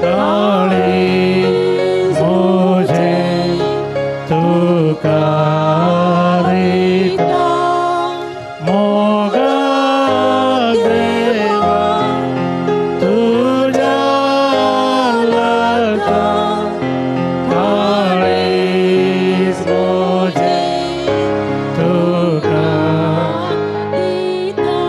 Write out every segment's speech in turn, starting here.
काळीज म्हजें तुका दिता मोगा देवा तुज्या लागता काळीज म्हजें तुका दिता.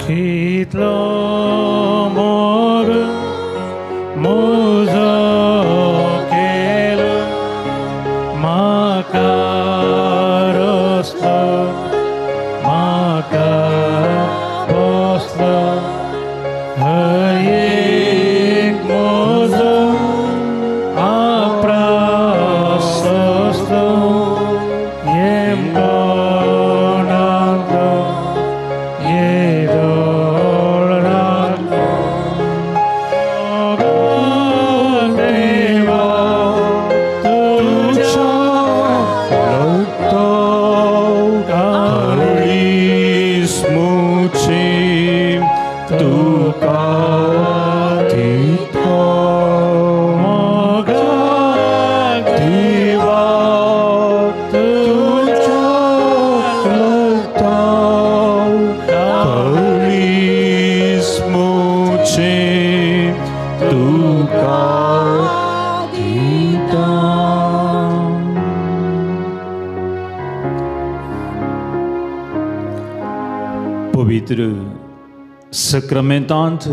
कितलो मोग म्हजो केलो म्हाका रस्तो म्हाका बसलो हर एक म्हजो आपरास सोंसलो येमकोणांतलो येदोळ राखलो देवा तुज्या रक्ता काळीज म्हजें तुका दिता मोगा देवा तुज्या रक्ता काळीज म्हजें तुका दिता. पवित्र सक्रमेंतांत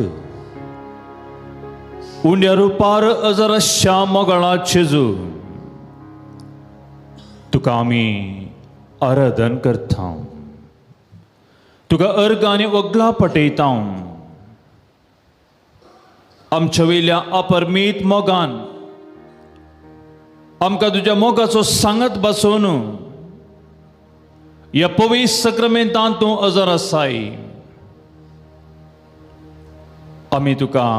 उंड्या रुपार अजरश्या मोगळा जेजू तुका आमी आराधन करता, तुका अर्ग आनी वगला पटयता. आमच्या वयल्या अपरमीत मोगान आमकां तुज्या मोगाचो सांगत बसोवन ह्या पवित्र सक्रमेंतांत तूं अजर आसाय. आमी तुका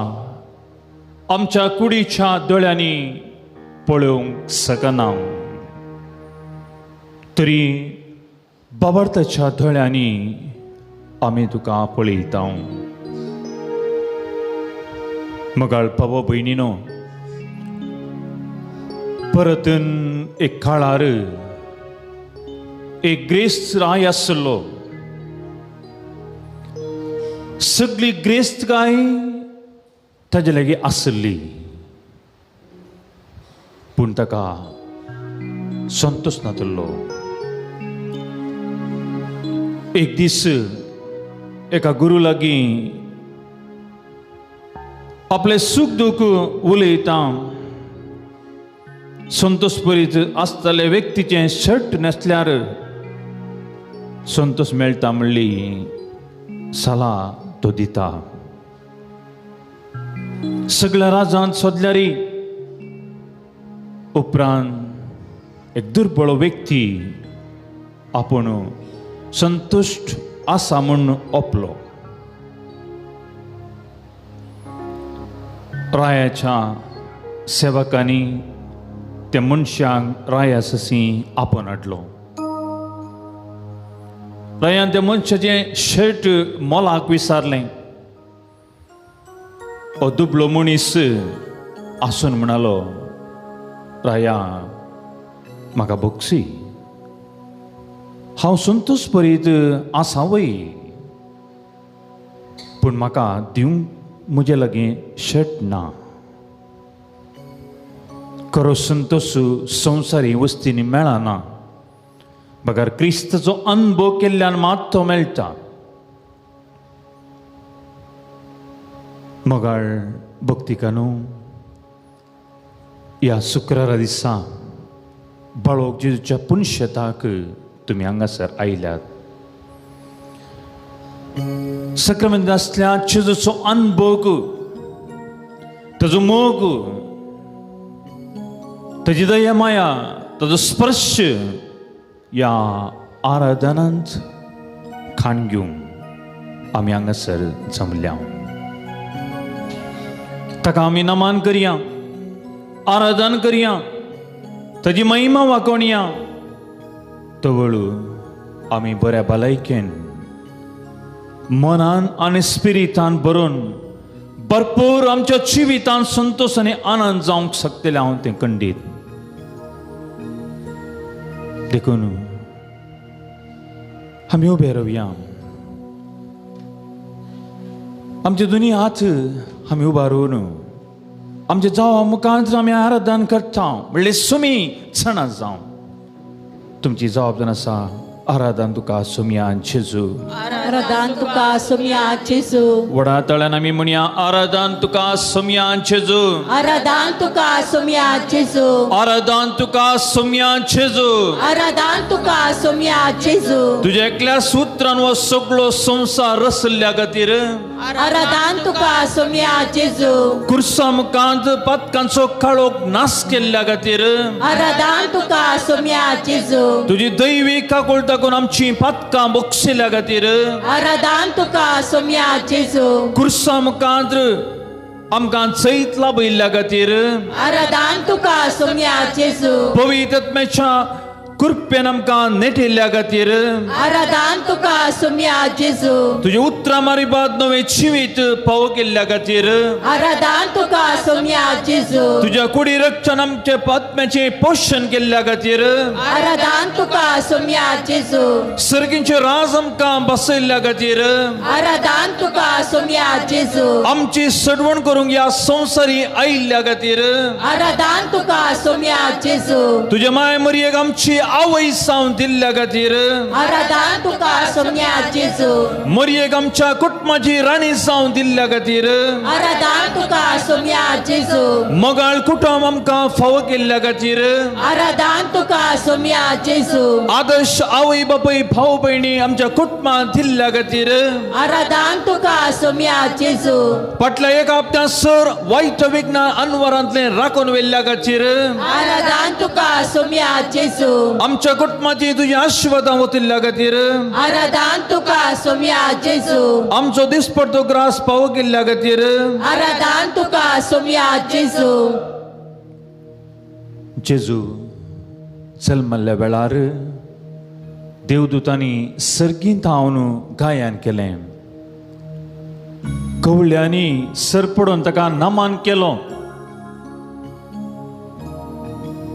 आमच्या कुडीच्या दोळ्यांनी पळोवंक शकना, तरी बाबार्थाच्या दोळ्यांनी आमी तुका पळयता. मगाळ बाबा भयणीनो, परतून एक काळार एक ग्रेस्त राय आसलो. सगळी ग्रेस्तकाय ताजे लागीं आसली, पूण ताका संतोश नातलो. एक दीस एका गुरू लागीं आपलें सूख दूख उलयता. संतोष परीत आसतले व्यक्तीचें शर्ट न्हेसल्यार संतोष मेळटा म्हणली सलाह तो दिता. सगळ्या राजांत सोदल्यारी उपरांत एक दुर्बळ व्यक्ती आपूण संतुश्ट आसा म्हूण ओपलो. रायाच्या सेवकांनी त्या मनशांक राया ससी आपोवन हाडलो. रायान त्या मनशाचें शर्ट मोलाक विचारलें. हो दुबलो मनीस आसून म्हणालो, राया म्हाका भोगसी, हांव संतोष परीत आसा वय, पूण म्हाका दिवंक म्हजे लागीं शर्ट ना. खरो संतोष संवसारी वस्तींनी मेळना, बगर क्रिस्ताचो अनुभव केल्ल्यान मात तो मेळटा. मगाळ भक्तिकानू, ह्या शुक्रारा दिसा बाळोक जेजूच्या पुनशेताक तुमी हांगासर आयल्यात. सक्रमेंत आसल्या जेजूचो अनुभव, ताजो मोग, ताजी दया माया, ताजो स्पर्श ह्या आराधनांत खाण घेवंक आमी हांगासर जमल्या. ताका आमी नमन करया, आराधन करया, ताजी महिमा वाकोवया. तवळू आमी बऱ्या भलायकेन मनान आनी स्पिरितान भरून भरपूर आमच्या जिवितान संतोश आनी आनंद जावंक शकतले हांव तें खंडीत. देखून आमी उबे रावया, आमचे दोनी हात आमी उबारून आमच्या जावा मुखार आमी आराधन करता म्हणल्यार सुमी चणा जावं. तुमची जबाबदारी आसा आराधन तुका सुमया जेजू, आराधन तुका सुमया जेजू. व्हडा तळ्यान आमी म्हणया आराधन तुका सुमया जेजू, आराधन तुका सुमया जेजू, आराधन तुका सुमया जेजू, आराधन तुका सुमया जेजू. तुज्या एकल्या सुत्रान हो सगळो संवसार रचल्ल्या खातीर आराधन तुका सुमया जेजू. कुर्सा मुखांत पातकांचो काळोख नाश केल्ल्या खातीर आराधन तुका सुमया जेजू. तुजी दैवी काकुळट दाखोवन आमची पातकां बक्षिल्ल्या खातीर आराधन तुका सुमया जेजू. कुर्सा मुखांत आमकां जैत लाभयिल्ल्या खातीर आराधन तुका सुमया जेजू. पवित्र आत्म्याच्या कृपेन आमकां नेटिल्ल्या खातीर आराधन तुका सुमया जेजू. तुजे उतरां मारिबाद नवें जिवीत पावो केल्ल्या खातीर आराधन तुका सुमया जेजू. तुज्या कुडी रक्षण आमचे आत्म्याचें पोशण केल्ल्या खातीर आराधन तुका सुमया जेजू. सर्गींचे राज आमकां बसयल्ल्या खातीर आराधन तुका सुमया जेजू. आमची सडवण करूंक ह्या संवसारी आयिल्ल्या खातीर आराधन तुका सुमया जेजू. तुज्या माय मरियेक आमची आवय सावन दिल्ल्या खातीर आराधन तुका सुमया जेजू. मरियेक आमच्या कुटुंबाची राणी सावन दिल्ल्या खातीर आराधन तुका सुमया जेजू. मोगाळ कुटुंब आमकां फावो केल्ल्या खातीर आराधन तुका सुमया जेजू. आदर्श आवय बापूय भाव भयणी आमच्या कुटुंबात दिल्ल्या खातीर आराधन तुका सुमया जेजू. फाटल्या एक हप्त्या सर वायट विघ्न अनवरांतलें राखून व्हेल्ल्या खातीर आराधन तुका सुमया जेजू. आमच्या कुटुंबाची तुजी आशीर्वादां वतिल्ल्या खातीर आराधन तुका सुमया जेजू. आमचो दिसपडतो ग्रास पावो केल्ल्या खातीर आराधन तुका सुमया जेजू. जेजू जल्मल्ल्या वेळार देवदूतांनी सर्गींत हांव गायन केलें, कवळ्यांनी सर पडून ताका नमन केलो.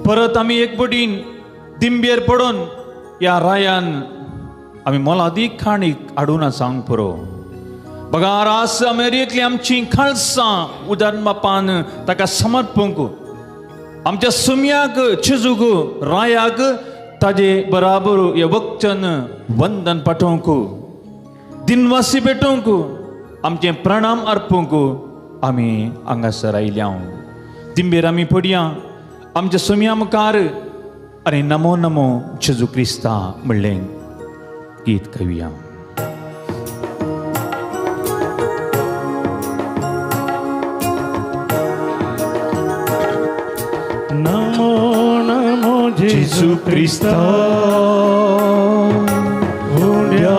परत आमी एक बडीन दिंबेर पडून ह्या रायान आमी मोलादीक खाणी हाडून सांग पुरो. बगार आस अमेरिकेंतली आमची खालसां उदाहरण बापान ताका समर्पूंक आमच्या सुमयाक चिजूक रायाक ताजे बराबर हे वक्चन वंदन पाठोवंक दिनवासी भेटोवंक आमचें प्रणाम अर्पूंक आमी हांगासर आयल्या. दिंबेर आमी पडया आमच्या सुमया मुखार आनी नमो नमो जेजू क्रिस्ता म्हणलें गीत गावया. नमो नमो जेजू क्रिस्ता उण्या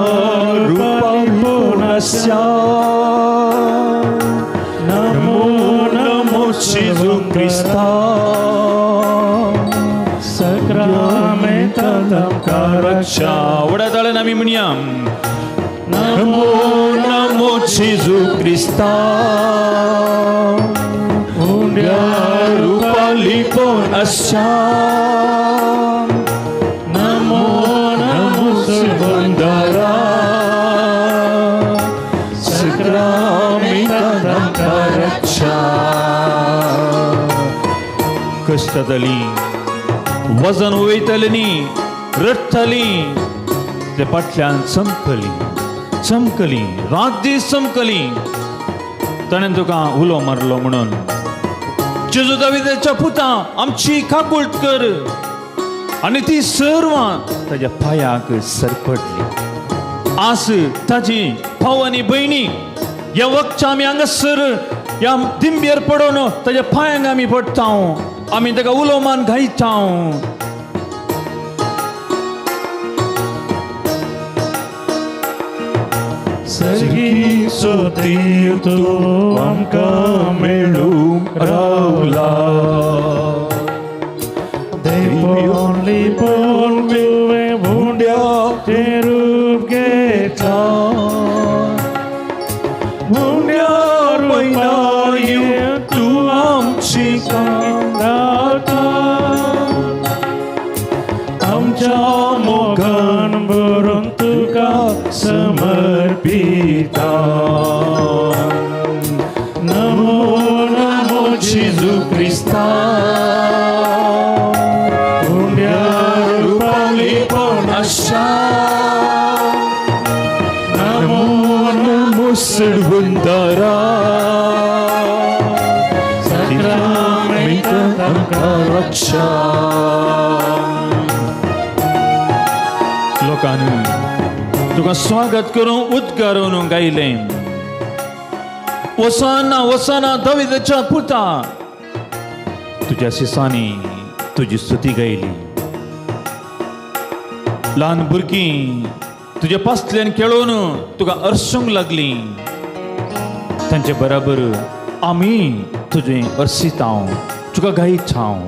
रुपालिपोनास्या. नमो नमो जेजू क्रिस्ता सक्रामेंतांत आमकां रक्षा. व्हडा ताळ्यान आमी म्हणया नमो नमो जेजू क्रिस्ता उण्या रुपालिपोनास्या. नमो नमो सुबंदरा सक्रामेंतांत आमकां रक्षा. कश्ट जाली, वजन वयतलें न्ही, रडटली, ते फाटल्यान चमकली चमकली रात दीस चमकली. ताणें तुका उलो मारलो म्हणून जेजू दाविदाच्या पुता आमची काकुळट कर. आनी ती सर्वां ताज्या पांयाक सरपडली. आस ताजी भाव आनी भयणी ह्या वखच्या आमी हांगासर ह्या दिंबेर पडून ताज्या पांयांक आमी पडटा, आमी ताका उलो मान घायता. सर्गीचो देव तूं आमकां मेळूंक रावला. देवोन लिपोन तुवें उंड्या रूप घेतला उण्या रुपान तूं आमची रावता आमच्या मोगान भरून तुका समर्पिता. नमो नमो जेजू क्रिस्ता उण्या रुपान आशा. नमो नमो सडवंदारा रक्षा. लोकांनी तुका स्वागत करून उद्गारून गायलें वसाना वसाना दाविदाच्या पुता. तुज्या शिसांनी तुजी स्तुती गायली. ल्हान भुरगीं तुज्या पासल्यान खेळोवन तुका अर्सूंक लागली. तांचे बराबर आमी तुजें अर्सितांव तुका गायत हांव.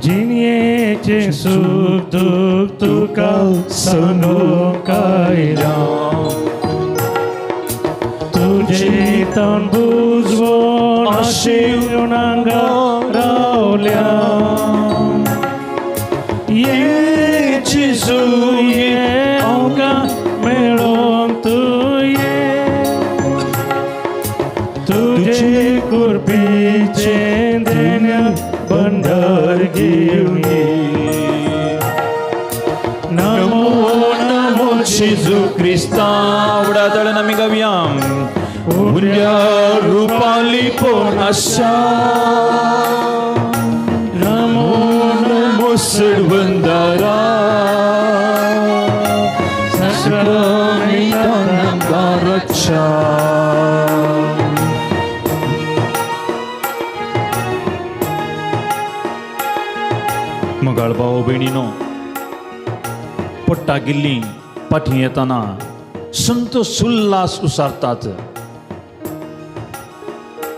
जिणेचें सूख दूख तुका सांगूंक आयलां तुजें तण बुजवण आशेवन हांगा रावल्या. ये जेजू ये आमकां मेळोंक तूं ये तुजे कृपेचें देण्या भंडार घेवन ये. नमो नमो जेजू क्रिस्ता. व्हडा ताळ्यान आमी गावया उण्या रुपाली पोण आशा. नमो नमो सडवंदारा रक्षा. मोगाळ भाव भयणीनो पट्टा गेल्ली पाठी येताना संतोष उल्हास उसारतात.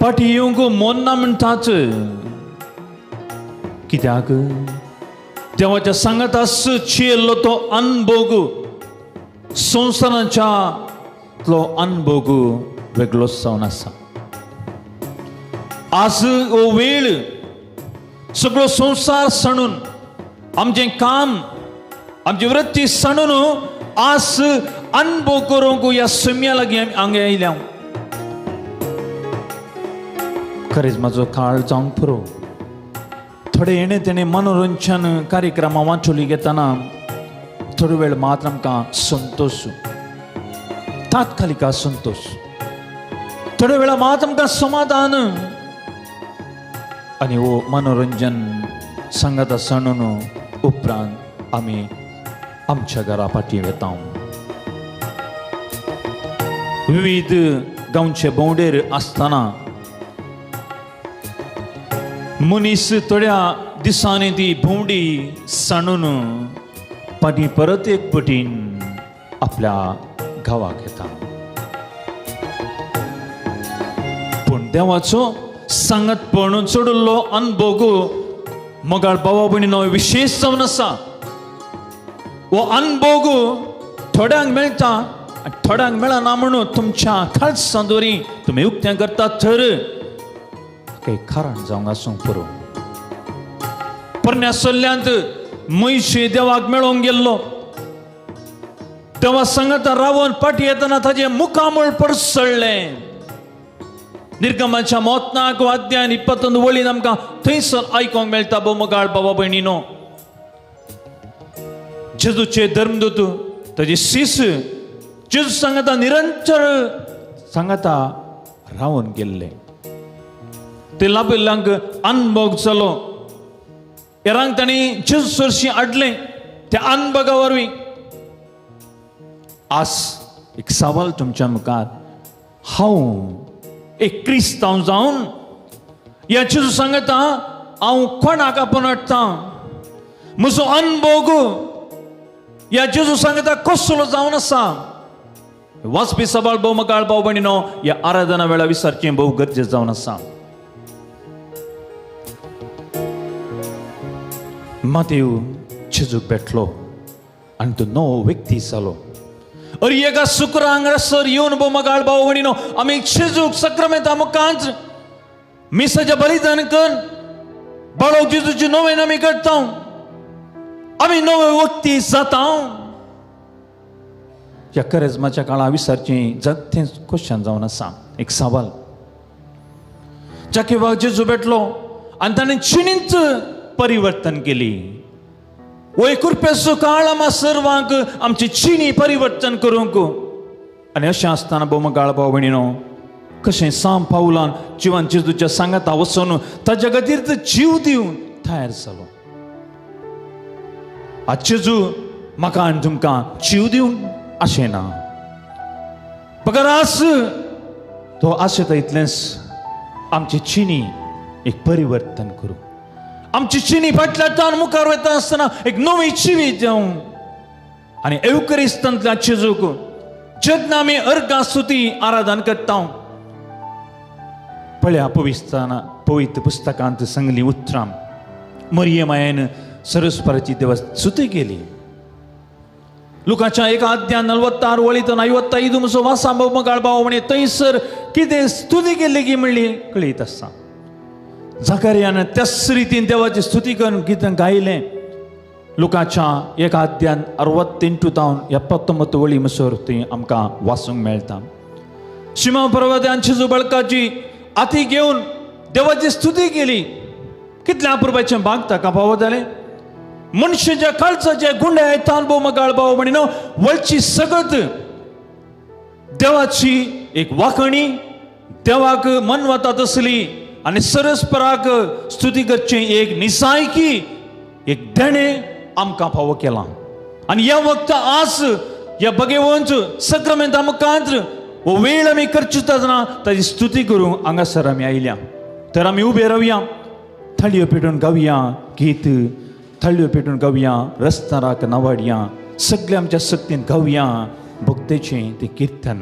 पाठी येवंक मन ना म्हणटात. कित्याक देवाच्या सांगाता चियल्लो तो अनभोग संवसाराच्या तो अनभोग वेगळोच जावन आसा. आज हो वेळ सगळो संवसार सणून आमचें काम आमची वृत्ती सणून आज अनभोग करूंक ह्या सम्या लागीं आमी हांगा आयल्या. खरेंच म्हाजो काळ जावंक पुरो. थोडे येणे तेणे मनोरंजन कार्यक्रमां वांचोली घेतना थोडो वेळ मात्र आमकां संतोश तात्कालिक संतोश थोडे वेळा मात आमकां समाधान आनी हो मनोरंजन सांगाता सणून उपरांत आमी आमच्या घरा फाटीं वता. विविध गांवचे भोंवडेर आसतना मनीस थोड्या दिसांनी ती भोंवडी सांडून फाटीं परत एक पटीन आपल्या गांवाक येता. पूण देवाचो सांगातपण चडिल्लो अनभोग मोगाळ भावा भयणीनो विशेश जावन आसा. हो अनभोग थोड्यांक मेळटा आनी थोड्यांक मेळना म्हणून तुमच्या खालसां दवरी तुमी उक्तें करतात तर काही कारण जावंक आसूंक पुरो. पोरण्या सल्ल्यांत मयशे देवाक मेळोंक गेल्लो. देवा सांगाता रावन फाटीं येतना ताजें मुखामळ पडसळ्ळें. निर्गमाच्या मोतनाक वाद्यान 21 वळीन आमकां थंयसर आयकोंक मेळटा. भोव मोगाळ बाबा भयणीनो जेजूचे धर्मदूत ताजे शीस जेजू सांगाता निरंतर सांगाता रावन गेल्ले. ते लाभिल्ल्यांक अनभोग जालो. हेरांक तांणी जेजू सरशीं हाडलें त्या अनभोगा वरवीं. आज एक सवाल तुमच्या मुखार हांव एक क्रिस्तांव जावन ह्या जेजू सांगता हांव कोणाक आपोवन हाडटा म्हजो अनभोग ह्या जेजू सांगता कसलो जावन आसा. वाचपी सवाल भोव मोगाळ भाव भयणीनो ह्या आराधना वेळा विचारचें भोव गरजेचें जावन आसा. मातेव जेजूक भेटलो आनी तो नवो व्यक्ती जालो. अरे एका शुक्रांक रस्त्यार येवन बोमगाळ भाव भयणीनो आमी जेजूक सक्रामेंता मुखांत मिसाचें बलिदान कर बाळो जेजूची नवेन आमी करता, आमी नवे व्यक्ती जाता. ह्या करेजमाच्या काळा विसरचें जातें क्वेश्चन जावन आसा, एक सवाल. जाकेवाक जेजू भेटलो आनी ताणें चिणींच परिवर्तन केली. वय कृपेचो काळ आमा सर्वांक आमची चिणी परिवर्तन करूंक. आनी अशें आसतना बोमगाळ भाव भयणीनो कशें साम पावलान जिवान जेजूच्या सांगाता वचून ताच्या खातीर जीव दिवन तयार जालो. आज जेजू म्हाका आनी तुमकां जीव दिवन अशें ना, बगर आज तो आशेता इतलेंच आमची चिणी एक परिवर्तन करूं, आमची चिनी फाटल्या तान मुखार वता आसतना एक नवी चिवी जावं. आनी एवकरिस्तांतल्या जेजूक जेन्ना आमी अर्घां स्तुती आराधन करता, पळया पविस्ताना पवित्र पुस्तकांत सांगली उतरां मरिये मायेन सरस्पराची देवा स्तुती केली. लुकाच्या एका अध्याय 46 वळींत 55 मुसो वासा मगाळ भाव म्हणे थंयसर कितें स्तुती केली की म्हणली कळीत आसा. जाकारियान त्याच रितीन देवाची स्तुती करून गीत गायलें. लुकाच्या एका अध्यान 68 जावन 79 वळी मुसर थंय आमकां वाचूंक मेळटा. शिमा पर्वतान जेजू बळकाची आती घेवन देवाची स्तुती केली. कितल्या अपुरबायचें भाग ताका फावो जालें. मनशाच्या काळजाचे गुंडे आयतान भोव मगाळ भाव म्हणी न्हू वळची सगत देवाची एक वाखणी देवाक मन वता तसली आनी सरस्पराक स्तुती करचें एक निसायकी एक देणें आमकां फावो केलां. आनी ह्या वखता आज ह्या बगेवंच सक्रामेंता मुखांत हो वेळ आमी करची आसतना ताजी स्तुती करूंक हांगासर आमी आयल्या. तर आमी उबे रावया, थाळयो पेटून गावया गीत, थाळयो पेटून गावया, रस्ताराक नावाडया, सगळे आमच्या शक्तीन गावया भक्तेचें तें किर्तन.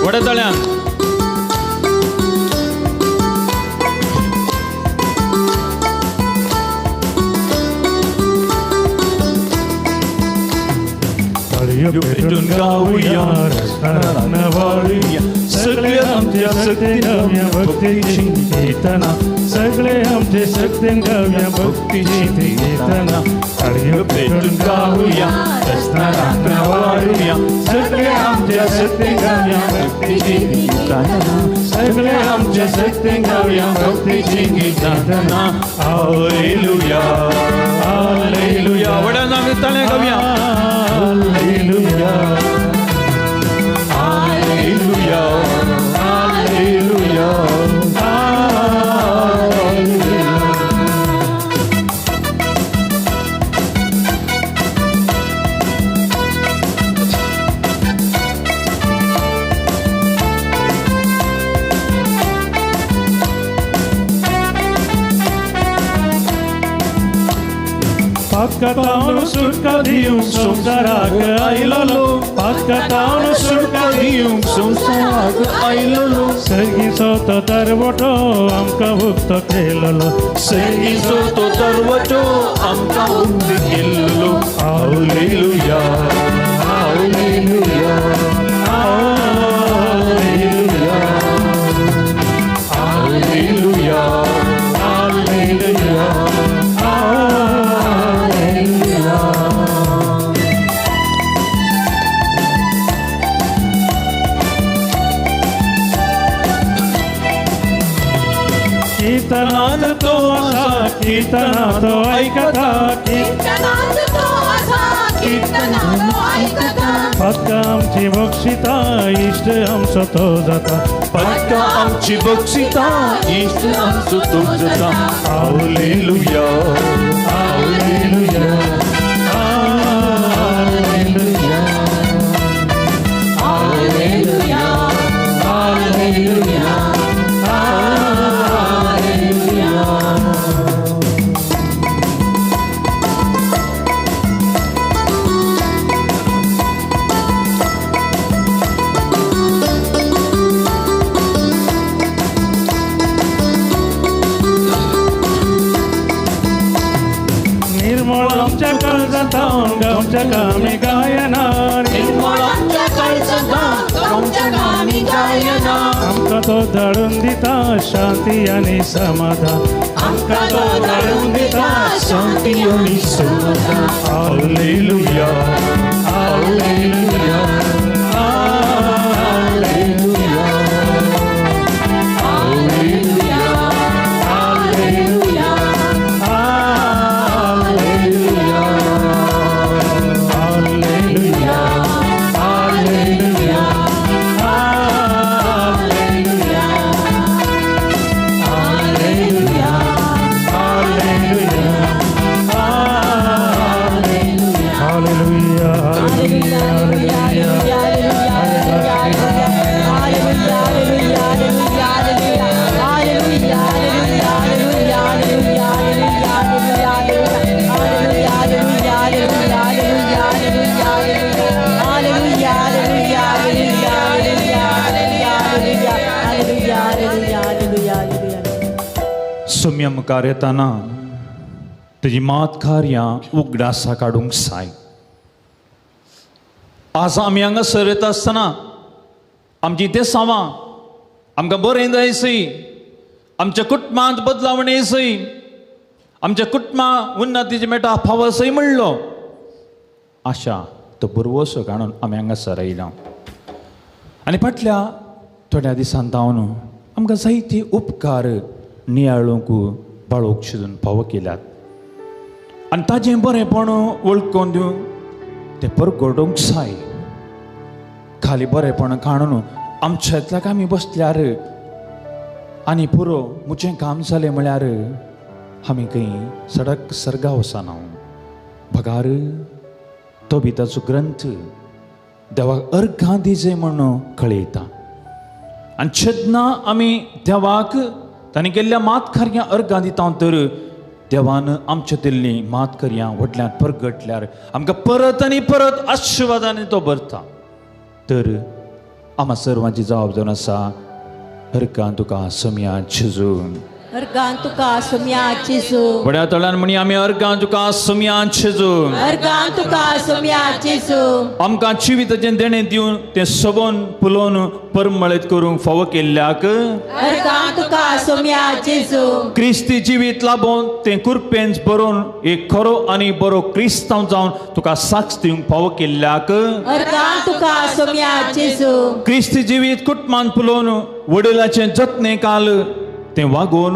व्हड्या तळ्यान पेटून गावया रस्तारान वाळुया सगळे आमच्या शक्तीन गावया भक्तीची कीर्तना, सगळे आमचे शक्तीन गावया भक्तीची कीर्तना. थाळयो पेटून गावया रस्तारान वाळुया सगळे आमच्या शक्तीन गावया भक्तीची कीर्तना, सगळे आमच्या शक्तीन गावया भक्तीची कीर्तना. Hallelujah hallelujah. व्हड्यान आमी ताळ्यां गावया. Hallelujah, hallelujah, hallelujah, hallelujah. पातकांतावन सुटका दिवंक संवसाराक आयलोलो, पातकांतावन सुटका दिवंक संवसाराक आयलोलो. सर्गीचो तो दरवटो आमकां उक्तो केलोलो, सर्गीचो तो दरवटो आमकां उक्तो केल्लो. Hallelujah hallelujah hallelujah hallelujah hallelujah. कीर्तनात तो आसा, कीर्तनात तो ऐकता, कीर्तनात तो आसा, कीर्तनात तो ऐकता. पक्का आमची बक्षिता इश्ट आमचो तो जाता, पक्का आमची बक्षिता इश्ट आमचो तो जाता. Hallelujah hallelujah hallelujah hallelujah hallelujah. गावच्या कामी गायना, निर्मळ आमच्या काळजांत गावच्या कामी गायना। आमकां तो धाडून दिता शांती आनी समाधान, आमकां तो धाडून दिता शांती आनी समाधान। Hallelujah, hallelujah, hallelujah, hallelujah, hallelujah, hallelujah, hallelujah, hallelujah, hallelujah, hallelujah, hallelujah, hallelujah, Soumya मुखार येताना तुजी मात कार्यां उगडासा काडूंक जाय। आज आमी हांगासर येता आसतना आमची देसावां आमकां बरें जायसय, आमच्या कुटुंबांत बदलावण येसय, आमच्या कुटुंबा उन्नतीचे मेळटा फावसय म्हणलो आशा तो बरवसो काडून आमी हांगासर आयला। आनी फाटल्या थोड्या दिसान जावन आमकां जायते उपकार नियाळूंक बाळोवंक शिजून फावो केल्यात आनी ताजें बरेंपण वळखून दिवंक तें परगटूंक जाय। खाली बरेंपण काडून आमच्यातल्याक आमी बसल्यार आनी पुरो म्हजें काम जालें म्हळ्यार आमी खंय सडक सर्गा वचना। बगार तो बी ताचो ग्रंथ देवाक अर्घां दिजे म्हूण कळयता आनी जेन्ना आमी देवाक ताणें केल्ल्या मात कार्यां अर्घां दिता तर देवान आमच्या दिल्ली मात कार्यां व्हडल्यान परगटल्यार आमकां परत आनी परत आशिर्वादांनी तो भरता। तर आमा सर्वांची जबाबदारी आसा अर्घां तुका सोम्या जेजू, अर्घां तुका सोम्या जेजू। बड्या तळान म्हणी आमी अर्घां तुका सोम्या जेजू, अर्घां तुका सोम्या जेजू। आमकां जिविताचें देणें दिवन तें सोबोन पुलोवन परमळीत करूंक फावो केल्ल्याक अर्घां तुका सोम्या जेजू। क्रिस्ती जिवीत लाबोवन तें कुरपेंच बरोवन एक खरो आनी बरो क्रिस्तांव जावन तुका साक्ष दिवंक फावो केल्ल्याक अर्घां तुका सोम्या जेजू। क्रिस्ती जिवीत कुटुंबान पुलोवन वडिलाचें जतने काल तें वागोवन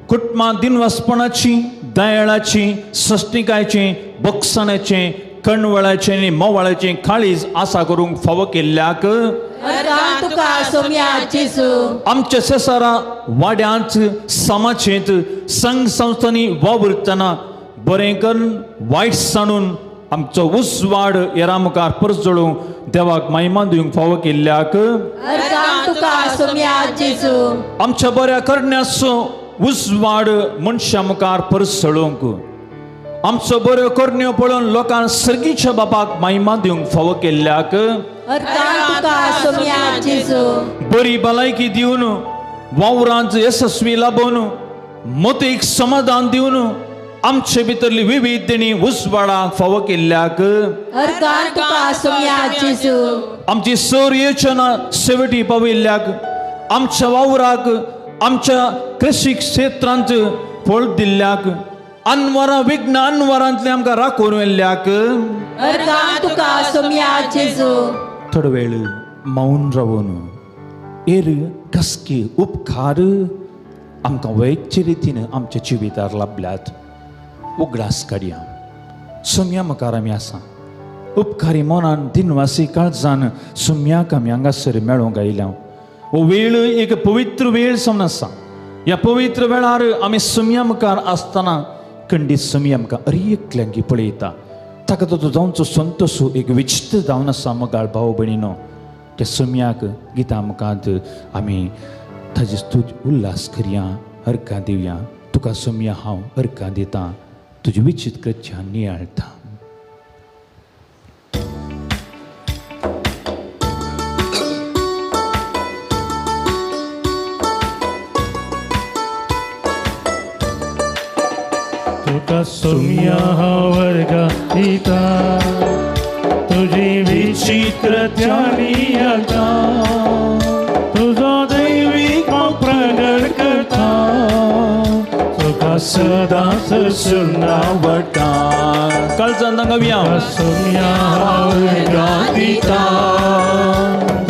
कुटुंबां दिनवासपणाची, दयाळाची, सस्तिकायची, बक्षणाचें, कणवळाचें आनी मोवाळाचें काळीज आसा करूंक फावो केल्ल्याक अर्घां तुका सोम्या जेजू। आमच्या शेजारा वाड्यांत, समाजेंत, संघ संस्थांनी वावुरतना बरें करून वायट सांडून आमचो उजवाड हेरां मुखार परजळूंक देवाक महिमा दिवंक फावो केल्ल्याक अर्घां तुका सोम्या जेजू। आमच्या बऱ्या करण्याचो उजवाड मनशां मुखार परसळूंक आमचो बऱ्यो करण्यो पळोवन लोकांक सर्गीच्या बापाक महिमा दिवंक फावो केल्ल्याक अर्घां तुका सोम्या जेजू। बरी भलायकी दिवन वावरांत येसस्वी लाबोवन मतीक समाधान दिवन आमचे भितरली विविध देणी उजवाडाक फावो केल्ल्याक अर्घां तुका सोम्या जेजू। आमची सर योजना शेवटी पाविल्ल्याक आमच्या वावराक आमच्या कृषी क्षेत्रांत फळ दिल्ल्याक अनवरां विघ्न अनवरांतले आमकां राखून व्हेल्ल्याक अर्घां तुका सोम्या जेजू। थोडो वेळ मौन रावन एर कसकी उपकार आमकां वैयक्तीक रितीन आमच्या जिवितार लाबल्यात उगडास काडया। सोम्या मुखार आमी आसा उपकारी मनान दिनवासी काळजान सोम्याक आमी हांगासर मेळोवंक आयल्या। हो वेळ एक पवित्र वेळ जावन आसा। ह्या पवित्र वेळार आमी सोम्या मुखार आसतना खंडीत सोम्या आमकां अरेकल्यांकी पळयता ताका तो जावचो संतोश एक विचित्र जावन आसा। मोगाळ भाव भयणीनो त्या सोम्याक गितां मुखांत आमी ताजी स्तूत उल्हास करया, अर्घां दिवया। तुका सोम्या हांव अर्घां दिता, तुजी विचित्र कृत्यां नियाळटा। तुका सोम्या वर्गा दिता तुजी विचित्र त्यानी आता तुजो दैवीक प्रगट करता तुका सदांच सुनावटा काळजान गावया सोम्या वर्गा दिता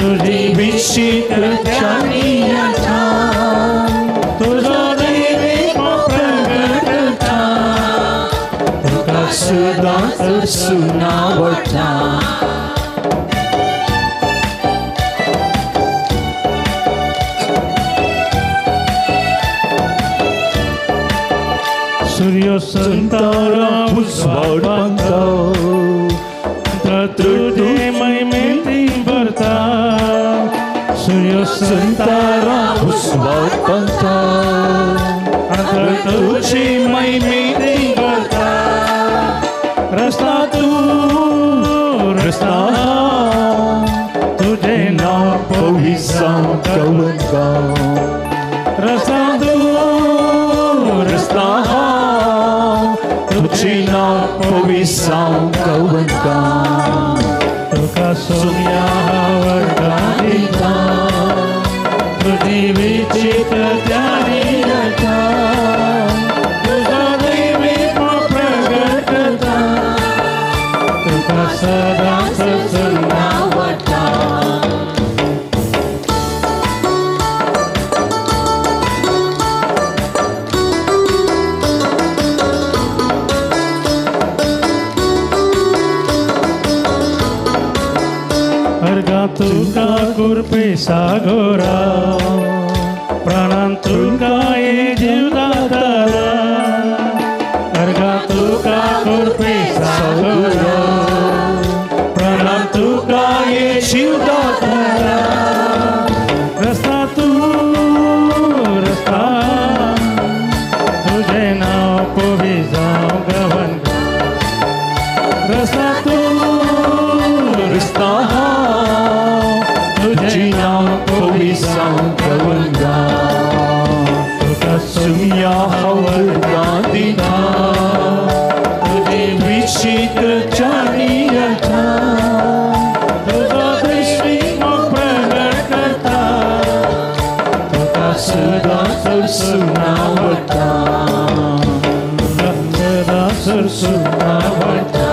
तुजी विचित्र त्यानी आता तुजो दैवीक प्रगट करता तुका सदांच सुनावटा. सूर्य संतारा उजवाड बांदता तुझे महिमेती भरता सूर्य संतारा उजवाड बांदता तुझे महिमेती भरता रस्ता तू रस्ता तुझे नाव पविसांव कवंगा रस्ता तू रस्ता तुझे नाव पविसांव कवंगा तुका सोम्या वर्गा दिता तुजी विचित्र त्यानी आता तुजो दैवीक प्रगट करता तुका सदांच सुनावटा. अर्गा तुका कुरपे सागोरा प्राणान तुका ये जीवदातारा अर्गा तुका कुरपे सागोरा प्राणान तुका ये जीवदातारा रस्ता तू रस्ता तुझे नाव पवी जावं गवन रस्ता तू रस्ता तुझे नाव पविसांव कवंगा तुका सोम्या वर्गा दिता तुजी विचित्र चारी आता तुजो दैवीक प्रगट करता तुका सदांच सुनावटा सदांच सुनावटा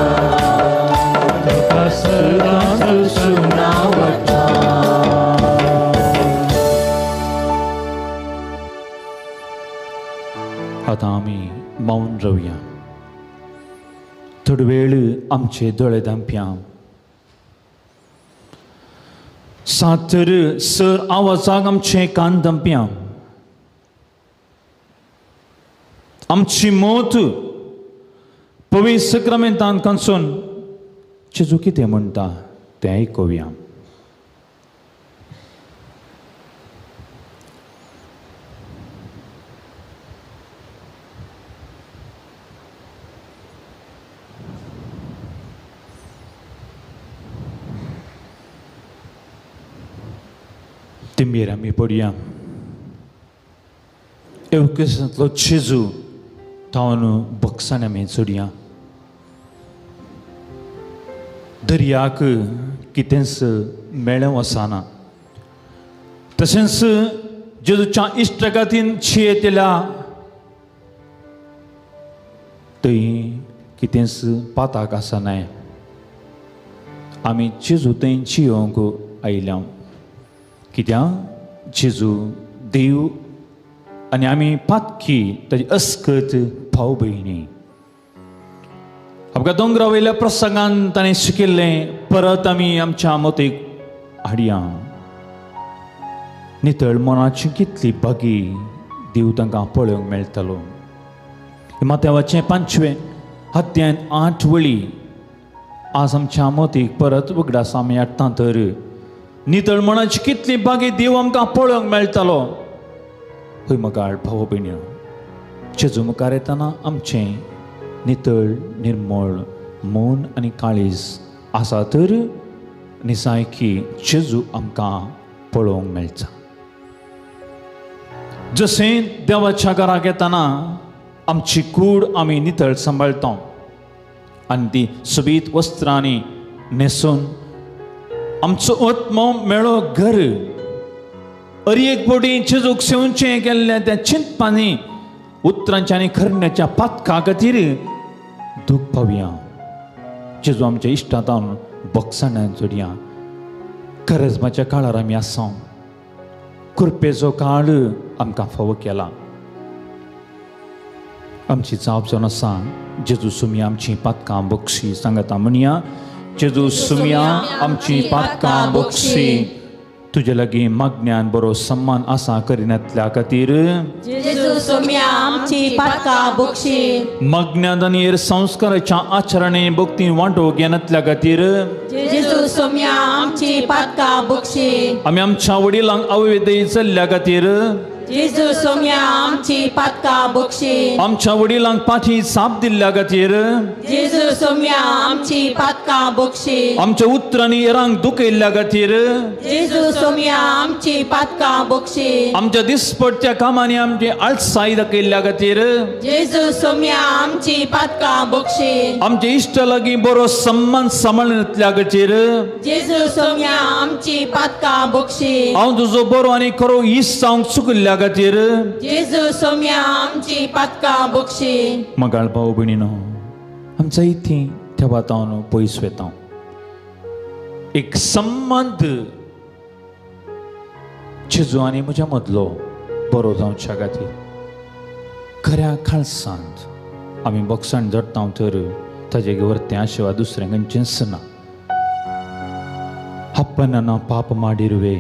तुका सदांच सुनावटा. आतां आमी मौन रावया थोडो वेळ आमचे दोळे धांपया सात तर सर आवाजाक आमचे कान धांपया आमची मत पवित्र सक्रामेंतान कांचून जेजू कितें म्हणटा तें आयकुया. तिंबेर आमी पडया एवकेसांतलो जेजू तावन बक्षान आमी चडया दर्याक कितेंच मेळ्ळें वचना तशेंच जेजूच्या इश्टा खातीर शियेतल्या थंय कितेंच पाताक आसनाय. आमी जेजू थंय शियोवंक आयल्या कित्याक जेजू देव आनी आमी पातकी ताजी अस्कत भाव भयणी. आमकां दोंगरा वयल्या प्रसंगान ताणें शिकिल्लें परत आमी आमच्या मतीक हाडया. नितळ मनाची कितली बागी देव तांकां पळोवंक मेळटालो. मात्यावाचें 5वें अध्याय 8 वळी आज आमच्या मतीक परत उगडास आमी हाडटा तर नितळ मनाची कितली बागी देव आमकां पळोवंक मेळटालो. हय मगाळ भाव भयण्यो जेजू मुखार येतना आमचें नितळ निर्मळ मन आनी काळीज आसा तर निसायकी जेजू आमकां पळोवंक मेळटा. जशें देवाच्या घराक येतना आमची कूड आमी नितळ सांबाळटा आनी ती सोबीत वस्त्रांनी न्हेसून आमचो आत्मो मेळो घर अरी एक बोडी जेजूक सेवचें केल्ल्या त्या चिंतपांनी उतरांच्या आनी करण्याच्या पातका खातीर दूख पावया. जेजू आमच्या इश्टांतावन बक्षाणान जोडया. करजमाच्या काळार आमी आसा. कृपेचो काळ आमकां फावो केला. आमची जाप जावन आसा जेजू सुमया आमची पातकां बक्षी. सांगता म्हणया, जेजू सुमया आमची पातकां बक्षी. तुजे लागीं मागण्यान बरो सम्मान आसा करिनातल्या खातीर जेजू सुमया आमची पातकां बक्षी. मागण्यान आनी हेर संस्काराच्या आचरणे भक्ती वांटो घेनातल्या खातीर जेजू सुमया आमची पातकां बक्षी. आमी आमच्या वडिलांक अवैधय चल्ल्या खातीर जेजू सोम्या आमची पातकां बक्षी. आमच्या वडिलांक पाठी साप दिल्ल्या खातीर जेजू सोम्या आमची पातकां बक्षी. आमच्या उतरांनी हेरांक दुखयल्ल्या खातीर जेजू सोम्या आमची पातकां बक्षी. आमच्या दिसपडच्या कामांनी आमची आळसाय दाखयल्ल्या खातीर जेजू सोम्या आमची पातकां बक्षी. आमच्या इश्टा लागीं बरो सम्मान सांबाळिल्ल्या खातीर जेजू सोम्या आमची पातकां बक्षी. हांव तुजो बरो आनी खरो इश्ट जावंक चुकिल्ल्या खातीर जेजू सोम्या आमची पातकां बक्षी. मगाळ भाव भयणीनो, आमच्या इथे देवातावन पयस वेता एक संबंद जेजू आनी म्हज्या मदलो बरो जावच्या खातीर खऱ्या खालसांत आमी बक्षाण जडटा तर ताजे वरतें आशिवाय दुसरें खंयचेंच ना. ಅಪ್ಪನನ್ನ ಪಾಪ ಮಾಡಿರುವೆ,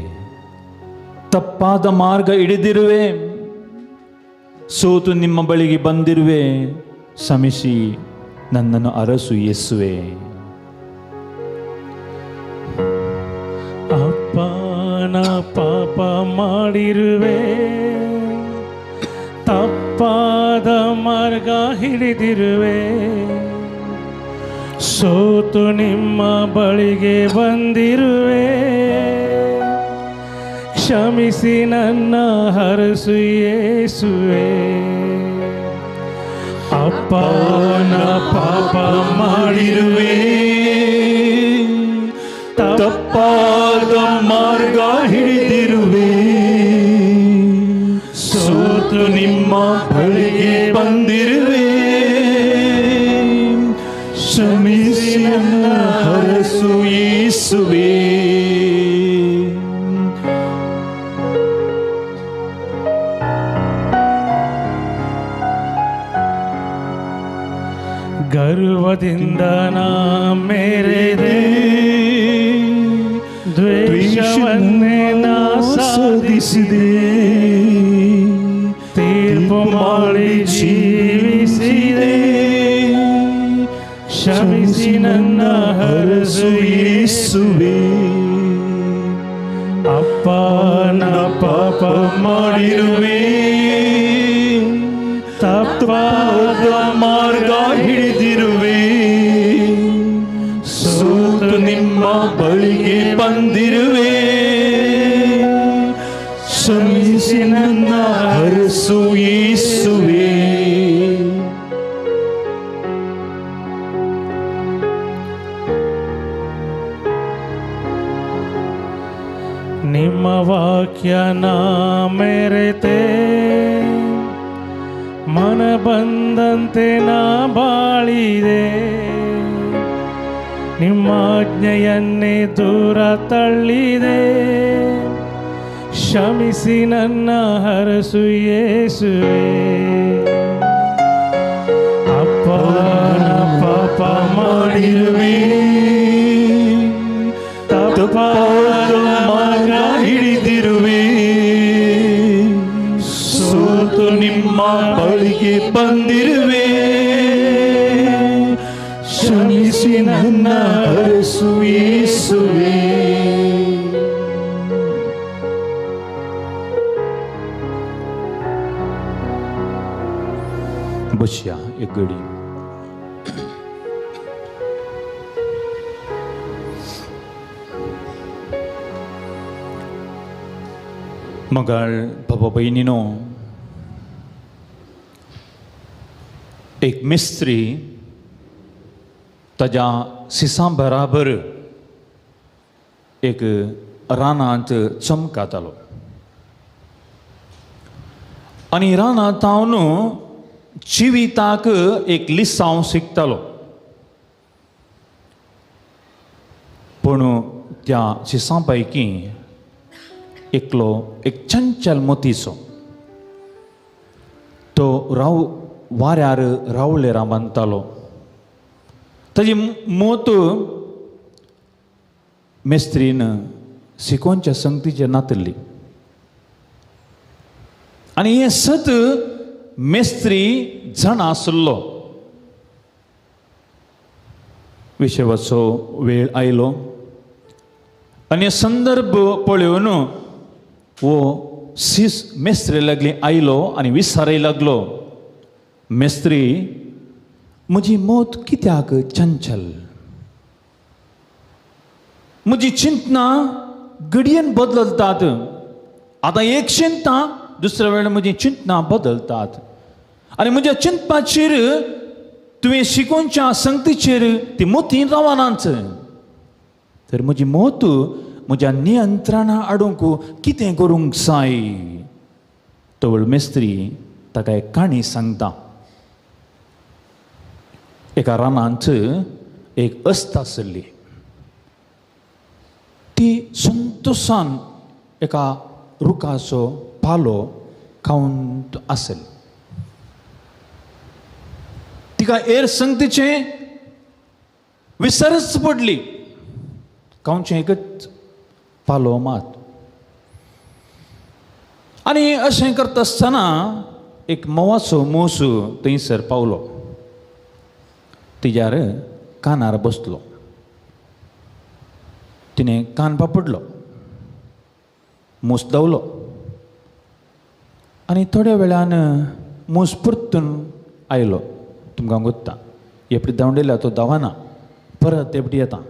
ತಪ್ಪಾದ ಮಾರ್ಗ ಹಿಡಿದಿರುವೆ, ಸೋತು ನಿಮ್ಮ ಬಳಿಗೆ ಬಂದಿರುವೆ, ಕ್ಷಮಿಸಿ ನನ್ನನ್ನು ಅರಸು ಯೇಸುವೆ. ಅಪ್ಪನ ಪಾಪ ಮಾಡಿರುವೆ, ತಪ್ಪಾದ ಮಾರ್ಗ ಹಿಡಿದಿರುವೆ, ಸೋತು ನಿಮ್ಮ ಬಳಿಗೆ ಬಂದಿರುವೆ, ಕ್ಷಮಿಸಿ ನನ್ನ ಹರಸು ಯೇಸುವೆ. ಅಪ್ಪನ ಪಾಪ ಮಾಡಿರುವೆ, ತಪ್ಪಾದ ಮಾರ್ಗ ಹಿಡಿದಿರುವೆ, ಸೋತು ನಿಮ್ಮ ಬಳಿಗೆ ಬಂದಿರುವೆ, ಕ್ಷಮಿಸಿ ನನ್ನ ಹರಸು ಯೇಸುವೆ. ಗರ್ವದಿಂದ ನಾ ಮೇರೆದೆ, ದ್ವೇಷವನ್ನೇ ನಾ ಸಾಧಿಸಿದೆ, ತೀರ್ಪು ಮಾಡಿ ಜೀವಿಸಿದೆ, ಕ್ಷಮಿಸಿ ನನ್ನ ಹರಸು ಯೇಸುವೆ. ಅಪ್ಪನ ಪಾಪ ಮಾಡಿರುವೆ, ತಪ್ಪಾದ ಮಾರ್ಗ ಹಿಡಿದಿರುವೆ, ಸೋತು ನಿಮ್ಮ ಬಳಿಗೆ ಬಂದಿರುವೆ, ಕ್ಷಮಿಸಿ ನನ್ನ ಹರಸು ಯೇಸುವೆ. ನಿಮ್ಮ ವಾಕ್ಯ ನಾ ಮೆರೆತೆ, ಮನ ಬಂದಂತೆ ನಾ ಬಾಳಿದೆ, ನಿಮ್ಮ ಆಜ್ಞೆಯನ್ನೇ ದೂರ ತಳ್ಳಿದೆ, ಕ್ಷಮಿಸಿ ನನ್ನ ಹರಸು ಯೇಸುವೆ. ಅಪ್ಪನ ಪಾಪ ಮಾಡಿರುವೆ, ತಪ್ಪಾದ ಮಾರ್ಗ ಹಿಡಿದಿರುವೆ, ಸೋತು ನಿಮ್ಮ ಬಳಿಗೆ ಬಂದಿರುವೆ, ಕ್ಷಮಿಸಿ ನನ್ನ ಹರಸು ಯೇಸುವೆ. ಬಸ್ಯಾ ಎಗ್ಗಡಿ. मगाळ बाबा भयणीनो, एक मिस्त्री ताज्या सिसां बराबर एक रानांत चमकातालो आनी रानांत हांव जिविताक एक लिसांव शिकतालो. पूण त्या सिसां पैकी एकलो एक चंचल मोतीचो तो राव वाऱ्यार रावलेरां बांदतालो. ताजी मोत मेस्त्रीन शिकोवच्या संगतीचेर नातल्ली आनी हें सत मेस्त्री जाणा आसलो. विशेवाचो वेळ आयलो आनी संदर्भ पळोवन वो सीस मेस्त्री लागली आयलो आनी विसारय लागलो, मेस्त्री म्हजी मत कित्याक चंचल, म्हजी चिंतना घडयेन बदलतात, आतां एक चिंता दुसऱ्या वेळार म्हजी चिंतना बदलतात आनी म्हज्या चिंतपाचेर तुवें शिकोवच्या संगतीचेर ती मोती रावनाच, तर म्हजी मत म्हज्या नियंत्रणा हाडूंक कितें करूंक जाय. तवळ मेस्त्री ताका एक काणी सांगता. एका रानांत एक अस्त आसली, ती संतोशान एका रुखाचो पालो खावन आसली. तिका एर संगतीचें विसरच पडली, खावचें एकच पालो मात. आनी अशें करता आसतना एक म्होंवाचो मूस थंयसर पावलो, तिज्यार कानार बसलो, तिणें कान पापडलो, मूस धांवलो आनी थोड्या वेळान मूस परतून आयलो. तुमकां गोत्ता एपडी धांवडिल्या तो धांवना, परत एपडी येता.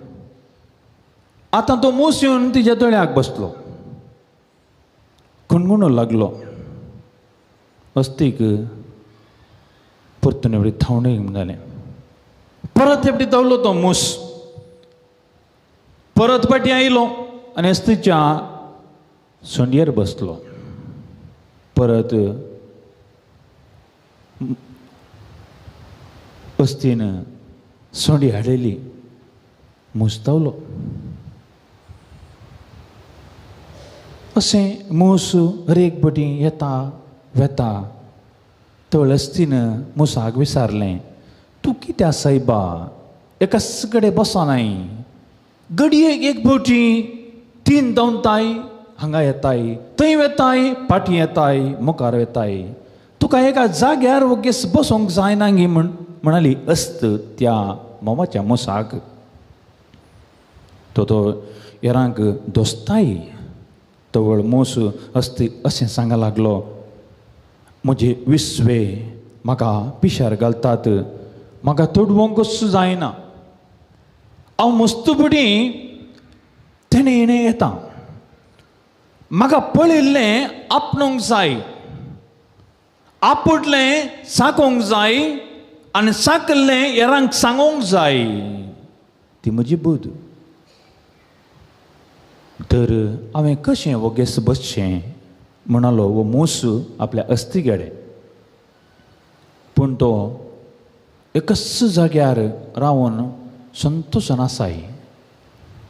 आतां तो मूस येवन तिज्या दोळ्याक बसलो, कुणगुणो लागलो. अस्तीक परतून एपडी धांवडे म्हणटालें, परत एपडी धांवलो तो मूस, परत फाटीं आयलो आनी अस्तीच्या सोंडयेर बसलो. परत अस्तीन सोंडी हाडयली, मूस धांवलो. अशें मूस हर एक बटी येता वेता. तळ अस्तीन मुसाक विचारलें, तूं कित्याक सायबा एकाच कडेन बसनाय, घडयेक एक फावटी तीन धांवताय हांगा येताय, थंय वेताय, फाटीं येताय, मुखार वेताय, तुका एका जाग्यार वगेस बसोंक जायना गी म्हण म्हणाली अस्त त्या म्होंवाच्या मुसाक. तो तो हेरांक दोस्ताय. तवळ मूस अस्ती अशें सांगा लागलो, म्हजे विस्वे म्हाका पिशार घालतात, म्हाका तोडवंकूच जायना, हांव मस्तपुडी तेणें हेणें येता, म्हाका पळयल्लें आपणूंक जाय, आपुडलें साकोंक जाय आनी साकल्लें हेरांक सांगोंक जाय, ती म्हजी बुद्द. तर हांवें कशें वोगेस बसचें म्हणालो वो मूस आपल्या अस्थी कडेन. पूण तो एकच जाग्यार रावन संतोशान आसाय,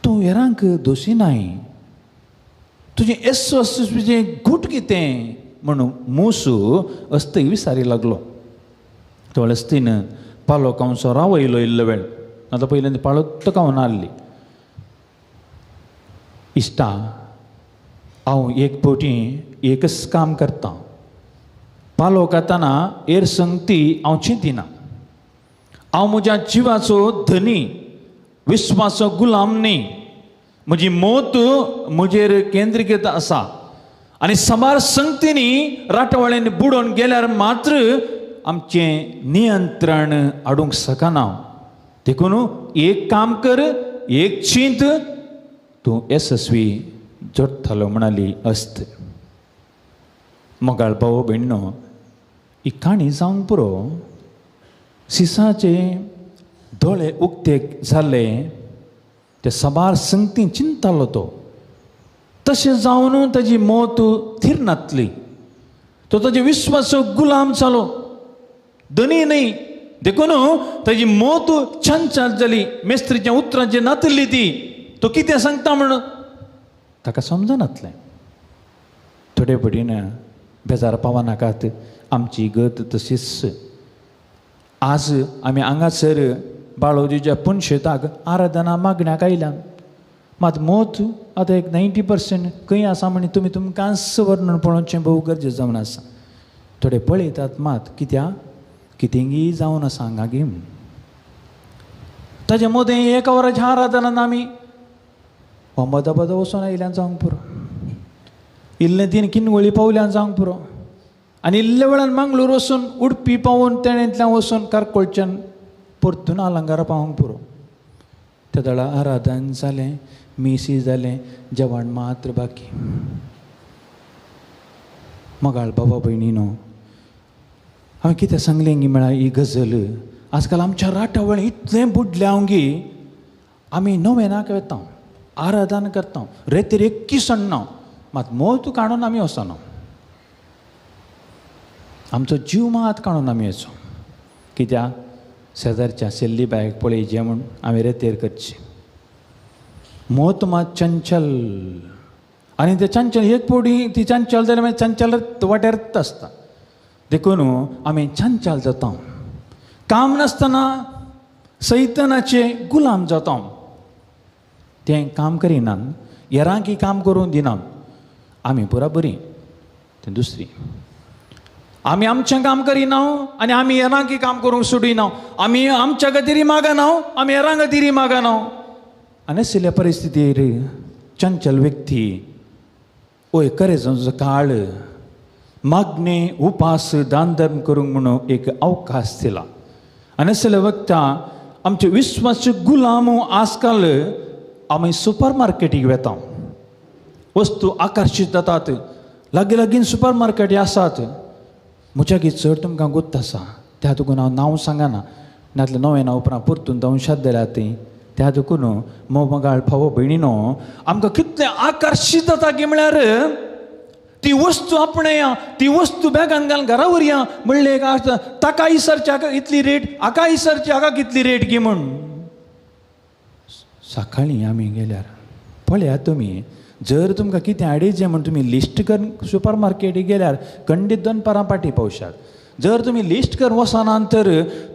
तूं हेरांक दोशी नाय, तुजें येसस्वीचें गूट कितें म्हणून मूस अस्तीक विसारी लागलो. तो अस्तीन पालो खावचो रावयलो इल्लो वेळ, आतां पयलीं पालो तो खावन आहली. इश्टा, हांव एक फावटी एकच काम करतां, पालो खातना हेर संगती हांव चिंतिना, हांव म्हज्या जिवाचो धनी, विस्वाचो गुलाम न्ही, म्हजी मत म्हजेर केंद्रीकृत आसा आनी साबार संगतींनी राटवाळ्यांनी बुडोवन गेल्यार मात्र आमचें नियंत्रण हाडूंक शकना. देखून एक काम कर, एक चिंत, तूं येसस्वी जोडटलो म्हणाली अस्त. मोगाळ भाव भयणो, ही काणी जावंक पुरो. सिसाचे दोळे उक्ते जाले ते साबार संगती चिंतालो तो तशें जावन ताजी मौत थीर नातली तो ताजे विस्वास गुलाम जालो धनी न्हय देखून ताजी मौत छान जाली मेस्त्रीच्या उतरांचेर नातली ती तो कितें सांगता म्हण ताका समजनातलें. थोडे पडीन बेजार पावनाकात आमची गत तशीच. आज आमी हांगासर बाळोजीच्या पुनशेताक आराधना मागण्याक आयल्या मात मौत आतां एक 90% खंय आसा म्हण तुमी तुमकांच वर्णन पळोवचें भोव गरजेचें जावन आसा. थोडे पळयतात मात कित्याक कितेंगी जावन आसा हांगा गी ताजे मदें एका वराच्या आराधनान आमी अहमदाबाद वचून आयल्यान जावंक पुरो इल्लें तीन किनवळी पावल्यान जावंक पुरो आनी इल्ले वेळान मंगळूर वचून उडपी पावून तेणेंतल्यान वचून कारकोळच्यान परतून आलंगारा पावोंक पुरो. त्या दळा आराधन जालें मिसी जालें जेवण मात्र बाकी. मगाळ बाबा भयणीनो हांवें कितें सांगलें गी म्हळ्यार ही गजल आजकाल आमच्या राटावळ इतलें बुडलें हांव गी आमी नवेनाक वता आराधन करता रेतीर एक्की सण्णा मात मोत काडून आमी वचना आमचो जीव मात काडून आमी वचो कित्याक शेजारच्या सेल्ली बायक पळयचें म्हूण आमी रेतेर करची. मोत मात चंचल आनी ते चंचल एक पवटी ती चंचल जाल्यार मागीर चंचल वाट्यार आसता देखून आमी चंचल जाता काम नासतना सैतनाचे गुलाम जाता तें काम करिनात हेरांकी काम करूंक दिनात आमी पुरा बरी तें दुसरी आमी आमचें काम करिना आनी आमी हेरांकी काम करूंक सोडिना आमी आमच्या खातीर मागना आमी हेरां खातीर मागना. आनी आशिल्ल्या परिस्थितीर चंचल व्यक्ती ओय करेजो काळ मागणे उपास दान धर्म करूंक म्हणून एक अवकाश दिला. आनी आशिल्ल्या वखता आमचे विस्वास गुलाम आजकाल आमी सुपर मार्केटीक वेता वस्तू आकर्शीत जातात लागीं लागीं सुपर मार्केटी आसात. म्हज्यागी चड तुमकां गुत्त आसा त्या देखून हांव नांव सांगना नातलें नवें उपरांत परतून दंशात जाल्या ती त्या देखून मोगाळ भाव भयणीनो आमकां कितलें आकर्शीत जाता की म्हळ्यार ती वस्तू आपणया ती वस्तू बॅगान घालून घरा व्हरया म्हणलें एक आसता ताका इसरची हाका इतली रेट हाका इसरची हाका कितली रेट गी म्हूण. सकाळीं आमी गेल्यार पळयात तुमी जर तुमकां कितें हाडयचें म्हूण तुमी लिस्ट करून सुपर मार्केटीक गेल्यार खंडीत दनपारां पाटी पावशात. जर तुमी लिस्ट करून वचना तर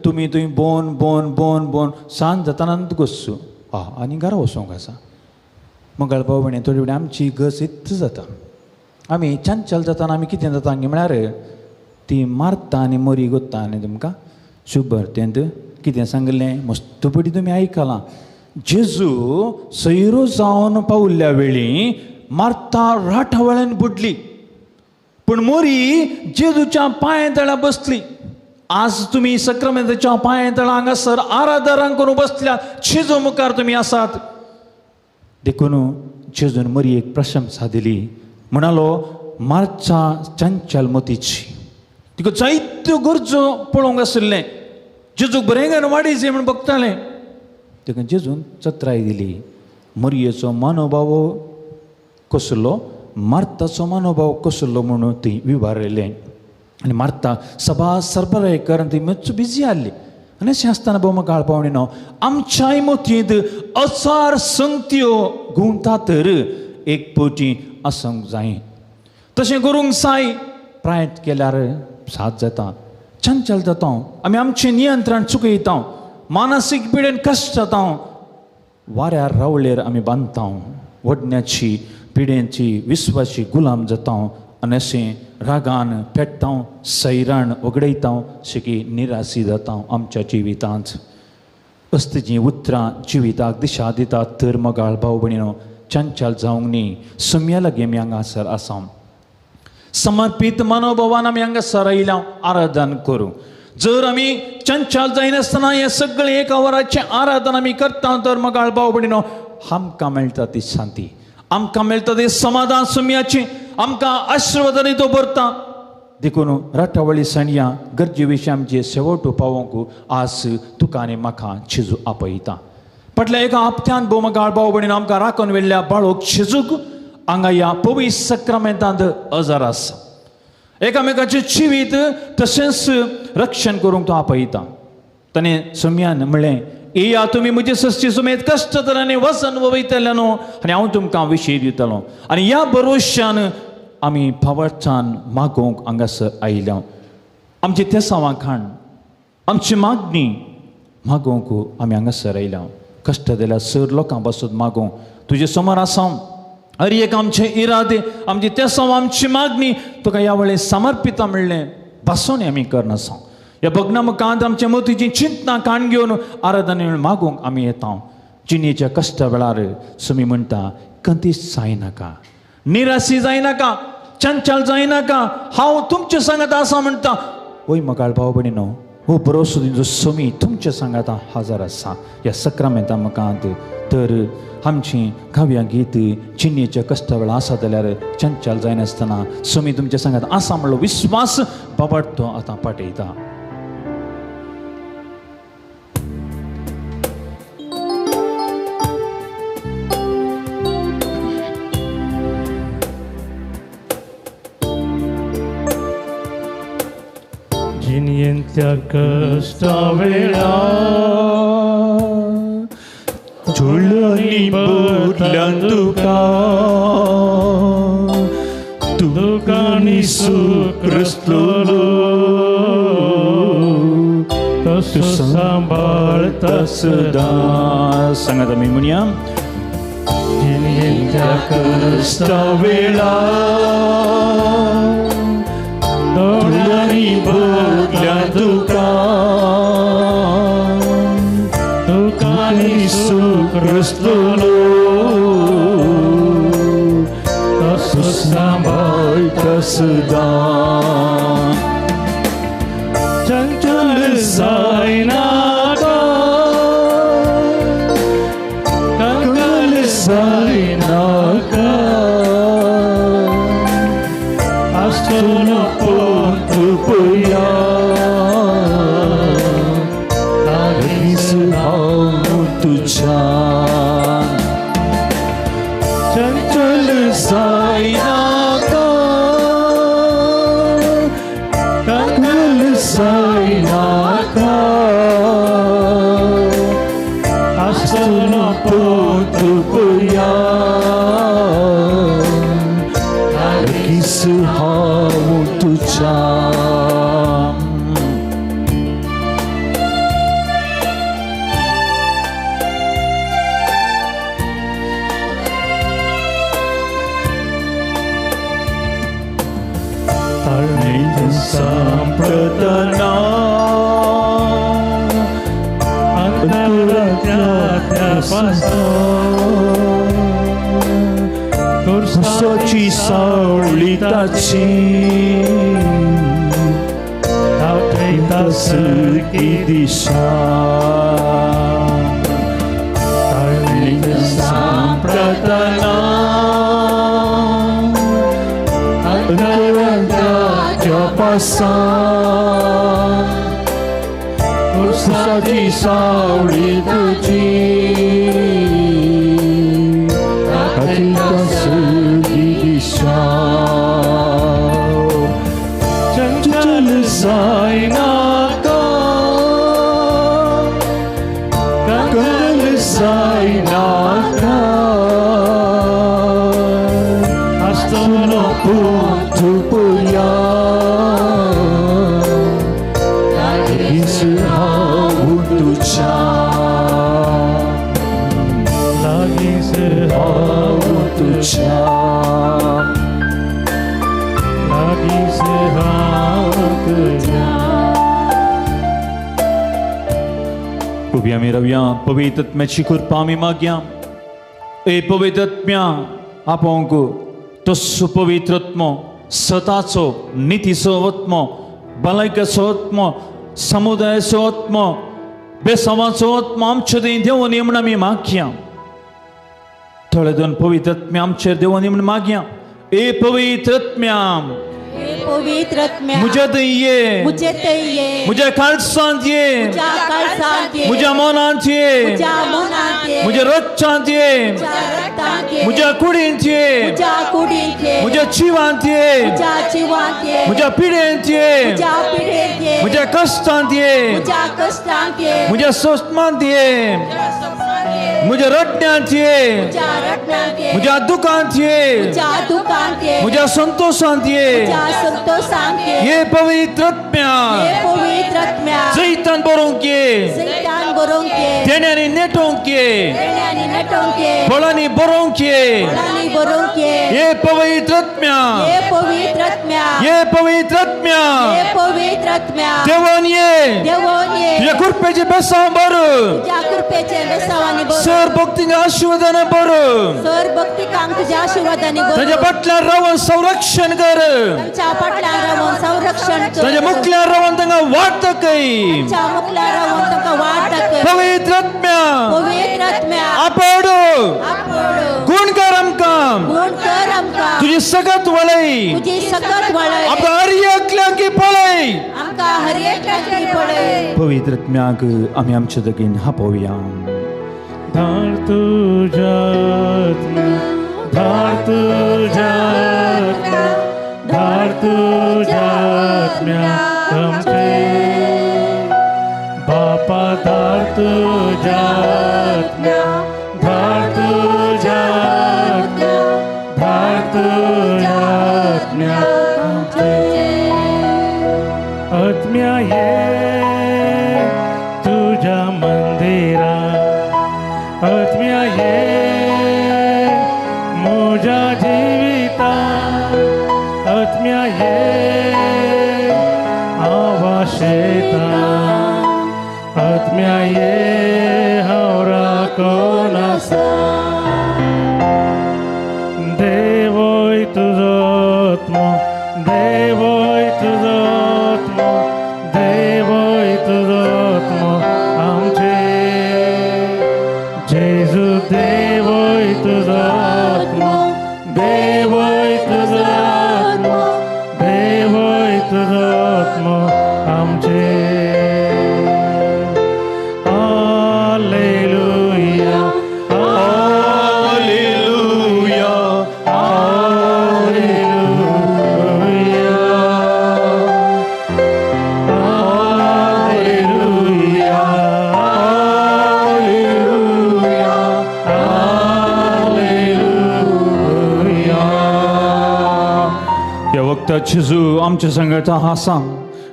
तुमी थंय बोन बोन बोन बोन सांज जाताना गोसू आनी घरा वचोंक आसा. मंगळ भाव भयणी थोडी वेळ आमची गज इत्त जाता आमी चंचल जाताना आमी कितें जाता म्हळ्यार ती मारता आनी मरी गोत्ता आनी तुमकां शुभर्तेंत कितें सांगलें मस्त पटी तुमी आयकलां. जेजू सैरो जावन पावल्ल्या वेळी मार्ता राठावळ्यान बुडली पूण मोरी जेजूच्या पांया तळा बसली. आज तुमी सक्रामेंताच्या पांया तळा हांगासर आराधना करून बसल्या जेजू मुखार तुमी आसात. देखून जेजून मोरी एक प्रशंसा दिली म्हणालो मार्चा चंचल मतीची तिका जायत्यो गरजो पळोवंक आशिल्लें जेजूक बरें घालून वाडयचें म्हूण बगतालें. ताका जेजून चत्राय दिली मरयेचो मनोभाव कसलो मार्ताचो मनोभाव कसलो म्हणून ती विवारलें आनी मार्ता सभा सरबराय करून ती मातसो बिजी आहली. आनी अशें आसतना भोव काळ पावणी न्हू आमच्याय मतींत असार संगत्यो घुंवता तर एक पवटी आसूंक जाय तशें करूंक जाय प्रायत केल्यार साथ जाता चंचल जाता आमी आमचें नियंत्रण चुकयता मानसीक पिडेन कश्ट जाता वाऱ्यार रावळेर आमी बांदता वडण्याची पिडेंची विस्वाची गुलाम जाता आनी अशें रागान पेट्टा सैराण वगडयता शेकी निराशी जाता आमच्या जिवितांत. असतीचीं उतरां जिविताक दिशा दितात तर मगाळ भाव भयणीनो चंचल जावंक न्ही सम्या लागीं आमी हांगासर आसा समर्पीत मनोभावान आमी हांगासर आयल्या आराधन करूं. जर आमी चंचल जायनासतना हें सगळें एका वराचें आराधन आमी करता तर मगाळ भाव भयणीनो आमकां मेळटा ती शांती आमकां मेळटा तें समाधान सुम्याचें आमकां आशिर्वादांनी तो भरता. देखून राटावळी सणया गरजे विशीं आमचे शेवटो पावोवंक आज तुका आनी म्हाका जेजू आपयता. फाटल्या एका हप्त्यान भोवमगाळ भाव भयणीन आमकां राखून व्हेल्ल्या बाळोक जेजूक हांगा ह्या पवित्र सक्रामेंतांत अजार आसा. एकामेकाचें जिवीत तशेंच रक्षण करूंक तो आपयता. ताणें सम्यान म्हणलें, येया तुमी म्हजे सस्ती सुमेत कश्ट तर आनी वसन वयतले न्हू आनी हांव तुमकां विशय दितलो. आनी ह्या भरोश्यान आमी भावार्थान मागोवंक हांगासर आयल्या. आमची तेसांवां खाण, आमची मागणी मागोवंक आमी हांगासर आयल्या. कश्ट दिल्या सर लोकां पासून मागोवंक तुजे समोर आसा. हर एक आमचे इरादे, आमची तेसांव, आमची मागणी तुका ह्या वेळे समर्पिता म्हणलें भासोनी आमी करनासा. ह्या भग्ना मुखांत आमच्या मतीची चिंतना काण घेवन आराधने मागूंक आमी येता. जिणेच्या कश्टा वेळार सुमी म्हणटा, कंतीस जायनाका, निराशी जायनाका, चंचल जायनाका, हांव तुमचे सांगात आसा म्हणटा. वय मगाळ भाव भयणीनो, हो भरोसो दिवचो सुमी तुमच्या सांगाता हजर आसा ह्या सक्रामेंता मुखांत. तर आमची काव्यां गीत जिणेच्या कश्टा वेळार आसा जाल्यार चंचल जायनासतना सुमी तुमच्या सांगात आसा म्हणलो विस्वास बाबा तो आतां पाठयता. जिणेंतल्या कश्टा वेळार झुळ्यांनी भरल्यां तुका, दुकांनी सुक्रसलो, तसो सांबाळता सदां. सांगात आमी म्हणया, जिणेंतल्या कश्टा वेळार दोळ्यांनी भरल्यां तुका, दुकांनी सुक्रसलो, तसो सांबाळता सदां. चंचल जायनाका, कंगल जायनाका, आसतलो पोंतुपया, लागींच हांव तुज्या. चंचल जायनाका, कंगल जायनाका, आसतलो पोंतुपया, लागींच हांव तुज्या. सांप्रतना अंतराच्या कुर्साची सावळी ताची, दाखयता सारकी दिशा. सांप्रतना अंतराच्या पासा, कुर्साची सावळी तुजी, दाखयता सारकी दिशा. चंचल जायनाका, कंगल जायनाका, आसतलो पोंतुपया, लागींच हांव तुज्या, लागींच हांव तुज्या, लागींच हांव तुज्या. उबी आमी रावया. पवित्र आत्म्याची कृपा आमी मागया. ए पवित्र आत्म्या आपोवंक तसो पवित्र आत्मो सताचो, नितीचो आत्मो, भलायकेचो आत्मो, समुदायाचो आत्मो, बेसावाचो आत्मो आमचे थंय देवनी म्हूण आमी मागया. थोडे दोन पवित्र आत्म्या आमचेर देवनी म्हूण मागया. ए पवित्र आत्म्या, पवित्र आत्म्या म्हज्या थंय ये म्हजे थंय ये म्हज्या काळसांत ये म्हज्या काळसांत ये म्हज्या मनांत ये म्हज्या मनांत ये म्हज्या रगतांत ये म्हज्या रगतांत ये म्हज्या कुडींत ये म्हज्या कुडींत ये म्हज्या जिवांत ये म्हज्या जिवांत ये म्हज्या पिडेंत ये म्हज्या पिडेंत ये म्हज्या कश्टांत ये म्हज्या कश्टांत ये म्हज्या सस्मांत ये म्हज्या रडण्यांत ये म्हज्या रडण्यांत ये म्हज्या दुखांत ये म्हज्या दुखांत ये म्हज्या संतोषांत ये म्हज्या संतोषांत ये ये पवित्र आत्म्या हे पवित्र आत्म्या जैतान बरोवंक ये जैतान बरोवंक ये देण्यांनी नेटोवंक ये देण्यांनी नटोवंक ये फळांनी बरोवंक ये फळांनी बरोवंक ये ये पवित्र आत्म्या हे पवित्र आत्म्या ये पवित्र आत्म्या हे पवित्र आत्म्या देवान ये देवोन ये तुझ्या कृपेचे बेसांव बर तुझ्या कृपेचे बेसावानी बरो सर भक्तींक आशीर्वादान बर सर भक्तिकांक तुझ्या आशीर्वादानी बरो ताच्या फाटल्यान रावन संरक्षण कर तांच्या फाटल्यान रावन संरक्षण कर ताच्या मुखल्यान रावन तांकां वाट दाखय तांच्या मुखल्यान रावन तांकां वाट दाखय पवित्र आत्म्या पवित्र आत्म्या आपोड आपण गुण कर आमकां गुण कर आमकां तुजी सगत वळय तुजी सकत वळय आमकां हर एकल्यांकी पळय आमकां हर एकल्याची पळय पवित्र आत्म्याक आमी आमच्या दगीन हापोवया. धाड तुझ्या आत्म्या धाड तुझ्या आत्म्या धाड तुझ्या आत्म्या आमचे बापा धाड तुझ्या आत्म्या धाड तुझ्या आत्म्या धाड तुझ्या आत्म्या आमचे आत्म्या ये तुझ्या मंदिरा आत्म्या ये म्हज्या जिविता आत्म्या ये आवाशेता आत्म्या ये हांव राखून आसा देवय तुजो आत्मो देवय तुजो आत्मो देवय तुजो आत्मो आमचे जेजू देवय तुजो आत्मो देवय तुजो आत्मो देवय तुजो आत्मो आमचे. Hallelujah hallelujah hallelujah hallelujah hallelujah hallelujah. ह्या वखता जेजू आमच्या संगता आसा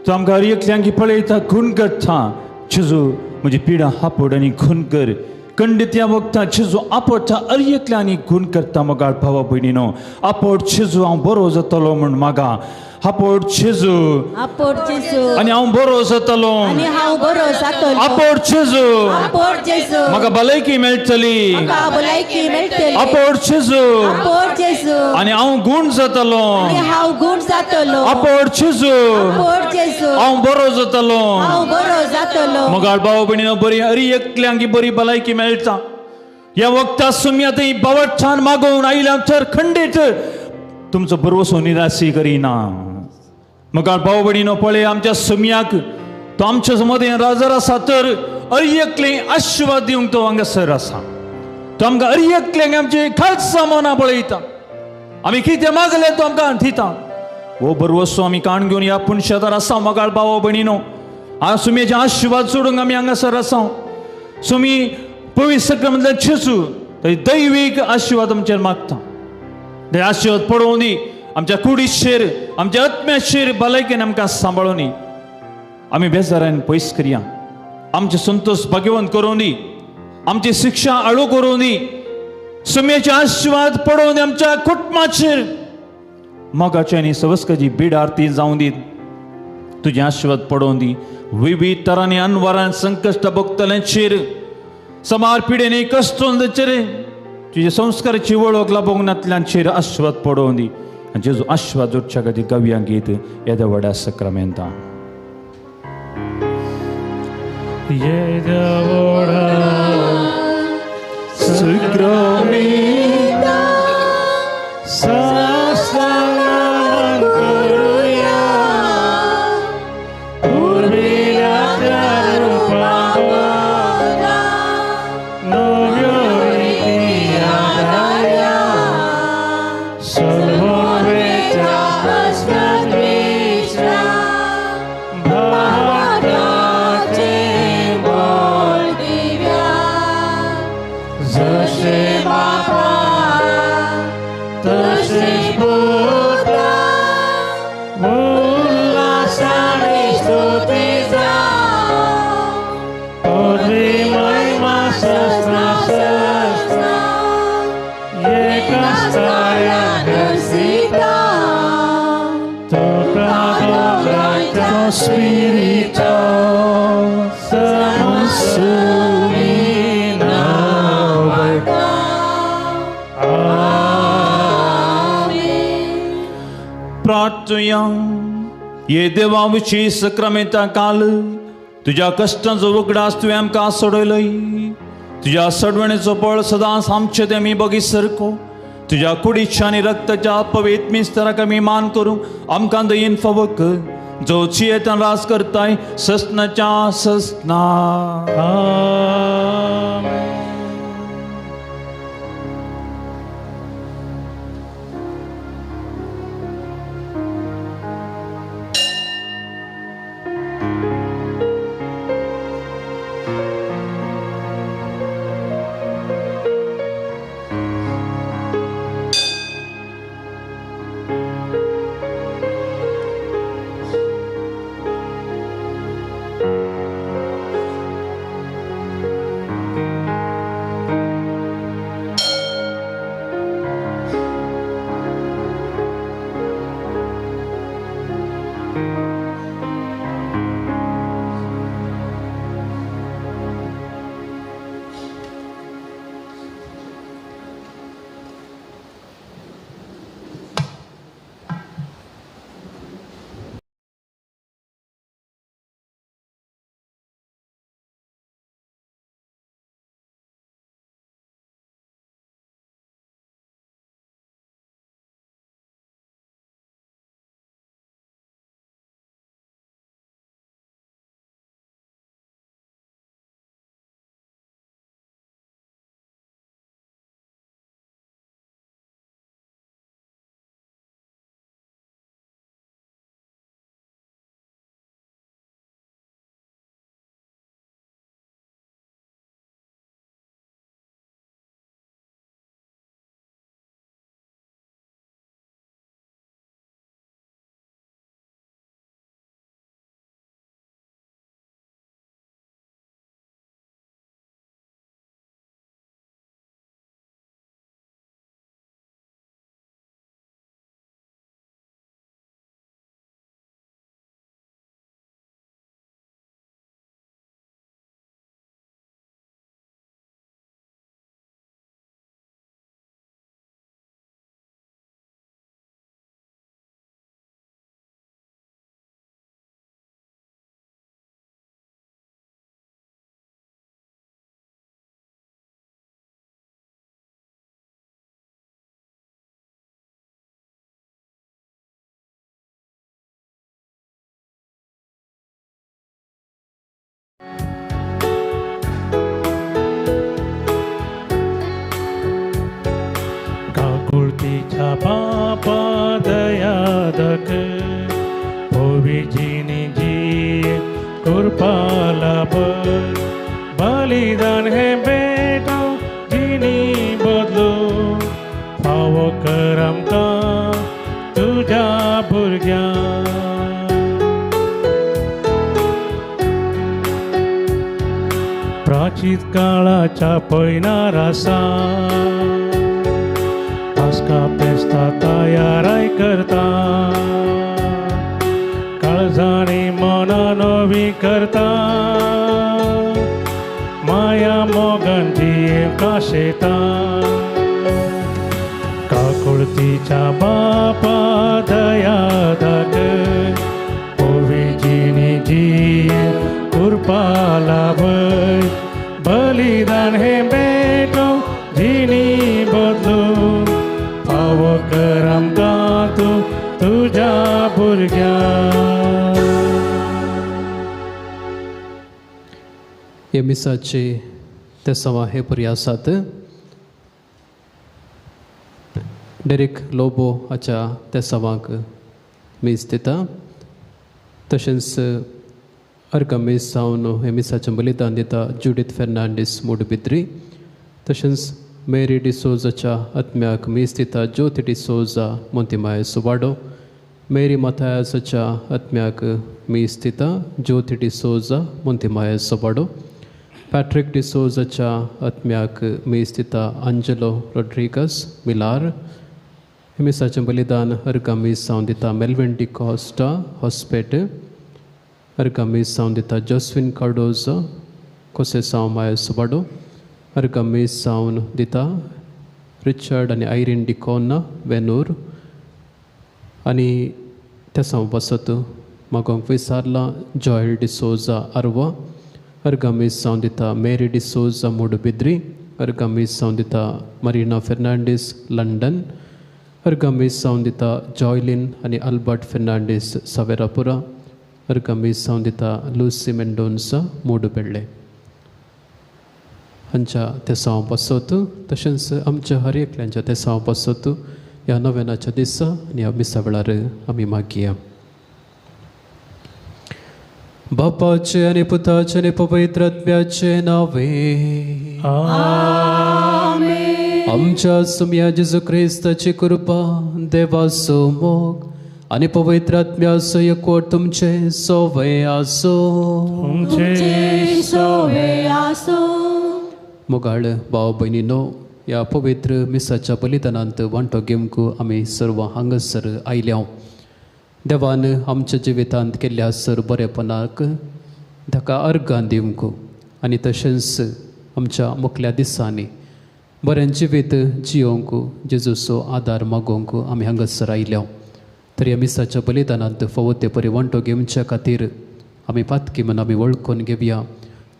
तो आमकां हर एकल्यांकी पळयता खून करता. जेजू म्हजी पिडा हापोड आनी खून कर खंडीत ह्या वखता जेजू आपोडटा हर एकल्या खून करता. मोगाळ भावा भयणीनो आपोड जेजू हांव बरो जातलो म्हूण मागा. आपोड जेजू आपोड जेजू आनी हांव बरो जातलो. आनी हांव बरो जातलो. आपोड जेजू आपोड जेजू म्हाका भलायकी मेळटली. म्हाका भलायकी मेळटली. आपोड जेजू आपोड जेजू आनी हांव गूण जातलो. आनी हांव गूण जातलो. आपोड जेजू आपोड जेजू हांव बरो जातलो. हांव बरो जातलो. मोगाळ भाव भयणीनो बरी हरी एकल्यांकी बरी भलायकी मेळटा. ह्या वखता सुम्या थंय बावटच्यान मागोवन आयल्या तर खंडीत तुमचो भरवसो निराशी करिना. मोगाळ भाव भयणीनो पळय आमच्या सुम्याक तो आमच्या मदें राजर आसा तर हर एकले आशिर्वाद दिवंक तो हांगासर आसा. तो आमकां हर एकल्यांक आमचे खालसा मनां पळयता. आमी कितें मागलें तो आमकां दिता. हो भरवसो आमी काण घेवन ह्या पुनशेतार आसा. मोगाळ भाव भयणीनो आज सुम्याचे आशिर्वाद सोडूंक आमी हांगासर आसा. सुमी पवित्र सक्रमंतल्यान जेजू दैवीक आशिर्वाद आमचेर मागता. ते आशिर्वाद पडोवं दी आमच्या कुडीचेर आमच्या आत्म्याचेर भलायकेन आमकां सांबाळूं दी. आमी बेजारान पयस करया. आमचे संतोष भाग्यवंत करूं दी. आमची शिक्षा आळू करूं दी. सुम्याचे आशिर्वाद पडोवं दी आमच्या कुटुंबाचेर. मोगाची आनी सवस्काची बीड आरती जावं दी. तुजे आशिर्वाद पडोवं दी. विविध तरांनी अनवरान संकश्ट भोगतल्यांचेर समार पिडेनी कश्टांचेर तुजे संस्काराची वळख लाबोवंक नातल्यांचेर आशिर्वाद पडोवं दी. आनी जेजू आशिर्वाद जोडच्या खातीर गावया गीत येद्या व्हडा सक्रामेंतान. येद्या व्हडा सक्रामेंता साष्टांग करुया. स्पिरिता समसुमी नांवाक. प्रार्थया ये देवा विशी सक्रामेंता काल तुज्या कश्टांचो उगडास तुवें आमकां सोडयलय. तुज्या सडवणेचो बळ सदांच आमचे ते आमी बगी सरको. तुज्या कुडीच्या आनी रक्ताच्या पवित्र मिस्तराक आमी मान करूं आमकां दयेन फावो कर, जो जियेतान राज करताय ससनाच्या ससना. काकुळतीच्या बापा दया दाखय, ओविजिनी जी कृपा लाभ, बलिदान हे बेटो जिनी बदलो, फावो कर आमकां तुज्या भुरग्यांक. प्राचीन काळाच्या पयनार आसा पास्का फेस्ता तयाराय करता, काळजांनी मनां नवी करता, माया मोगान जियेवंक काशेता. काकुळतीच्या बापा दया दाखय, ओविजिनी जिये कृपा लाभय, बलिदान हे बेटो जिनी बदलो, फावो कर आमकां तूं तुज्या भुरग्यांक. हे मिसाचे ते सवा हे परी आसात. डेरिक लोबो हाच्या ते सवांक मीस दिता. तशेंच अर्गा मीस जावन हे मिसाचें बलिदान दिता जुडीत फेर्नांडीस मुडबिद्री. तशेंच मेरी डिसोजाच्या आत्म्याक मीस दिता ज्योती डिसोजा मोंतीमायस वाडो. मेरी मथायासाच्या आत्म्याक मीस दिता ज्योती डिसोजा मोंतीमायस वाडो. पॅट्रिक डिसोजाच्या आत्म्याक मीस दिता अंजलो रोड्रिगस मिलार. मिसाचें बलिदान अर्गा मीस जावन दिता मेल्विन डिकॉस्टा हॉस्पेट. अर्गामीस जावन दिता जोस्विन कार्डोजो, कोसेसांव माया सुबाडो. अर्गामीस जावन दिता रिचर्ड आनी आयरीन डिकोना वेनूर. आनी तेसांव बसत मागोंक विसारला जॉयल डिसोजा आरवा. अर्गामीस जावन दिता मेरी डिसोजा मोडबिद्री. अर्गामीस जावन दिता मरिना फेर्नांडीस लंडन. अर्गामीस जावन दिता जॉयलीन आनी अल्बर्ट फेर्नांडीस सावेरापुरा. अर्गामीस जावन दिता लुसी मेंडोन्सा मोडुबेळ्ळे. हांच्या तेसांव पासत तशेंच आमच्या हर एकल्यांच्या तेसांव पासत ह्या नव्यानाच्या दिसा आनी ह्या मिसा वेळार आमी मागया. बापाचे आनी पुताचे आनी पवित्र आत्म्याचे नावे आमेन. आमच्या सुम्या जेजू क्रिस्ताची कृपा, देवाचो मोग आनी पवित्र आत्म्याचो एकवट तुमचे सोवे आसो. तुमचे सोवे आसो. मोगाळ भाव भयणीनो, ह्या पवित्र मिसाच्या बलिदानांत वांटो घेवंक आमी सर्व हांगासर आयल्या. देवान आमच्या जिवितांत केल्ल्या सर बरेपणाक ताका अर्गां दिवंक आनी तशेंच आमच्या मुखल्या दिसांनी बरें जिवीत जियोवंक जेजूचो आदार मागोवंक आमी हांगासर आयल्या. तर ह्या मिसाच्या बलिदानांत फावो ते परी वांटो घेवच्या खातीर आमी पातकी म्हूण आमी वळखून घेवया.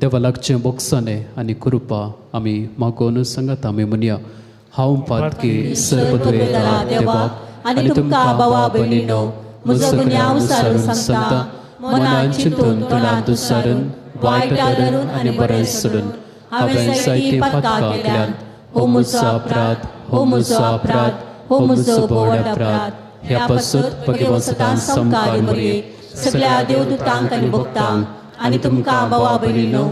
देवा लागचें बोगसाणें आनी कृपा आमी मागोवन सांगात आमी म्हणया, हांव पातकी सर्वद्वेता देवाक आनी तुमकां भावा भयणीनो म्हजो गुन्यांव सारून सांगता, मनान चिंतून तोंडान दुसारून वायट धरून आनी बरें सोडून हांवें जायतीं पातकां केल्यांत. हो म्हजो अपराध, हो म्हजो अपराध, हो म्हजो व्हड अपराध. ह्या पासत भगवान सदां सामकार मरये सगळ्या देवदूतांक आनी भक्तांक आनी तुमकां भावा भयणीनो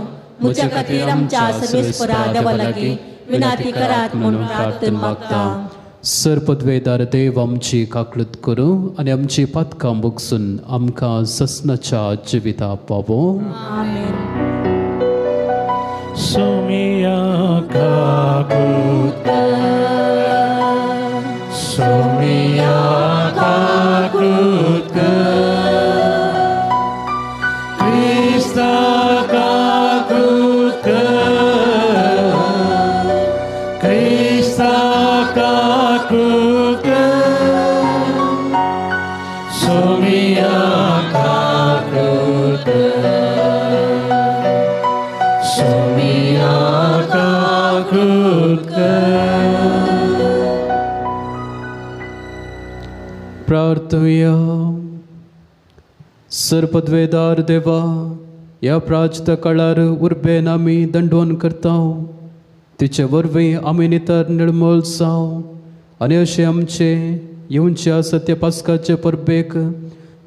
म्हज्या खातीर आमच्या सर्वेस्परा देवा लागीं विनंती करात म्हणून प्रार्थना मागता. सर्पद्वेदार देव आमची काकळूत करूं आनी आमची पातकां भोगसून आमकां ससनाच्या जिविता पावो. आमेन. सोमिया काकूत कर, सोमिया काकूत कर, क्रिस्ता काकूत कर, क्रिस्ता काकूत कर, सोमिया काकूत कर, सोमिया काकूत कर. प्रार्थुया. सर्पद्वेदार देवा, ह्या प्राचीन काळार उर्बेन आमी दंडोन करता, तिचे वरवीं आमी नितर निर्मूल जावं आनी अशें आमचे येवचे आसा त्या पास्काचे परबेक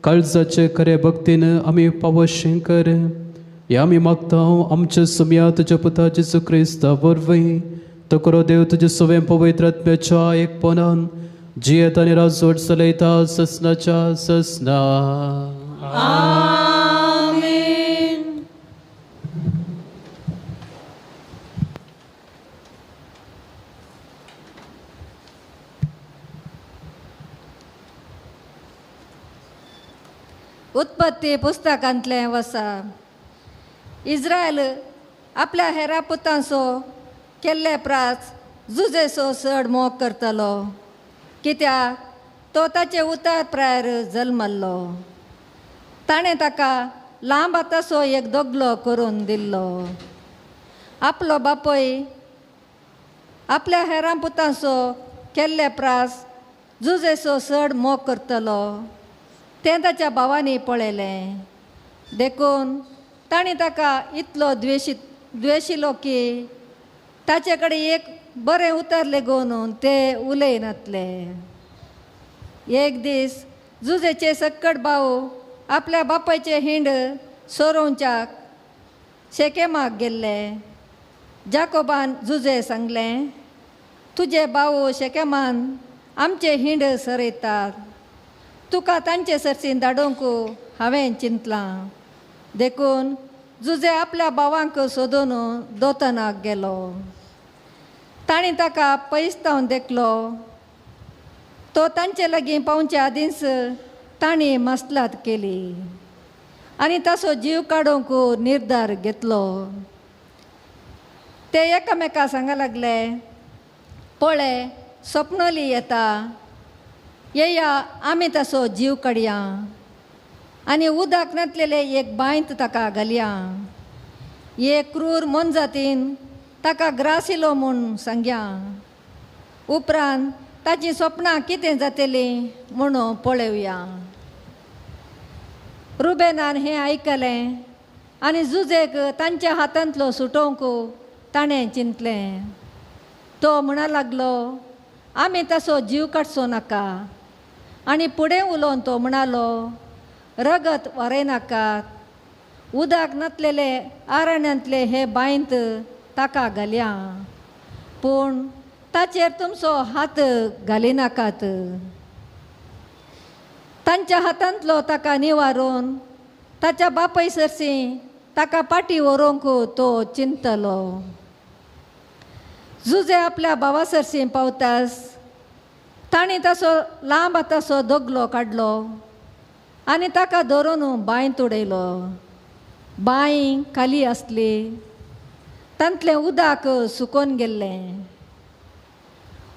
काळजाचे खरे भक्तीन आमी पावशें कर. ह्या आमी मागता आमच्या सुम्या तुज्या पुता जेजू क्रिस्ता वरवीं. तो करो देव तुजे सवें पवित्र आत्म्याच्या एकपणान जियेत आनी राजवट चलयता ससनाच्या ससना. आमेन. उत्पत्ती पुस्तकांतलें वसा. इस्रायल आपल्या हेरा पुतांचो केल्ले प्रास जुजेसो चड मोग करतलो, कित्याक तो ताचे उतार प्रायर जल्मल्लो. ताणें ताका लांब हातासो एक दगलो करून दिल्लो. आपलो बापूय आपल्या हेरां पुतांचो केल्ले प्रास जुजेसो चड मोग करतलो तें ताच्या भावांनी पळयलें. देखून ताणें ताका इतलो द्वेशिलो की ताचे कडेन एक बरें उतर लेगून ते उलयनातले. एक दीस जुजेचे सक्कड भाव आपल्या बापायचे हिंड सोरोवच्याक शेकेमाक गेल्ले. जाकोबान जुजे सांगलें, तुजे भाव शेकेमान आमचे हिंड सरयतात, तुका तांचे सरसीन धाडूंक हांवें चिंतलां. देखून जुजे आपल्या भावांक सोदून दोतनाक गेलो. ताणें ताका पयस तावन देखलो. तो तांचे लागीं पावचे आदींच तांणी मसलात केली आनी ताचो जीव काडूंक निर्धार घेतलो. ते एकामेका सांगा लागले, पळय सपनोली येता, येया आमी ताचो जीव काडया आनी उदक नातलेले एक बांयत ताका घालया. एक क्रूर मोनजातीन ताका ग्रासिलो म्हूण सांगया. उपरांत ताचीं सपनां कितें जातलीं म्हणून पळोवया. रुबेनान हें आयकलें आनी जुजेक तांच्या हातांतलो सुटोवंक ताणें चिंतलें. तो म्हणा लागलो, आमी ताचो जीव काडचो नाका. आनी फुडें उलोवन तो म्हणालो, रगत वारयनाकात, उदक नातलेले आरण्यांतले हे बांयत ताका घालया, पूण ताचेर तुमचो हात घालिनाकात. तांच्या हातांतलो ताका निवारून ताच्या बापय सरशी ताका पाटी व्हरूंक तो चिंतलो. जुजे आपल्या भावा सरशी पावतास तांणी ताचो लांब हाताचो दगलो काडलो आनी ताका धरून बांयत उडयलो. बांय खाली आसली, तांतलें उदक सुकोन गेल्लें.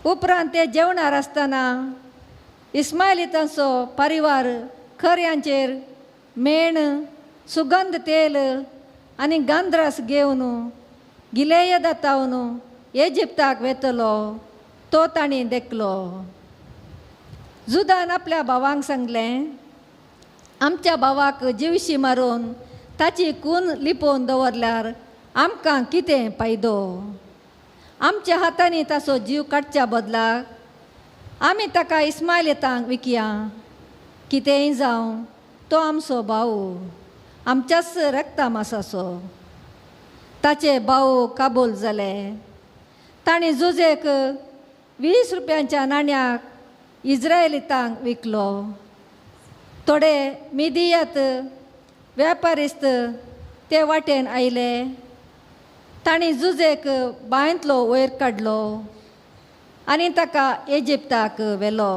उपरांत ते जेवणार आसतना इस्मायलितांचो परिवार खऱ्यांचेर मेण, सुगंध तेल आनी गांद्रास घेवन गिलेयदातावन एजिप्ताक वेतलो तो तांणी देखलो. जुदान आपल्या भावांक सांगलें, आमच्या भावाक जिवशी मारून ताची खून लिपोवन दवरल्यार आमकां कितें फायदो? आमच्या हातांनी ताचो जीव काडच्या बदलाक आमी ताका इस्मायलितांक विकया. कितेंय जावं, तो आमचो भाव, आमच्याच रक्ता मासाचो. ताचे भाव काबूल जाले. तांणी जुजेक 20 रुपयांच्या नाण्याक इज्रायलितांक विकलो. थोडे मिदियात व्यापारिस्त ते वाटेन आयले. तांणी जुजेक बांयंतलो वयर काडलो आनी ताका इजिप्ताक व्हेलो.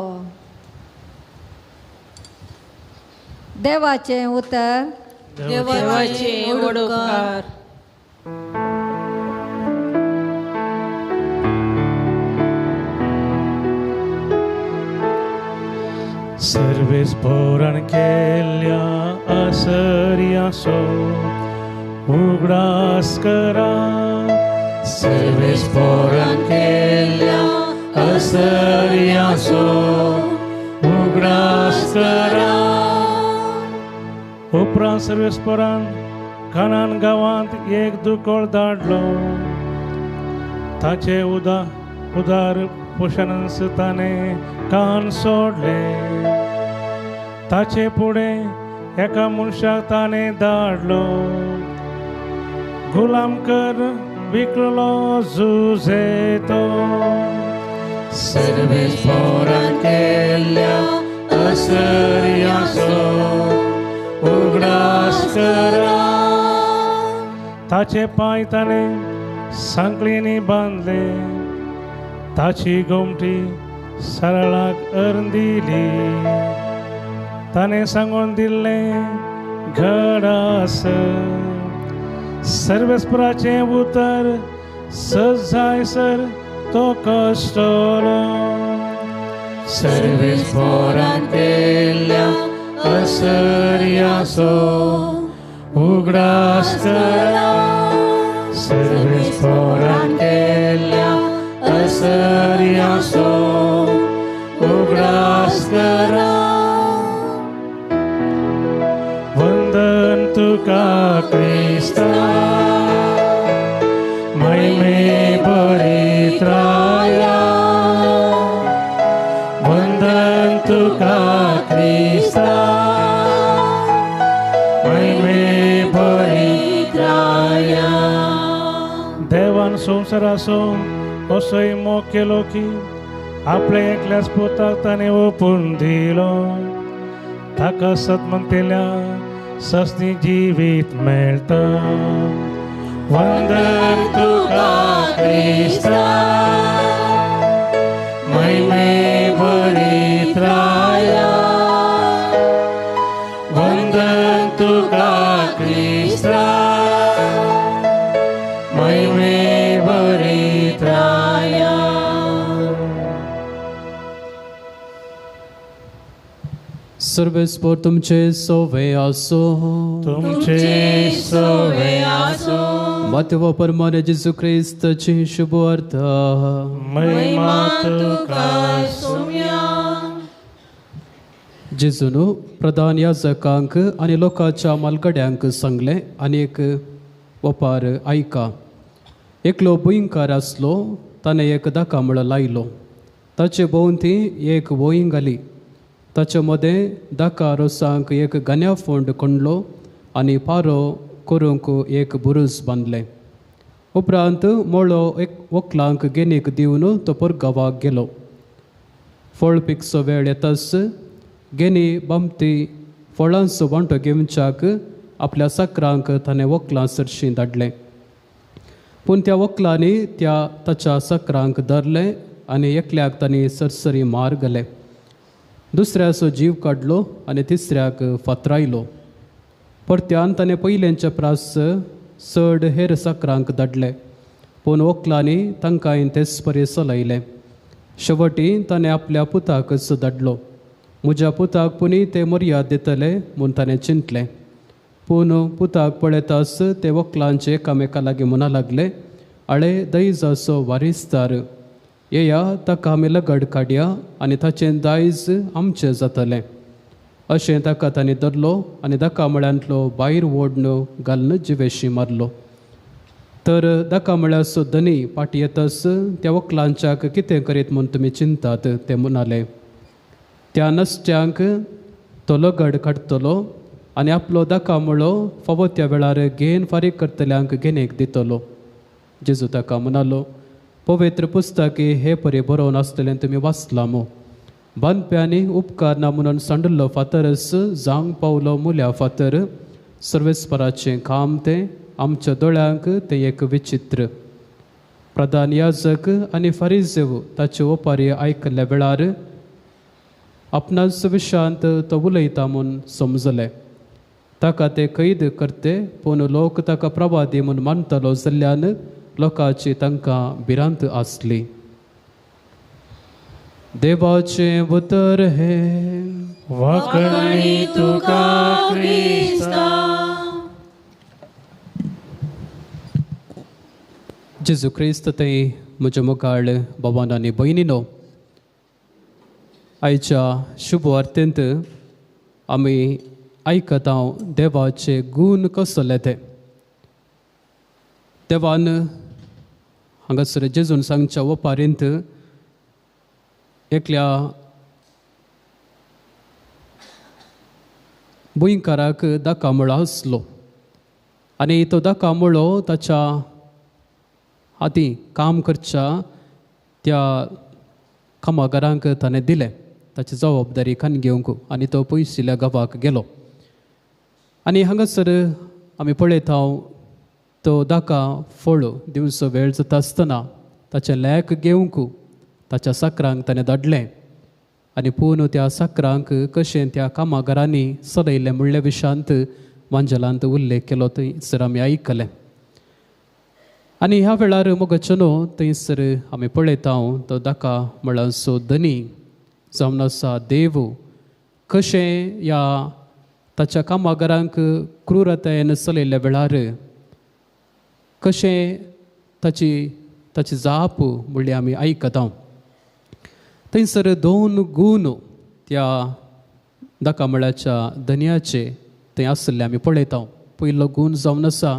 देवाचें उतर. देवाचे व्हड उपकार. सर्वेस पोरण केल्या असर्यासो उगडास करा. सर्वेस पोरण केल्या असर्यासो उगडास करा. उपरांत सर्वेस्परान कानान गांवांत एक दुकळ धाडलो. ताचे उदार पोशणांस ताणें कान सोडले. ताचे फुडें एका मनशाक ताणें धाडलो. गुलाम कर विकलो जुजे तो. सर्वेस पोरान केल्ल्या असर्याचो उगडास करा. ताचे पांय ताणें सांकळींनी बांदले. ताची गोमटी सरळाक अर्दिली. ताणें सांगून दिल्लें घडास. सर्वेस्पराचें उतर सज जायसर तो कश्टलो. सर्वेस्परान केल्ल्या असर्याचो उगडास करा. सर्वेस्परान केल्ल्या असर्याचो उगडास करा. वंदन तुका क्रिस्ता, महिमे परित्राया. वंदन तुका क्रिस्ता, महिमे परित्राया. देवान संवसाराचो असोय मोग केलो की आपल्या एकल्याच पुताक ताणें ओपून दिलो. ताका सत म्हणटेल्या सस्ती जिवीत मेळटा. वंदन तुका क्रिस्ता, महिमे परित्राया. वंदन तुका तुका क्रिस्ता महिमे भरीत राया. सर्वेस्पोर तुमचे सोवे आसो. तुमचे सोवे आसो. मातेव परमाने जेजू क्रिस्ताची शुभवार्ता. महिमा तुका सुम्या. जेजून प्रधान याजकांक आनी लोकांच्या मालगड्यांक सांगलें आनी एक वपार आयका. एकलो भुंयकार आसलो, ताणें एक दाकामळ लायलो, ताचे भोंवती एक वोंय घाली, ताचे मदें दाका रोसांक एक गान्या फोंड खणलो आनी पारो करूंक एक बुरूज बांदलें. उपरांत मोळो एक वकलांक गेनीक दिवन तो परगांवाक गेलो. फळ पिकचो वेळ येताच गेनी बामती फळांचो वांटो घेवच्याक आपल्या साकरांक ताणें वकलां सरशीं धाडलें. पूण त्या वकलांनी त्या ताच्या साकरांक धरलें आनी एकल्याक तांणी सरसरी मार घाले, दुसऱ्याचो जीव काडलो आनी तिसऱ्याक फातरायलो. परत्यान ताणें पयल्यांच्या प्रास चड हेर साकरांक धाडले, पूण वकलांनी तांकांय तेच परी चलयलें. शेवटी ताणें आपल्या पुताकच धाडलो. म्हज्या पुताक पुणी ते मर्याद दितले म्हूण ताणें चिंतलें. पूण पुताक पळयताच ते वकलांचे एकामेका लागीं म्हणा लागले, आळे दैजाचो वारिसदार येया, ताका आमी लगड काडया आनी ताचें दायज आमचें जातलें. अशें ताका तांणी धरलो आनी दाकामळ्यांतलो भायर ओडन घालून जिवेशी मारलो. तर दाकामळ्याचो धनी फाटी येतच त्या वकलांच्याक कितें करीत म्हूण तुमी चिंतात ते म्हणाले. त्या नसट्यांक तो लगड काडटलो आनी आपलो दाकामळो फावो त्या वेळार घेन फारीक करतल्यांक घेनेक दितलो. जेजू ताका म्हणालो, पवित्र पुस्तकी हे परी बरोवन आसतलें तुमी वाचलां मू. बांदप्यांनी उपकारना म्हणून सांडल्लो फातरच जावंक पावलो मुल्या फातर. सर्वेस्पराचें काम तें, आमच्या दोळ्यांक तें एक विचित्र. प्रधान याजक आनी फारिजेव ताचे ओपारी आयकल्ल्या वेळार आपणाच विशांत तो उलयता म्हूण समजलें. ताका ते कैद करते, पूण लोक ताका प्रवादी म्हूण मानतालो जाल्ल्यान लोकांची तांकां भिरांत आसली. देवाचें उतर हें. वाकणी तुका क्रिस्ता. जेजू क्रिस्त ते म्हज्या मुखार भावान आनी भयणीनो, आयच्या शुभवार्तेंत आमी आयकता देवाचे गूण कसले ते. देवान हांगासर जेजून सांगच्या वपारींत एकल्या भुंयकाराक दाकामळो आसलो आनी तो दाकामळो ताच्या हाती काम करच्या त्या कामागारांक ताणें दिलें, ताची जबाबदारी खान घेवंक, आनी तो पयशिल्ल्या गांवाक गेलो. आनी हांगासर आमी पळयता तो दाका फळ दिवचो वेळ जाता आसतना ताचें लेख घेवंक ताच्या साकरांक ताणें धाडलें आनी पूण त्या साकरांक कशें त्या कामागारांनी चलयलें म्हणल्या विशांत मांजलांत उल्लेख केलो थंयसर आमी आयकलें. आनी ह्या वेळार मोगचनो थंयसर आमी पळयता तो दाका म्हळ्याचो धनी जावन आसा देव कशें ह्या ताच्या कामागारांक क्रुरतायेन चलयल्ल्या वेळार कशें ताची ताची जाप म्हणली आमी आयकता. थंयसर दोन गूण त्या दाकामळ्याच्या धनयाचे थंय आसले आमी पळयता. पयलो गूण जावन आसा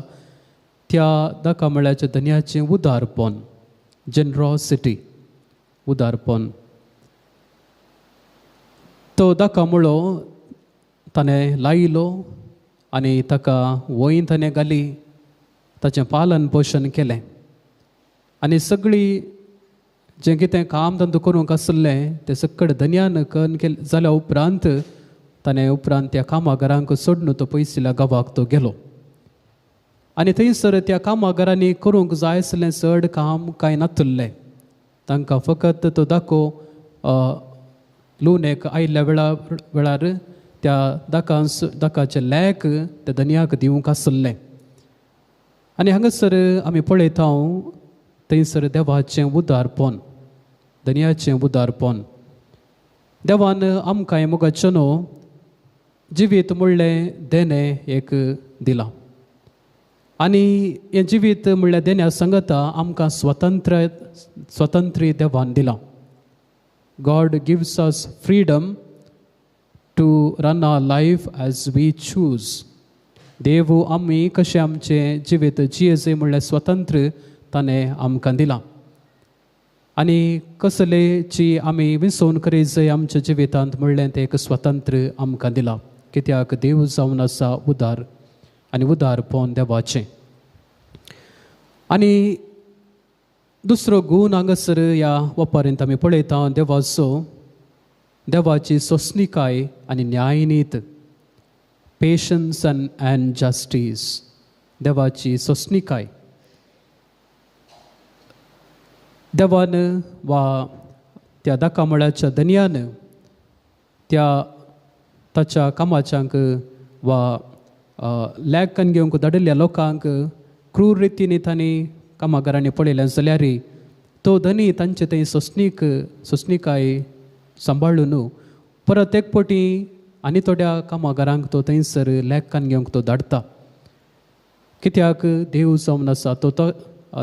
त्या दाकामळ्याच्या धनयाचें उदारपण, जनरॉसिटी, उदारपण. तो दाकामळो ताणें लायलो आनी ताका वंय ताणें घाली, ताचें पालन पोशण केलें आनी सगळी जें कितें काम तांतूं करूंक आसलें तें सगळें धनयान करून केलें. जाल्या उपरांत ताणें उपरांत त्या कामागारांक सोडून तो पयसिल्ल्या गांवाक तो गेलो आनी थंयसर त्या कामागारांनी करूंक जाय आसलें चड काम कांय नातुल्लें. तांकां फकत तो दाखो लुवणेक आयिल्ल्या वेळार त्या दाकाचें लेख त्या धनयाक दिवंक आसलें. आनी हांगासर आमी पळयता थंयसर देवाचें उदारपण, धनयाचें उदारपण. देवान आमकां मोगाचें न्हू जिवीत म्हणलें देणें एक दिलां आनी हें जिवीत म्हणल्यार देण्या सांगता आमकां स्वतंत्र देवान दिलां. God gives us freedom to run our life as we choose. देव आमी कशें आमचें जिवीत जियेचें म्हणल्यार स्वतंत्र ताणें आमकां दिलां आनी कसलेची आमी विसवण करीत जाय आमच्या जिवितांत म्हणलें तें एक स्वतंत्र आमकां दिलां. कित्याक देव जावन आसा उदार आनी उदारपण देवाचें. आनी दुसरो गूण हांगासर ह्या वपारींत आमी पळयता देवाचो, देवाची सोंसणीकाय आनी न्यायनीत, पेशन्स अँड जस्टीस. देवाची सोंसणीकाय. देवान वा त्या दाकामळाच्या धनयान त्या ताच्या कामाच्यांक वा लेखन घेवंक धाडिल्ल्या लोकांक क्रूर रितीन तांणी कामागारांनी पळयलें जाल्यार तो धनी तांचे थंय सोंसणीकाय सांबाळून परत एक पटी आनी थोड्या कामागारांक तो थंयसर लेखन घेवंक तो धाडटा. कित्याक देव जावन आसा तो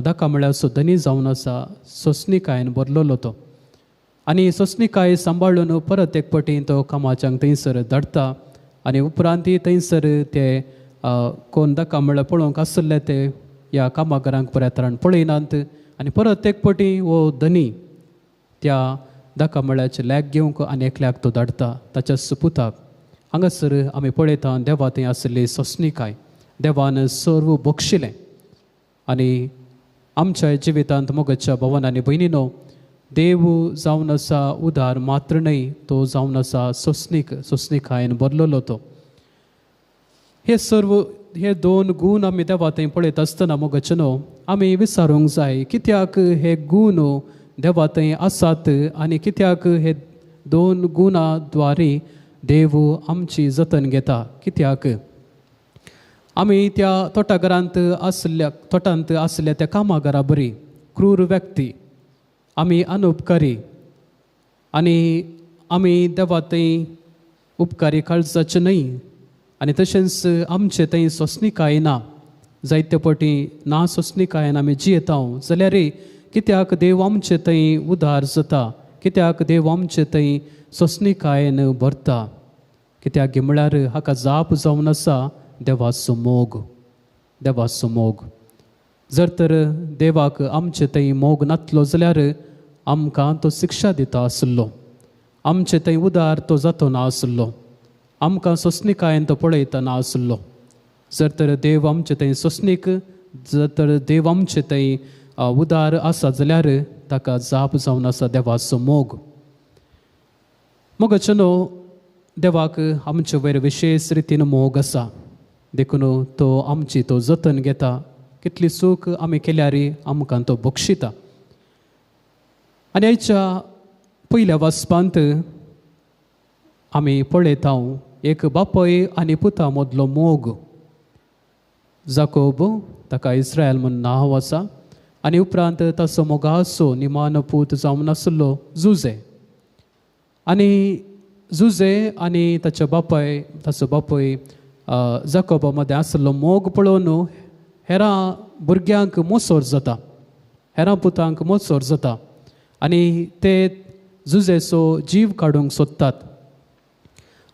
दाका म्हळ्यार धनी जावन आसा, सोंसणीकायेन भरलेलो तो आनी सोंसणीकाय सांबाळून परत एक पटी तो कामाच्यांक थंयसर धाडटा आनी उपरांत थंयसर ते कोण दाका म्हळ्यार पळोवंक आसले ते ह्या कामागारांक बऱ्या तरान पळयनात आनी परत एक पटी हो धनी त्या दाका म्हळ्याचे लेख घेवंक आनी एकल्याक तो धाडटा ताच्या सुपुताक. हांगासर आमी पळयता देवा थंय आसली सोंसणीकाय, देवान सर्व बक्षिलें. आनी आमच्या जिवितांत मोगाच्या भवन आनी भयणीनो, देव जावन आसा उदार मात्र न्हय, तो जावन आसा सोंसणीकायेन भरलेलो तो. हे सर्व हे दोन गूण आमी देवा थंय पळयता आसतना मोगाचे न्हू आमी विचारूंक जाय कित्याक हे गूण देवा थंय आसात आनी कित्याक हे दोन गुणा द्वारे देव आमची जतन घेता. कित्याक आमी त्या तोटाघरांत आसल्या तोटांत आसल्या त्या कामाघरा बरी क्रूर व्यक्ती, आमी अनुपकारी आनी आमी देवा थंय उपकारी काळजाचे न्हय आनी तशेंच आमचे थंय सोंसणीकाय ना, जायते पटी ना सोंसणीकायेन आमी जियेता जाल्यार कित्याक देव आमचे थंय उदार जाता, कित्याक देव आमचे थंय सोंसणीकायेन भरता. कित्याक म्हळ्यार हाका जाप जावन आसा देवाचो मोग, देवाचो मोग. जर तर देवाक आमचे थंय मोग नातलो जाल्यार आमकां तो शिक्षा दिता आसलो, आमचे थंय उदार तो जातो ना आसलो, आमकां सोंसणीकायेन तो पळयता ना आसलो. जर तर देव आमचे थंय सोंसणीक, जर तर देव आमचे थंय उदार आसा जाल्यार ताका जाप जावन आसा देवाचो मोग. मोगाचें न्हू देवाक आमचे वयर विशेश रितीन मोग आसा, देखून तो आमची तो जतन घेता. कितली चूक आमी केल्यार आमकां तो बक्षिता. आनी आयच्या पयल्या वाचपांत आमी पळयता एक बापय आनी पुता मदलो मोग. जाकोब ताका इस्रायल म्हूण नांव आसा आनी उपरांत ताचो मोगाचो निमानो पूत जावन आसलो जुजे. आनी जुजे आनी ताच्या बापाय ताचो बापूय जाकोबा मदें आसलो मोग पळोवन हेरां भुरग्यांक मोसोर जाता, हेरां पुतांक मोसोर जाता आनी ते जुजेचो जीव काडूंक सोदतात.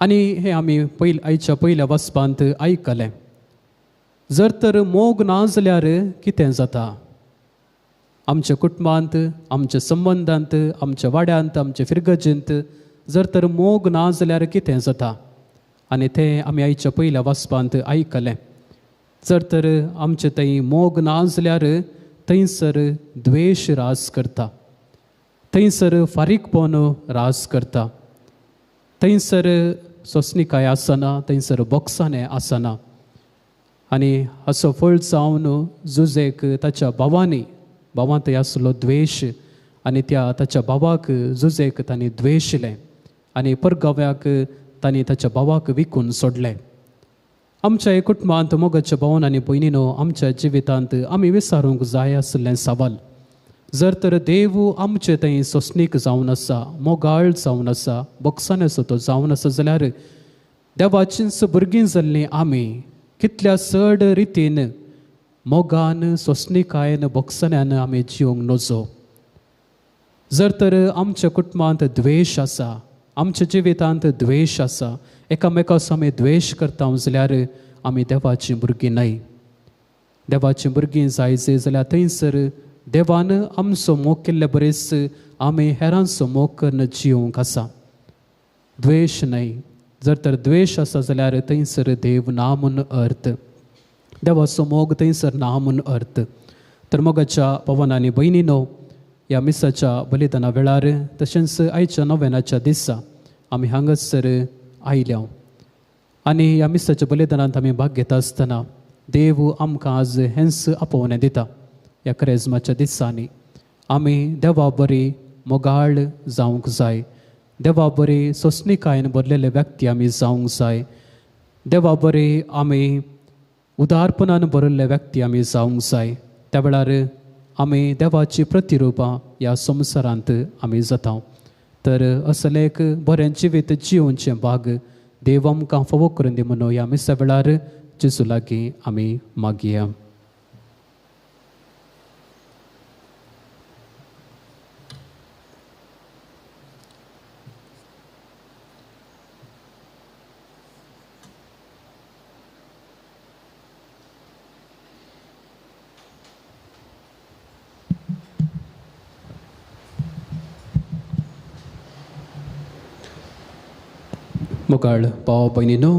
आनी हें आमी आयच्या पयल्या वाचपांत आयकलें. जर तर मोग ना जाल्यार कितें जाता? आमच्या कुटुंबांत, आमच्या संबंदांत, आमच्या वाड्यांत, आमच्या फिरगजेंत जर तर मोग ना जाल्यार कितें जाता? आनी तें आमी आयच्या पयल्या वाचपांत आयकलें. जर तर आमचे थंय मोग ना जाल्यार थंयसर द्वेश राज करता, थंयसर फारीकपण राज करता, थंयसर सोंसणीकाय आसना, थंयसर बोक्साणें आसना. आनी हाचो फळ जावन जुजेक ताच्या भावांनी, भावां थंय आसलो द्वेश आनी त्या ताच्या भावाक जुजेक तांणी द्वेशलें आनी परगाव्याक तांणी ताच्या भावाक विकून सोडलें. आमच्या कुटुंबांत मोगाच्या भावन आनी भयणीनो, आमच्या जिवितांत आमी विचारूंक जाय आशिल्लें सवाल, जर तर देव आमचे थंय सोंसणीक जावन आसा, मोगाळ जावन आसा, बोगसाण्याचो तो जावन आसा जाल्यार देवाचींच भुरगीं जाल्लीं आमी कितल्या चड रितीन मोगान, सोंसणीकायेन, बोगसाण्यान आमी जिवंक नजो. जर तर आमच्या कुटुंबांत द्वेश आसा, आमच्या जिवितांत द्वेश आसा, एकामेकाचो आमी द्वेश करता जाल्यार आमी देवाचीं भुरगीं न्हय. देवाचीं भुरगीं जाय जाल्यार थंयसर देवान आमचो मोग केल्ले बरेच आमी हेरांचो मोग करून जिवंक आसा, द्वेश न्हय. जर तर द्वेश आसा जाल्यार थंयसर देव ना म्हूण अर्थ, देवाचो मोग थंयसर ना म्हूण अर्थ. तर मोगाच्या पवन आनी भयणीनो, ह्या मिसाच्या बलिदाना वेळार तशेंच आयच्या नोवेनाच्या दिसा आमी हांगासर आयल्या आनी ह्या मिसाच्या बलिदानांत आमी भाग घेता आसतना देव आमकां आज हेंच आपोवणें दिता. ह्या क्रेजमाच्या दिसांनी आमी देवा बरी मोगाळ जावंक जाय, देवा बरी सोंसणीकायेन भरलेले व्यक्ती आमी जावंक जाय, देवा बरी आमी उदारपणान भरिल्ले व्यक्ती आमी जावंक जाय. त्या वेळार आमी देवाची प्रतिरुपां ह्या संवसारांत आमी जाता. तर असलें एक बरें जिवीत जिवनचें भाग देव आमकां फावो करून दी म्हणून ह्या मिसा वेळार जेजू लागीं आमी मागया. मोगाळ भाव भयणीनो,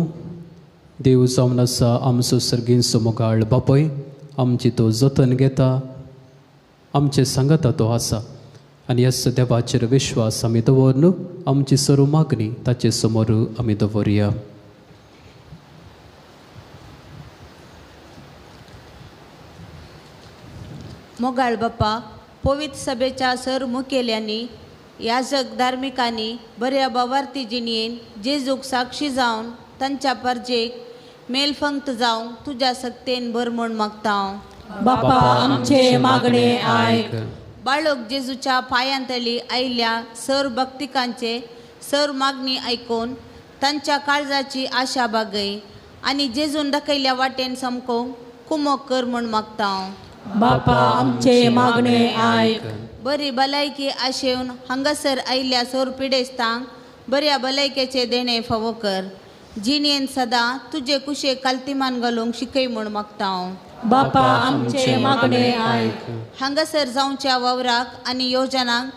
देव जावन आसा आमचो सर्गींचो मोगाळ बापय, आमची तो जतन घेता, आमचे सांगाता तो आसा आनी ह्याच देवाचेर विश्वास आमी दवरून आमची सर्व मागणी ताचे समोर आमी दवरुया. मोगाळ बाप्पा, पवित्र सभेच्या सर मुखेल्यांनी, याजक धार्मिकांनी बऱ्या बावार्थी जिणयेन जेजूक साक्षी जावन तांच्या परजेक मेलफंक्त जावंक तुज्या सक्तेन भर म्हूण मागता. बापा आमचे मागणे आयक. बाळक जेजूच्या पायांतली आयिल्ल्या सर भक्तिकांचे सर मागणी आयकून तांच्या काळजाची आशा बागय आनी जेजून दाखयल्ल्या वाटेन समकोंक कुमोक कर म्हूण मागता. बापा आमचे मागणे आयक. बरी भलायकी आशेवन हांगासर आयिल्ल्या सोर पिडेस्तांक बऱ्या भलायकेचे देणे फावो कर. जिणेन सदां तुजे कुशेक कालतिमान घालूंक शिकय म्हूण मागता. बापा आमचे मागणे आयक. हांगासर जावच्या वावराक आनी योजनांक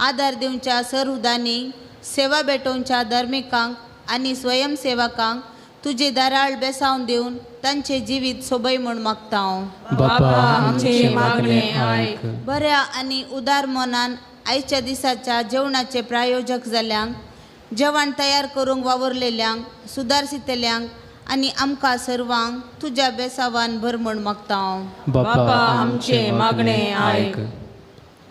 आदार दिवच्या सरउदांनी सेवा भेटोवच्या धार्मिकांक आनी स्वयंसेवकांक तुजे दाराळ बेसावन दिवन तांचे जिवीत सोबय म्हूण मागता. बापा आमचे मागणे आयक. बऱ्या आनी उदार मनान आयच्या दिसाच्या जेवणाचे प्रायोजक जाल्यांक, जेवण तयार करूंक वावुरलेल्यांक, सुदारसितल्यांक आनी आमकां सर्वांक तुज्या बेसावान भर म्हूण मागता. बापा आमचे मागणे आयक.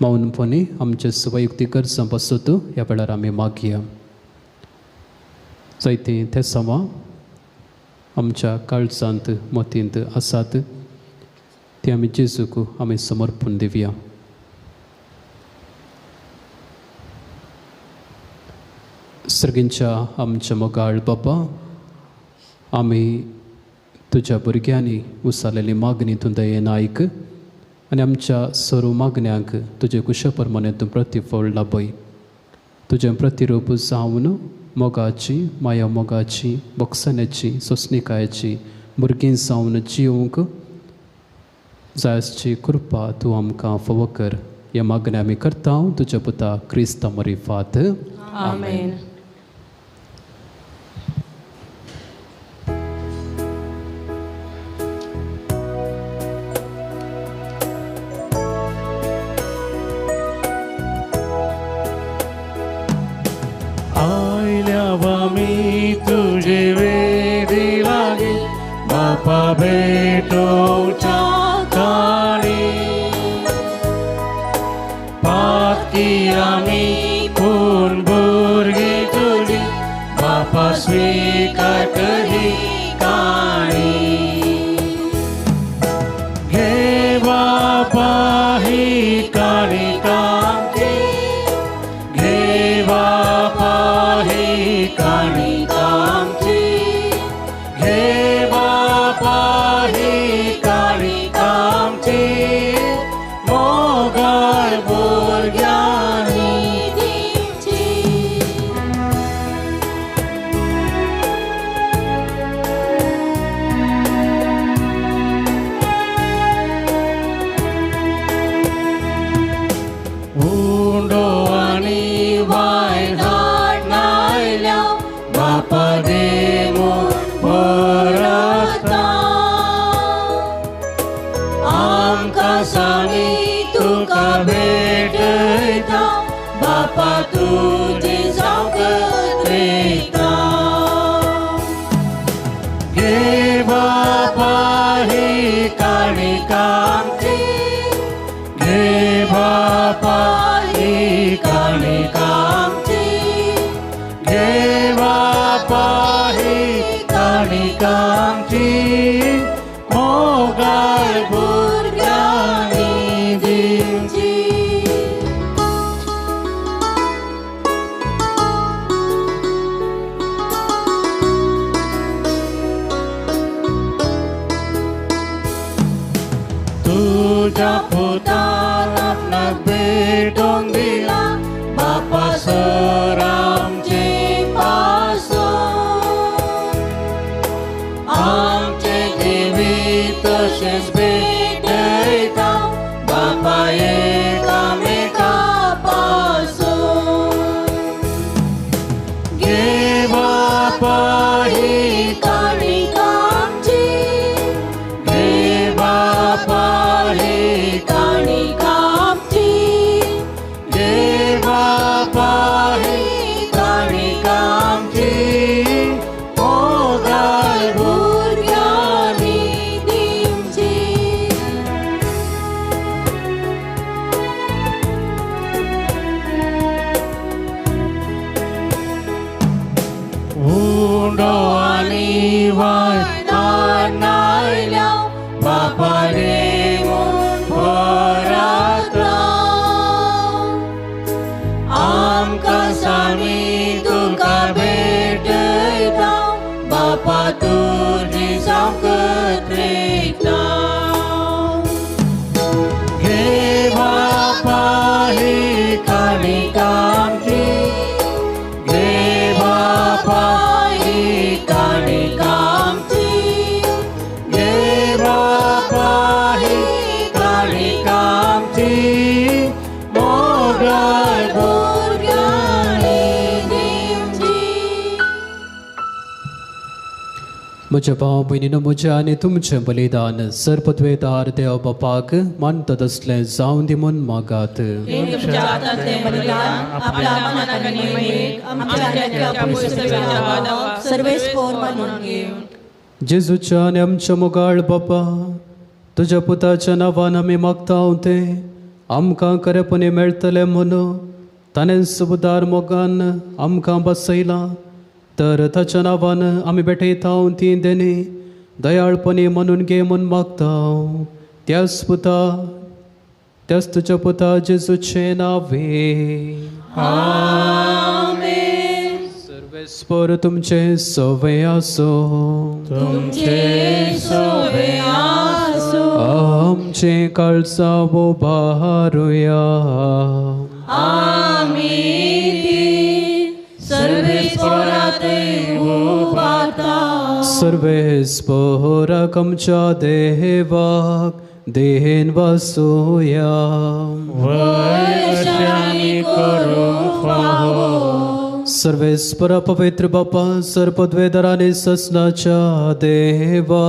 मौनपणी आमचे वैयक्तीक गरजां पासत ह्या वेळार आमी मागया. जायतीं तेसांवां आमच्या काळजांत मतींत आसात ती आमी जेजूक आमी समर्पण दिवया. सर्गींच्या आमच्या मोगाळ बाबा, आमी तुज्या भुरग्यांनी उसालेली मागणी तूं दयेन आयक आनी आमच्या सर्व मागण्यांक तुजे कुशा प्रमाणे तूं प्रतिफळ लाभय. तुजें प्रतिरूप जावन मोगाची, माया मोगाची, बोगसण्याची, सोंसणीकायेची भुरगीं जावन जिवंक जाय आसची कृपा तूं आमकां फावो कर. ह्या मागण्या आमी करता तुज्या पुता क्रिस्ता मरिफात. आमेन. आमी तुझे वेदी लागी बापा भेटोवच्या काळी पातकी आमी पूण भुरगीं तुजी बापा स्वीकार करी काणी घे बापा ही काणिका आमची घे बापा ही काणिका आमची घे बापा ही काणिका आमची मोगाळ भुरग्यांनी दिवची. उंडो आनी वायन हाड नायल्या बापा दे म्हूण परता आमकां सामी तुका भेटयता बापा तुजी जावंक वयता घे बापा ही काणिका आमची घे बापा ही काणिका आमची घे बापा ही काणिका आमची मोगाळ भुरग्यांनी दिवची. तुज्या पुतान आपणाक भेटोवन दिला बापा सर आमचे पासून आमचे जिवीत तशेंच भेटयता बापा एकामेका पासून घे बापा ही काणिका आमची घे बापा ही काणिका आमची घे बापा ही काणिका आमची मोगाळ भुरग्यांनी दिवची. उंडो आनी वायन हाड नायल्या बापा रे म्हूण परता आमकां सामी तुका भेटयता बापा तुजी जावंक वयता घे बापा ही काणिका आमची घे बापा ही काणिका आमची घे बापा ही काणिका आमची मोगाळ भुरग्यांनी दिवची. म्हज्या भाव भयणीनो म्हजें आनी तुमचें बलिदान सर्पद्वेदार देव बापाक मानता तसलें जावं दी म्हूण मागात. हे तुमच्या हातांतलें बलिदान आपल्या मनाक आनी मयेक आमच्या आनी त्या पवित्र भावाक सर्वेस्पोर मानून घेवन जेजूच्या आनी आमच्या मोगाळ बापा तुज्या पुताच्या नांवान आमी मागता तें आमकां खरेपणी मेळटलें म्हणून ताणें उदार मोगान आमकां बसयलां तर ताच्या नांवान आमी भेटयता ती देणी दयाळपणी म्हणून घे म्हूण मागता त्याच पुता त्याच तुज्या पुता जेजूचें नांवे. आमेन. सर्वेस्पर तुमचें सवे आसो तुमचे सोवे आसो. आमचें काळजां उबारुया आमी ती सर्वेस्पोरात उबारता. सर्वेस्पोराक आमच्या देवाक देहेन वासुया वय आमी करूंक फावो सर्वेस्परा पवित्र बापा सर्पद्वेदर आनी ससनाच्या देवा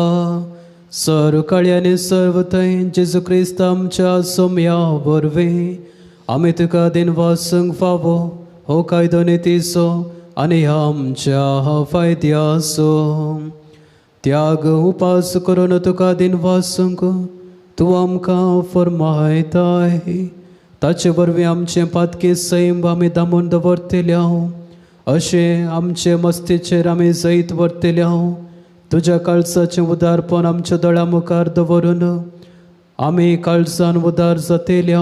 सर्व काळी आनी सर्व थंय जेजू क्रिस्त आमच्या सोम्या वरवीं आमी तुका दिनवासूंक फावो हो कायदो नितीचो आनी आमच्या फायद्याचो त्याग उपास करून तुका दिनवासूंक तूं आमकां फर्मायताय. ताचे वरवीं आमचें पातकी सैम आमी दामून दवरतले अशें आमचे मस्तीचेर आमी जैत व्हरतले. तुज्या काळजाचें उदारपण आमच्या दोळ्या मुखार दवरून आमी काळजान उदार जातले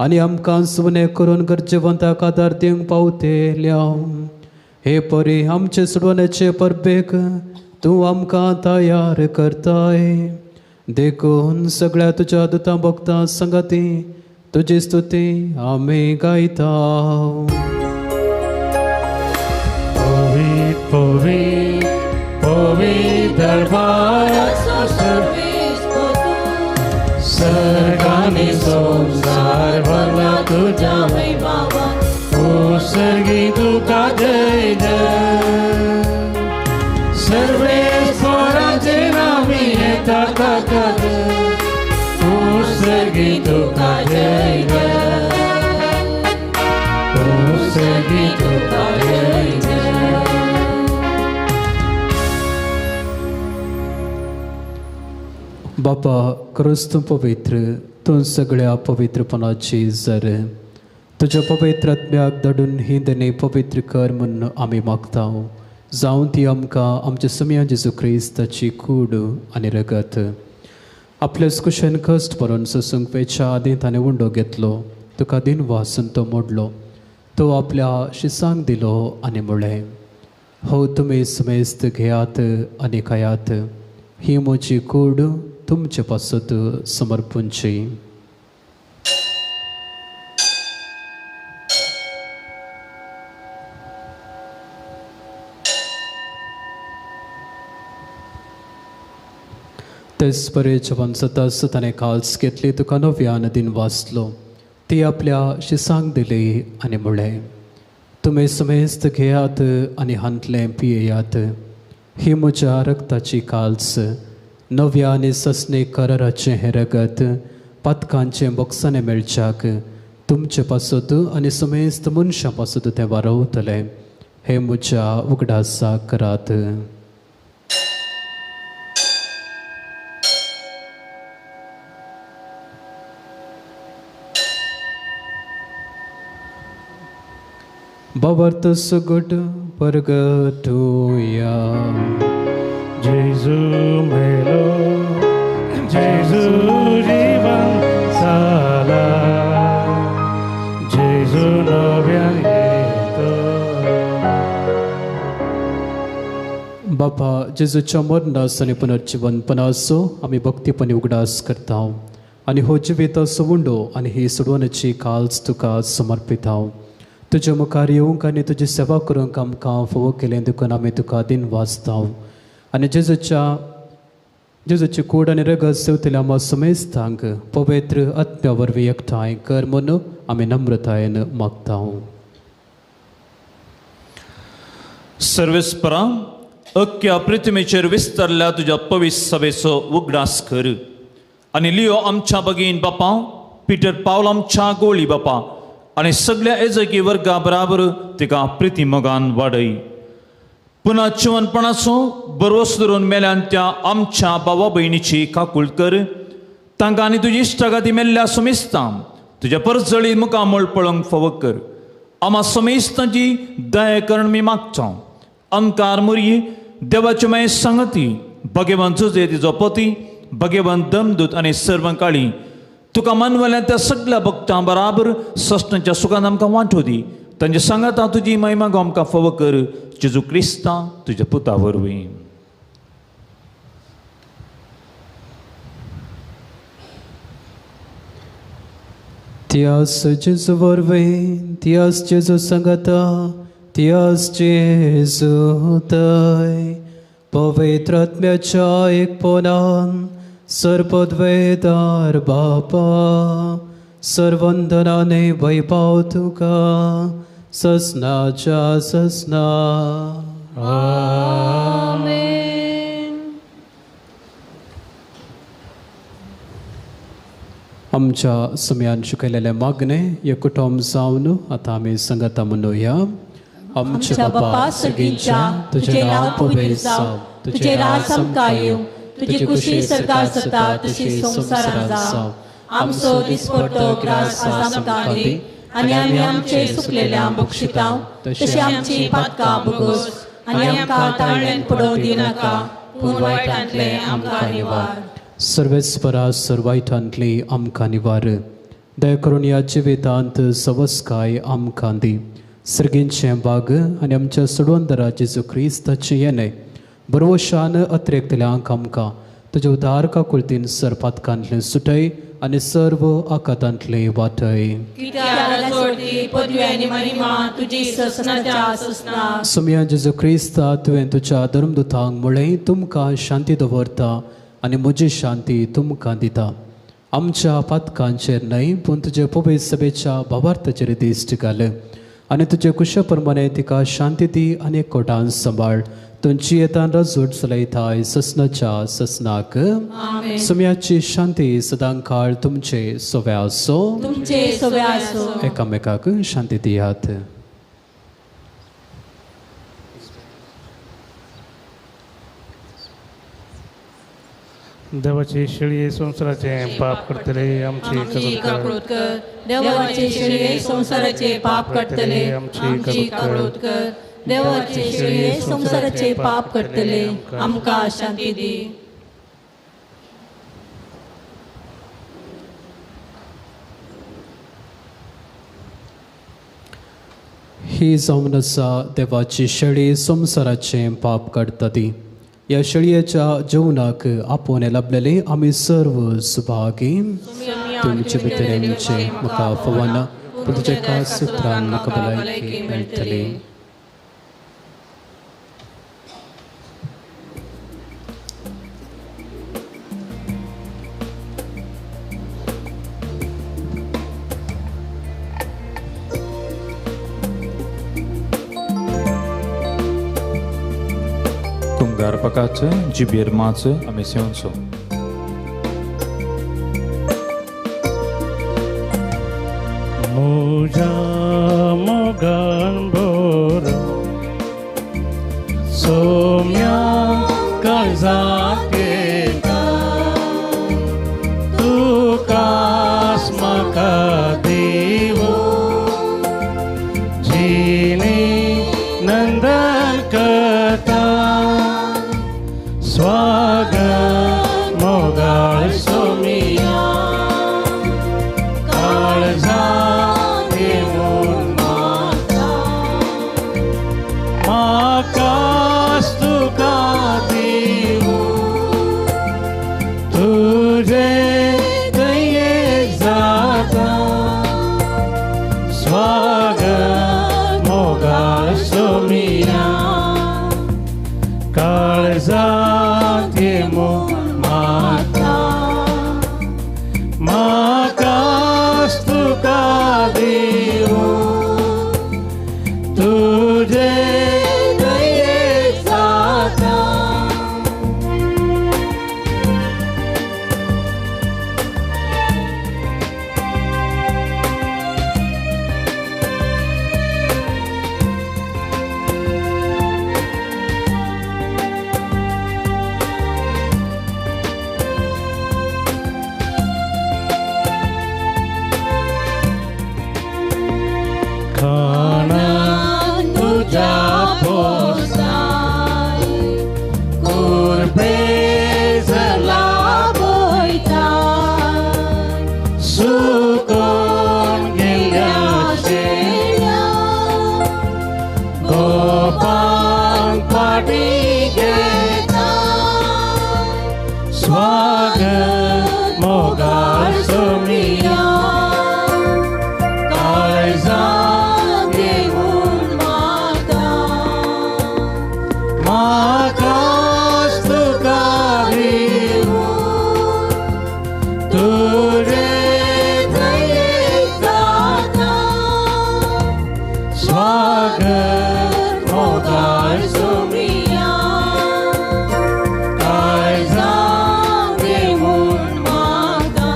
आनी आमकां सुने करून गरजेवंताक आदार दिवंक पावतले. हे परी आमचे सोडवण्याचे परबेक तूं आमकां तयार करताय. देखून सगळ्या तुज्या दुतां भक्तां संगाती तुजी स्तुती आमी गायता. पवित्र पवित्र पवित्र दरबाराचो सर्गानी संसार भरला तुझ्या वैभवान. ओ सर्गी तुका जय जय. सर्वेस्पराचे नामी येता ताका जय. ओ सर्गी तुका जय जय. ओ सर्गी तुका जय जय. बापा क्रिस्त पवित्र तूं सगळ्या पवित्रपणाची जर तुज्या पवित्र आत्म्याक धाडून ही देणे पवित्र कर म्हूण आमी मागता. जावं ती आमकां आमच्या सम्या जेजू क्रिस्ताची कूड आनी रगत. आपल्याच कुशेन कश्ट भरून सोसूंक वेच्या आदीं ताणें उंडो घेतलो, तुका दिन वासून तो मोडलो, तो आपल्या शिसांक दिलो आनी म्हळें, हो तुमी समेस्त घेयात आनी खायात, ही म्हजी कूड तुमचे पासत समर्पणची. तेच परे जेवण जाताच ताणें काल्स घेतली, तुका नव्यान दिन वाचलो, ती आपल्या शिसांक दिली आनी म्हळें, तुमी समेस्त घेयात आनी हांतलें पियेयात, ही म्हज्या रक्ताची काल्स, नव्या आनी ससने कराराचें हें रगत पातकांचें बोक्साणें मेळच्याक तुमचे पासत आनी समेस्त मनशां पासत तें वारवतलें. हें म्हज्या उगडासाक करात. बाबर्त सुगट परगटुया. जेजू मेलो जेजू जीवन जाला, जेजू नव्यान येतो. बापा जेजूच्या मरणास आनी पुनर्जीवनपणाचो आमी भक्तीपणी उगडास करता आनी हो जिविताचो उंडो आनी ही सोडवण्याची काल्स तुका समर्पिता. तुज्या मुखार येवंक आनी तुजी सेवा करूंक आमकां फावो केलें देखून आमी तुका दिन वाचता. आनी जेजूची कूड आनी रगत सेवतल्या आमकां समेस्तांक पवित्र आत्म्या वरवीं एकठांय कर म्हूण आमी नम्रतायेन मागता. सर्वेस्परा अख्ख्या पृथ्वीचेर विस्तारल्या तुज्या पवित्र सभेचो उगडास कर आनी लियो आमच्या भगीन बापा पिटर पावल आमच्या गोळी बापा आनी सगळ्या एजकी वर्गा बराबर तिका प्रिती मोगान वाडय. पुन्हा जिवनपणाचो बरोस धरून मेल्यान त्या आमच्या बाबा भयणीची काकूळ कर. तांकां आनी तुजी इश्टागाती मेल्ल्या समेस्तां तुज्या परजळी मुखामळ पळोवंक फावो कर. आमा समेस्तांची दया करण मी मागता. आमकां मुरयी देवाची मागीर सांगती भगवान जुजे तिजो पती भगवान दमदूत आनी सर्वकाळी तुका मानवल्या त्या सगळ्या भक्तां बराबर सस्नाच्या सुखान आमकां वांटो दी. तांचे सांगाता तुजी महिमा गो आमकां फावो कर. जेजू क्रिस्ता तुज्या पुता वरवीं. त्यास जेजू वरवीं, त्यास जेजू सांगाता, त्यास जेजू तय पवित्र आत्म्याच्या एकपणान सर्वद्वेदार बापा सर्वंदनाने वैभव तुका ससनाच्या ससना. आमेन. आमच्या सम्यान शिकयलेलें मागणें हे कुटुंब जावन आतां आमी संगता म्हणुया. आमच्या बापा सगळींच्या तुजें नांव पवित्र जावं, तुजें राज आमकां येवं, तुजी खुशी सरकार जाता तशी संवसारांत जावं. आमचो दिसपट्टो ग्रास आज आमकां दी आनी आमी आमचे सुकलेल्या बक्षिताव तशी आमची पातकां भोगोस आनी आमकां ताळ्यान पडोवंक दिनाका पूण वायटांतले आमकां निवार. सर्वेस्परा सर्वायटांतली आमकां निवार. दया करून ह्या जिवितांत सवस्काय आमकां दी. सर्गींचें बाग आनी आमच्या सोडवंदरा जेजू क्रिस्ताचें येणें बरवशान अत्रेकतल्यांक आमकां तुज्या उदार काकुळतीन सरपातकांतलें सुटय आनी सर्व आकातांतलें वाटय. सोम्या जेजू क्रिस्ता तुवें तुज्या धर्मदुतांक म्हळें तुमकां शांती दवरता आनी म्हजी शांती तुमकां दिता. आमच्या पातकांचेर न्हय पूण तुजे पवित्र सभेच्या भावार्थाचेर दिश्ट घाल आनी तुजे कुशा प्रमाणे तिका शांती दी आनी कोटान सांबाळ. तुमची येतान रजूट चलयताय ससनाच्या ससनाक. सुम्याची शांती सदां काळ तुमचे सोव्या आसो. एकामेकाक शांती दियात. देवाची शेळी संसाराचे पाप करतले आमची काकळूत कर. देवाची शेळी संसाराचे पाप करतले आमची काकळूत कर. देवाचे शेळये संसाराचे पाप करतले आमकां शांती दी. ही जावन आसा देवाची शेळी संसाराचें पाप काडटा ती. ह्या शेळयेच्या जेवणाक आपोवन लाभलेले आमी सर्व सुभागी. तुमचे भितर आमचे म्हाका फवाना पूण तुज्या खास सुत्रान म्हाका भलायकी मेळटली. गारपकाचे जिबेर माच आमी सेवचो. म्हज्या मोगान भर सोम्या काळजाक येता तुकाच म्हाका दिवो जिणे नंदन करता. स्वागत मोगाळ सोमिया काळजाक येवन माता म्हाकाच तुका दिवूं तुजे दयेक जाता. स्वागत मोगाळ सोमिया काळजाक येवन माता म्हाकाच तुका दिवूं तुजे दयेक जाता. स्वागत मोगाळ सोमिया काळजाक येवन माता म्हाकाच तुका दिवूं तुजे दयेक जाता. स्वागत मोगाळ सोमिया काळजाक येवन माता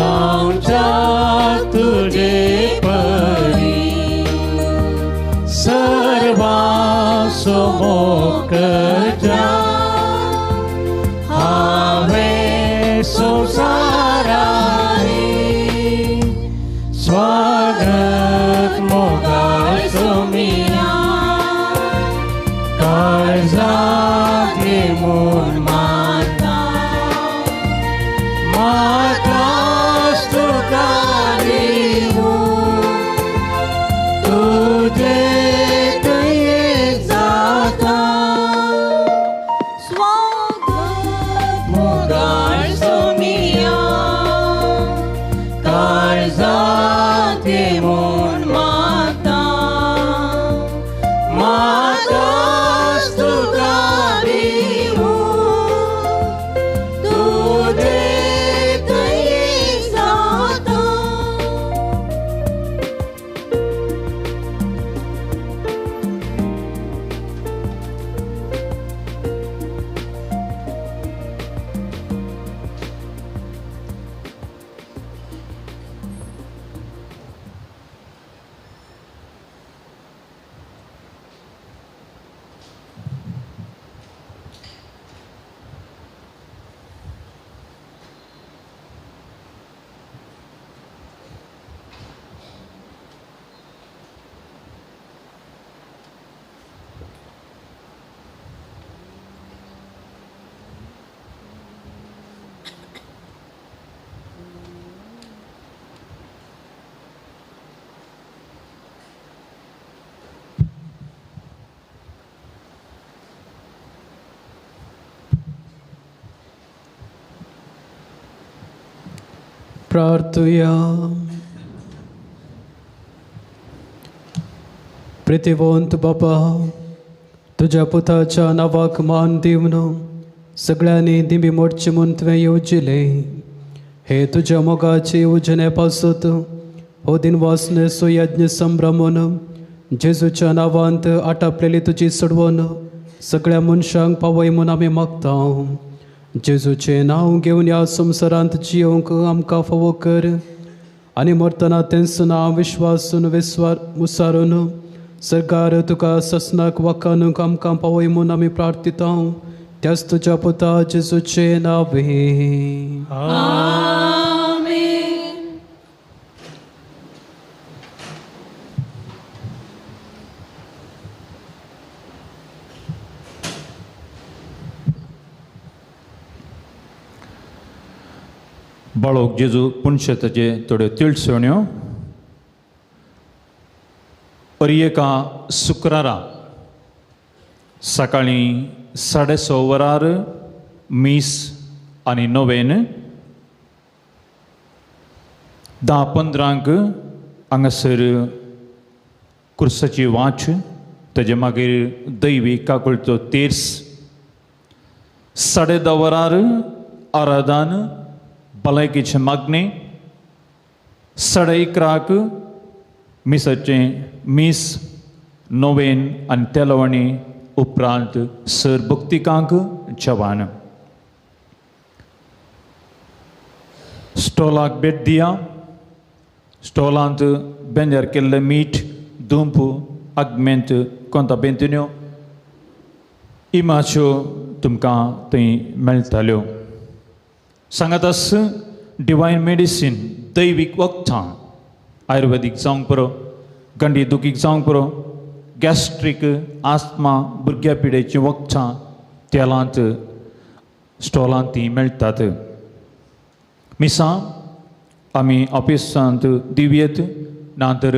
जावच्या तुजे परी सर्वांसो मोकजा हांवें संवसारांनी स्वागत मोगाळ सोमिया काळजांत ये म्हूण माता म्हाकाच तुका दिवूं तुजे दयेक जाता स्वागत मोगाळ सोमिया काळजांत ये म्हूण माता म्हाकाच तुका दिवूं तुजे दयेक जाता. प्रार्थुया. प्रितीवंत बापा, तुज्या पुताच्या नांवाक मान दिवन सगळ्यांनी दिंबी मोडची म्हूण तुवें येवजिलें. हे तुज्या मोगाचे येवजणे पासत हो दिनवासनेचो यज्ञ संभ्रमून जेजूच्या नांवांत आटापलेली तुजी सोडवण सगळ्या मनशांक पावय म्हूण आमी मागता. जेजूचें नांव घेवन ह्या संवसारांत जियोवंक आमकां फावो कर आनी मरतना तेंच नांव विश्वासून विस्वार मुसारून सरकार तुका ससनाक वाकानूक आमकां पावय म्हूण आमी प्रार्थिता. त्याच तुज्या पुता जेजूचें नांव. आमेन. बाळोक जेजू पुनशेताचे थोड्यो तिळसण्यो. अरी एका शुक्रारा सकाळीं 6:30 वरार मीस आनी नोवेन, 10:15 हांगासर कुर्साची वाच, ताजे मागीर दैवी काकुळचो तेर्स, 10:30 वरार आराधन भलायकेचें मागणें, 11:30 मिसाचें मीस नोवेन आनी तेलवणी, उपरांत सर भक्तिकांक जेवण. स्टॉलाक भेट दिया. स्टॉलांत बेंजार केल्लें मीठ, दुंप, आगमेंत, कोंता बेंतिन्यो इमाच्यो तुमकां थंय मेळटाल्यो. सांगात आस डिवायन मेडिसीन, दैवीक वखदां, आयुर्वेदीक जावंक पुरो, गंडी दुखीक जावंक पुरो, गॅस्ट्रीक, आस्मा, भुरग्या पिडेचीं वखदां तेलांत स्टॉलांत तीं मेळटात. मिसां आमी ऑफिसांत दिवयेत, ना तर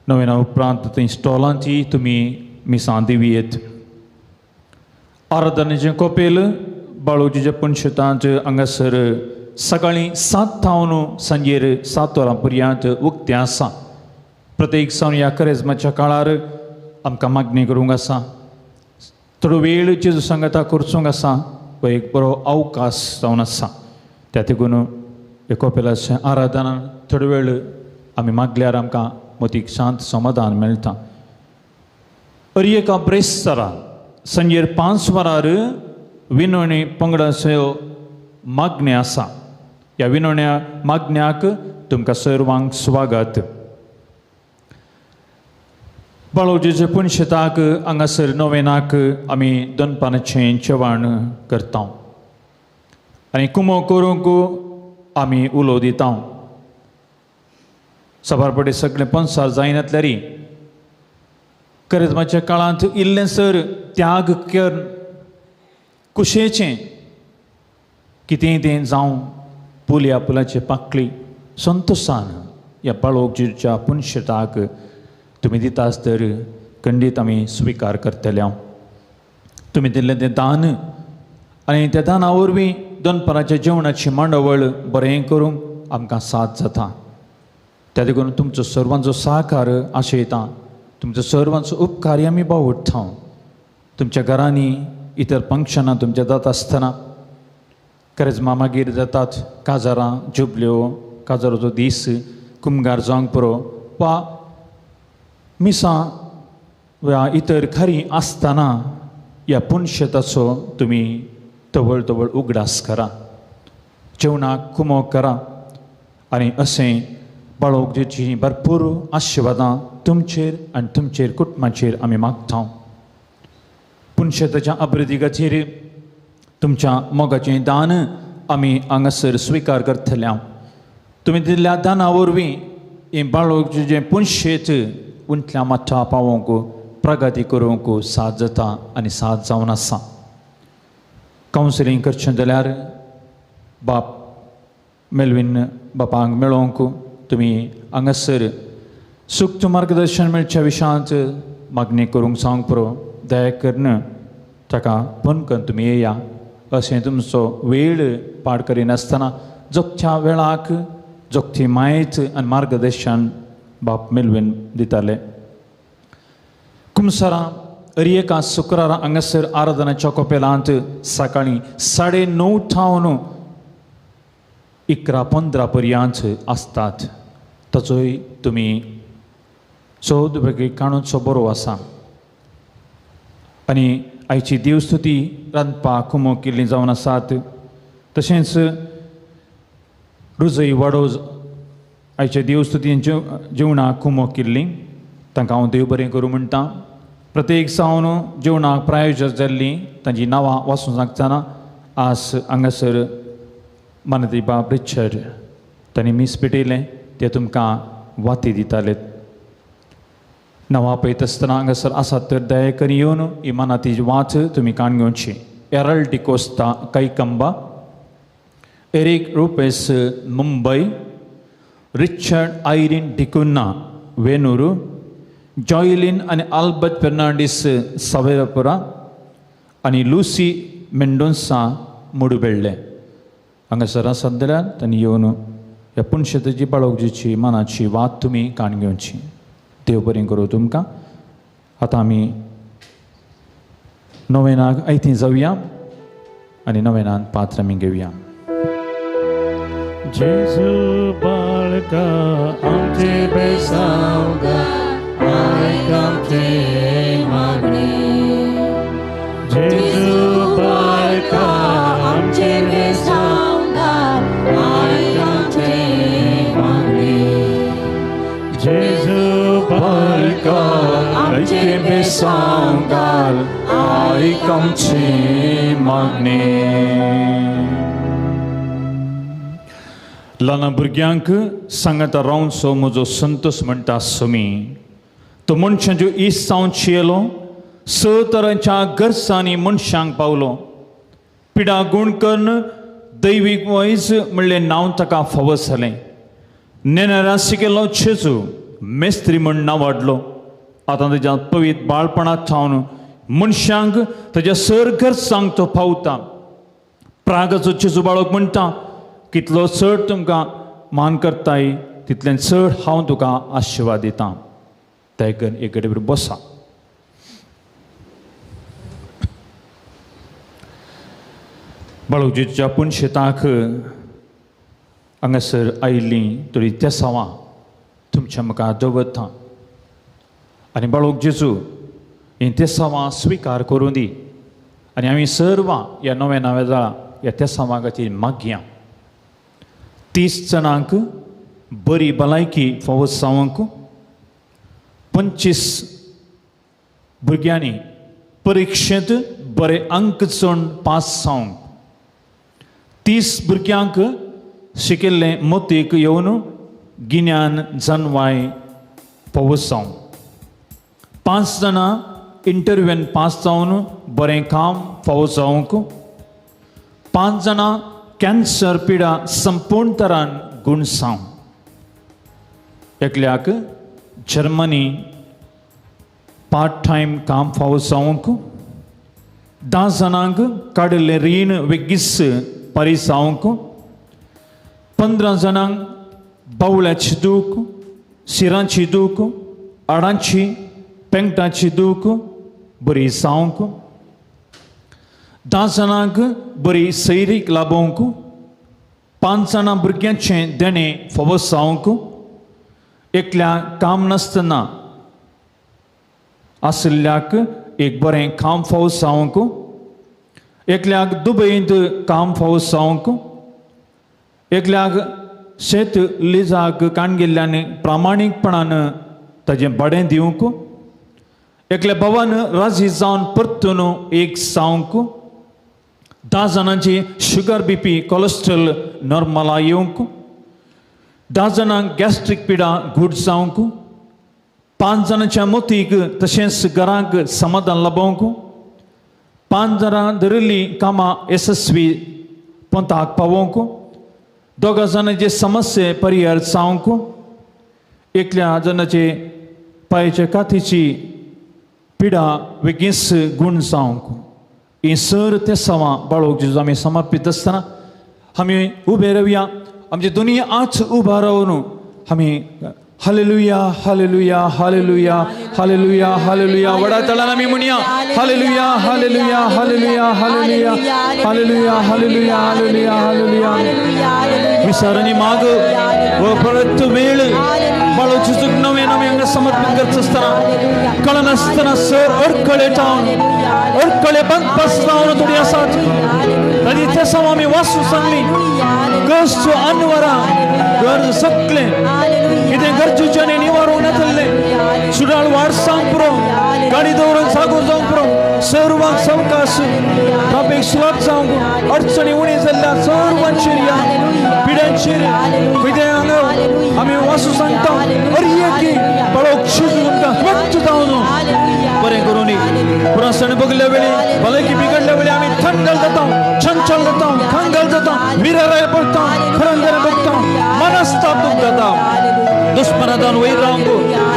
नोवेना उपरांत थंय स्टॉलांची तुमी मिसां दिवयेत. आराधनेचें कोपेल बाळोजीच्या पंचतांत हांगासर सकाळीं 7 थावन सांजेर 7 वरां पर्यंत उक्तें आसा. प्रत्येक जावन ह्या करेजमाच्या काळार आमकां मागणी करूंक आसा, थोडो वेळ जेजू सांगाता करचोंक आसा, हो एक बरो अवकाश जावन आसा. त्या देखून हे कोपेलाचें आराधना थोडो वेळ आमी मागल्यार आमकां मतीक शांत समाधान मेळटा. अरी एका ब्रेस्तारा सांजेर 5 वरार विनवणी पंगडाच्यो मागणें आसा. ह्या विनवण्या मागण्याक तुमकां सर्वांक स्वागत. बाळोजीचे पुनशेताक हांगासर नोवेनाक आमी दनपाराचें जेवण करता आनी कुमो करूंक आमी उलो दिता. साबार पडे सगळें पंसार जायनातल्यारी करेजमाच्या काळांत इल्लें सर त्याग कर कुशेचें कितेंय तें जावं पुल्या पुलाचे पाकळी संतोशान ह्या बाळोजीच्या पुनशेताक तुमी दिता तर खंडीत आमी स्विकार करतले. तुमी दिल्लें तें दान आनी त्या दाना वरवीं दनपाराच्या जेवणाची मांडावळ बरें करूंक आमकां साथ जाता. त्या देखून तुमचो सर्वांचो सहकार आशयता, तुमचो सर्वांचो उपकार आमी बावडटा. तुमच्या घरांनी इतर फंक्शनां तुमच्या जाता आसतना करेजमा मागीर जातात, काजारां जुबल्यो, काजाराचो दीस कुमगार जावंक पुरो वा मिसां वा इतर खरी आसतना ह्या पुनशेताचो तुमी तवळ तवळ उगडास करा, जेवणाक कुमो करा आनी अशें बाळोगजीची भरपूर आशिर्वादां तुमचेर आनी तुमचेर कुटुंबाचेर आमी मागता. पुनशेताच्या अभिवृद्धी खातीर तुमच्या मोगाचें दान आमी हांगासर स्विकार करतले. तुमी दिल्ल्या दाना वरवीं हें बाळोगजीचें पुनशेत उंटल्या माथ्या पावोवंक प्रगती करूंक साथ जाता आनी साथ जावन आसा. कावन्सिलींग करचें जाल्यार बाप मेलवीन बापांक मेळोवंक तुमी हांगासर सुक्त मार्गदर्शन मेळच्या विशयांत मागणी करूंक सांग पुरो. दया करून ताका फोन करून तुमी येया. अशें तुमचो वेळ पाड करिनासतना जोगच्या वेळाक जोगती म्हायत आनी मार्गदर्शन बाप मेलवीन दिताले. कुमसरां अरी एका शुक्रारा हांगासर आराधनाच्या कोपेलांत सकाळीं 9:30 थावन 11:15 पर्यंत आसतात. ताचोय तुमी चवद वेगळी काणूचो बरो आसा. आनी आयची देवस्तुती रांदपाक कुमो केल्ली जावन आसात. तशेंच रुजय वाडोज आयच्या देवस्तुतीन जेवणाक कुमो केल्ली तांकां हांव देव बरें करूं म्हणटा. प्रत्येक जावन जेवणाक प्रायोजक जाल्लीं तांची नांवां वाचूंक सांगतना आज हांगासर मानती बाब रिचर्ड तांणी मीस पेटयलें ते तुमकां वाती दिताले. नांवां पळयत आसतना हांगासर आसात तर दया करून येवन ही मनाती वाच तुमी काण घेवची. Errol D'Costa Kaikamba, Eric Rupes Mumbai, Richard Irene D'Cunha Venur, Joylin आनी आल्बर्ट फेर्नांडीस सावेरपुरा आनी लुसी मेंडोन्सा मुडुबेळ्ळे हांगासर आसात जाल्यार तांणी येवन ह्या पुनशेताची बाळोगजीची मनाची वात तुमी काण घेवची. देव बरें करूं तुमकां. आतां आमी नोवेनाक आयती जावया आनी नोवेनान पात्र आमी घेवया. जेजू बाळका आमचे बेसांव आयक आमचे मागणे. जेजू बाळका आमचे बेसांव आयक आमचे मागणे. जेजू बाळका आमचे बेसांव आयक आमचे मागणे. ल्हान भुरग्यांक सांगाता रावचो म्हजो संतोष म्हणटा समी. तो मनशांच्यो इस जावन शियलो, स तरांच्या गरजांनी मनशांक पावलो. पिडा गूण करून दैवीक वैज म्हणलें नांव ताका फावो जालें. नेणारा शिकेलो चेजू मेस्त्री म्हण नांव वाडलो. आतां ताज्या पवित्र बाळपणांत थावन मनशांक ताज्या सर गरजांक तो पावता. प्रागाचो चेजू बाळक म्हणटा, कितलो चड तुमकां मान करताय तितलें चड हांव तुका आशिर्वाद दितां. तें एक कडेन बसा. बाळगजीच्या पुनशेताक हांगासर आयिल्लीं थोडीं तेसांवां तुमच्या मुखार दवरता आनी बाळग जेजू हीं तेसांवां स्विकार करूं दी आनी आमी सर्वां ह्या नव्या नव्या जाळा ह्या तेसांवां खातीर मागया. 30 जाणांक बरी भलायकी फावो जावंक, 25 भुरग्यांनी परिक्षेंत बरे अंक चड पास जावंक, 30 भुरग्यांक शिकिल्लें मतीक येवन गिन्यान जनवाय फावो जावंक, 5 जाणां इंटरव्यून पास जावन बरें काम फावो जावंक, 5 जाणां कॅन्सर पिडा संपूर्ण तरान गूण जावंक, एकल्याक जर्मनी पार्ट टायम काम फावो जावंक, 10 जाणांक काडिल्लें रीण वेगीच परी जावंक, 15 जाणांक बावल्याची दूख, शिरांची दूख, आडांची पेंगटाची दूख बरी जावंक, 10 जाणांक बरी सैरीक लाबोवंक, 5 जाणां भुरग्यांचें देणें फावो जावंक, एकल्या काम नासतना आशिल्ल्याक एक बरें काम फावो जावंक, एकल्याक दुबयंत काम फावो जावंक, एकल्याक शेत लिजाक काणगेल्ल्यान प्रामाणीकपणान ताजें भाडें दिवंक, एकल्या भावान राजी जावन परतून एक जावंक, 10 जाणांची शुगर बीपी कोलेस्ट्रॉल नॉर्मला येवंक, 10 जाणांक गॅस्ट्रीक पिडा घूट जावंक, 5 जाणांच्या मोतीक तशेंच घरांक समाधान लाबोवंक, 5 जाणां धरिल्लीं कामां येसस्वी पंथाक पावोवंक, 2 जाणांचे समस्ये परिहार जावंक, एकल्या जाणाचे पांयच्या कातीची पिडा वेगीच गूण जावंक, ही सर ते सवां बाळोक जेजू आमी समर्पीत आसतना आमी उबे रावया, आमचे दोनी आंच उबा रावन आमी hallelujah hallelujah hallelujah hallelujah hallelujah व्हडा तालान आमी म्हणया hallelujah hallelujah hallelujah hallelujah hallelujah hallelujah hallelujah hallelujah. विसारांनी माग व परत वेळ बाळो जेजूक नवें नवें हांगा समर्पण करता आसतना कळनासतना सर अडखळे जावन अडखळे बांदपास जावन थोडी आसात ताजी ते सव आमी वासू सांगली गरजचो अनवरा गरज सगळें कितें गरजेच्यानी निवारूंक नातल्लें सुडाळ वाड सांग पुरो गाडी दवरून सागोर जावंक पुरो सर्वांक सवकास ट्राफीक सुलाप जावंक अडचणी उणी जाल्ल्या सर्वांचेर या पिड्यांचेर कितें हांगा आमी वासू सांगता अरे बाळोक शिजून तुमकां स्वच्छ जावन बरें करूं न्ही पुरासण बगल्या वेळी भलायकी बिगडल्या वेळी आमी थंडल जाता, चंचल जाता, खंगल जाता, मिराराय पडटा, खरंगर बघता, मनस्ताप दुख जाता, दुस्मनादान वयर रावंक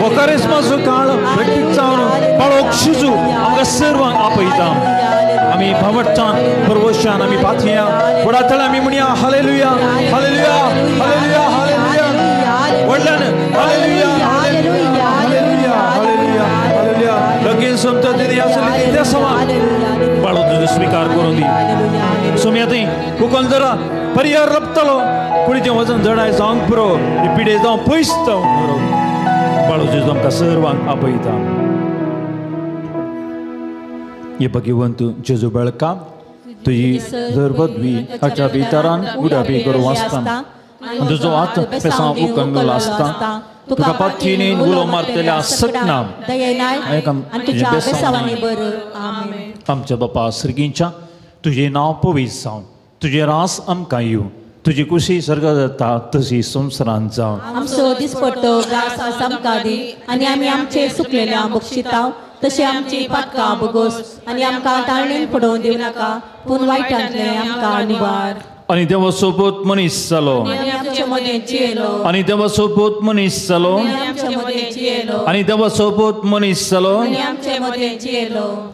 हो करिस्माचो काळ व्यक्तीक जावन बाळोक शिजू आमकां सर्वांक आपयता. आमी भावडटान परवशान आमी पातया व्हडा तळा आमी म्हणया हालेलुया हालेलुया हालेलुया हालेलुया व्हडल्यान हालेलुया हालेलुया हालेलुया हालेलुया. लगीन सोमता तिथे आसली तिथे सवा बाळो तुजो स्विकार करून दी सोम्या थंय कुकन जरा परिहार लपतलो कुडीचें वजन जडाय जावंक पुरो ही पिडे जावं पयस जावंक पुरो बाळो तुजो आमकां सर्वांक आपयता. हे भगवंत जेजू बेळका तुजी जर पदवी हाच्या भितरान उडापी करूं आसता तुजो हात पेसां उकंगल आसता तुका पाथीनी उलो मारतल्या सतना आमच्या बापा सर्गींच्या तुजें नांव पवित्र जावं, तुजें रास आमकां येवं, तुजी कुशी सर्गात जाता तशी संवसारांत जावं. आमचो दिसपट्टो घास आज आमकां दी आनी आमी आमचे सुकलेल्या बक्षिताव तशें आमची पातकां बगोस आनी आमकां ताळणेन पडोवन दिवं नाका पूण वायटांतलें आमकां निवार. आनी देवा सोबत मनीस जालो आनी देवा सोबत मनीस जालो आनी देवा सोबत मनीस जालो.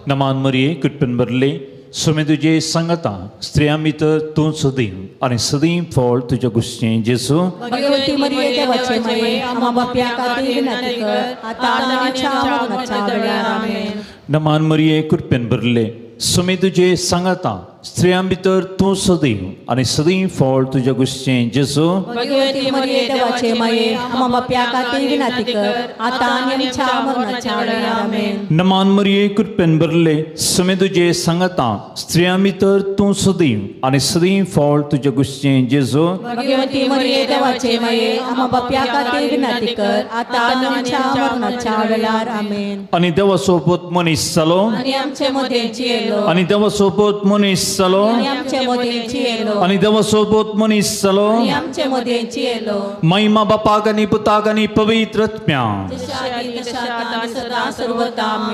नमान मरिये कृपेन भरले सुमे तुजे सांगता स्त्रियां भितर तूं सदीं आनी सदीं फळ तुज्या गुस्चें जेजू. भगवती मरिये देवाचे माये आम्हा पाप्यां खातीर विनंती कर आतां आनी आमच्या मरणाच्या वेळार. आमेन. नमान मरिये कृपेन भरले सुमे तुजे सांगता स्त्रियां भितर तूं सदैव आनी सदैव फळ तुज्या गुस्चें जेजू। भगवती मरिये देवाचे माये, आम्हा पाप्यां खातीर विनंती कर, आतां आनी आमच्या मरणाच्या वेळार। आमेन। नमान मरिये, कृपेन भरले, समे तुजे सांगता, स्त्रियां भितर तूं सदैव आनी सदैव फळ तुज्या गुस्चें जेजू। भगवती मरिये देवाचे माये, आम्हा पाप्यां खातीर विनंती कर, आतां आनी आमच्या मरणाच्या वेळार। आमेन। आनी देवा सोबत मनीस जालो, आनी आमचे मदें जियेलो, आनी देवा सोबत मनीस जालो, आनी आमचे मदें जियेलो, आनी देवा सोबत मनीस जालो, आनी आमचे मदें जियेलो। महिमा बापाक आनी पुताक आनी पवित्र आत्म्याक,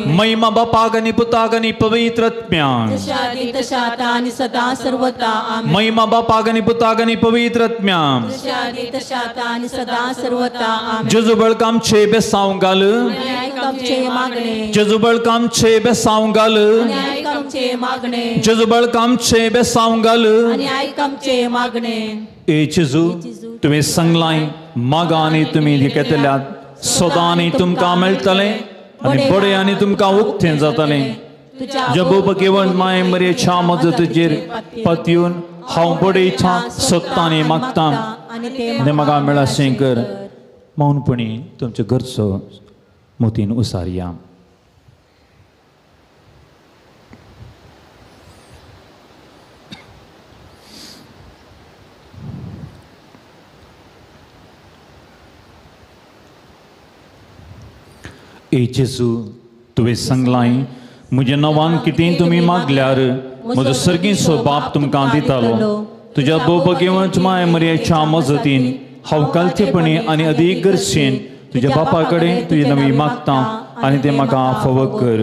महिमा बापाक आनी पुताक आनी पवित्र आत्म्याक, महिमा बापाक आनी पुताक आनी पवित्र आत्म्याक। जेजू बळका आमचे बेसांव घाल, जेजू बळका आमचे बेसांव घाल, जेजू बळका आमचे बेसांव घाल। ए जेजू, तुवें सांगलां मागा आनी तुमी घेतल्यात, सदां आनी तुमकां मेळटलें आनी बरें आनी तुमकां उक्तें जातलें। जबो केवळ माय मरेच्या मजतीचेर पतयून हांव बडयता सोदता आनी मागता आनी म्हाका मेळाशें कर। मौनपणी तुमच्या घरचो मोतीन उसारया। ए जेजू, तुवें सांगलां म्हज्या नांवान कितें तुमी मागल्यार म्हजो सर्गीचो बाप तुमकां दितालो। तुज्या भोवभगेवंत माय मरियेच्या मजतीन हांव कालचेपणी आनी अदीक गरजेन तुज्या बापा कडेन तुजी नवी मागता आनी तें म्हाका फावो कर।